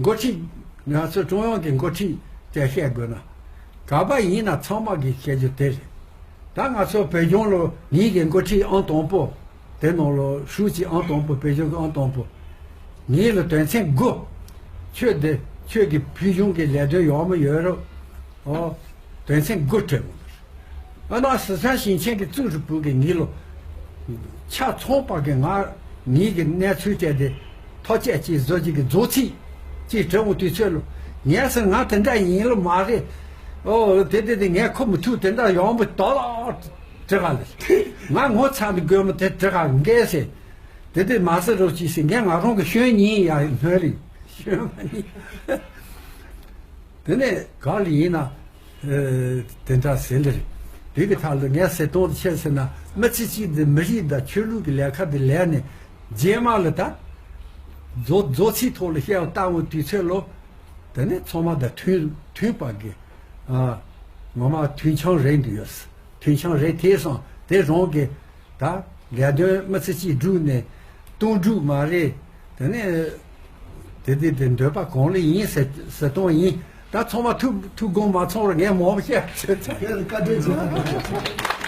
འགོ་ཁྲིད། ང་ཚོ་ཀྲུང་དབྱང་གི་འགོ་ཁྲིད་ཅེས་བཤད་དགོས་ན། ག་པ་ཡིན་ན་ཚང་མ་གིས་བཤད་རྒྱུ་དེ་རེད། ད་ང་ཚོ་བོད་ལྗོངས་ལོ་ངེད་ཀྱི་འགོ་ཁྲིད་ཨང་དང་པོ། དེ་ནང་ལོ་ཧྲུའུ་ཅི་ཨང་དང་པོ། བོད་ལྗོངས་ཀྱི་ཨང་དང་པོ། ངེད་ལ་དོན་ཚན་དགུ། ཁྱོད་དེ་ཁྱོད་ཀྱི་བོད་གཞུང་གི་ལས་དོན་ཡོག་མ་ཡོད་རོགས། ཨོ། དོན་ཚན་དགུ་སྤྲད་འོང་། ཨ་ན་སི་ཁྲོན་ཞིང་ཆེན་གྱི་ཙུའུ་ཧྲི་པུའུ་གི་ངེད་ལོ། ཆ་ཚང་པ་གི་ང་ངེད་ཀྱི་གནས་ཚུལ་སྤྲད་དེ་ཐག་བཅད་ཅིག་བཟོ་ཅིག་གི་མཛོ་ཚིག་ཅིག་དྲི་འོང་དུས་ཚོད་ལོ། ངས་ཟེར་ང་དེ་འདྲ་ཡིན་ལོ་མ་རེད། ཨོ་དེ་དེ་དེ་ངས་ཁོ་མི་ཐུག་དེ་འདྲ་ཡོང་མི་དོ་ལ་དྲི་ག་ལ། ང་ངོ་ཚ་ནི་དགོས་མི་དེ་དྲི་ག་འགས་ཟེར། དེ་དེ་མ་ཟེར་རོགས་ཅིག་ཟེར། ངས་ང་རང་གི་ཤོན་ཉིན་ཡ་སྣོན་རིང་ཤོན་མ་ཉིན། དེ་ནས་ག་ལ་ཡིན་ན། ཨེ། དེ་འདྲ་ཟེར་ལེ་རེད། དེ་གི་ཐད་ལ་ངས་ཟེར་སྟངས་དེ་ཆི་ཟེར་ན། མི་ཚེ་གཅིག་འདི་མི་རིགས་དང་ཆོས་ལུགས་ཀྱི་ལས་ཀ་འདི་ལས་ནས། རྗེས་མ་ལ་ད་མཛོ་མཛོ་ཚིག་ཐོག་ལ་བཤད་པ་ལྟ་བུ་དུས་ཚོད་ལོ། དེ་ནས་ཚང་མ་དང་མཐུན་མཐུན་པ་གི། ཨ། ངོ་མ་མཐུན་རྐྱང་རེད་འདུག་ཡོད། མཐུན་རྐྱང་རེད། དེ་སོང་དེ་རང་གི། ད་ལས་དོན་མི་ཚེ་གཅིག་བསྒྲུབས་ནས་སྟོང་སྒྲུབ་མ་རེད། དེ་ནས་དེ་དེ་དེ་འདོད་པ་གང་ལ་ཡིན་ཟེར་ཟེར་སྟངས་ཡིན། ད་ཚང་མ་ཐུགས་ཐུགས་དགོངས་མ་ཚོམ་ར་ངས་མང་པོ་བཤད། ཁྱེད་ལ་བཀའ་དྲིན་ཆེ།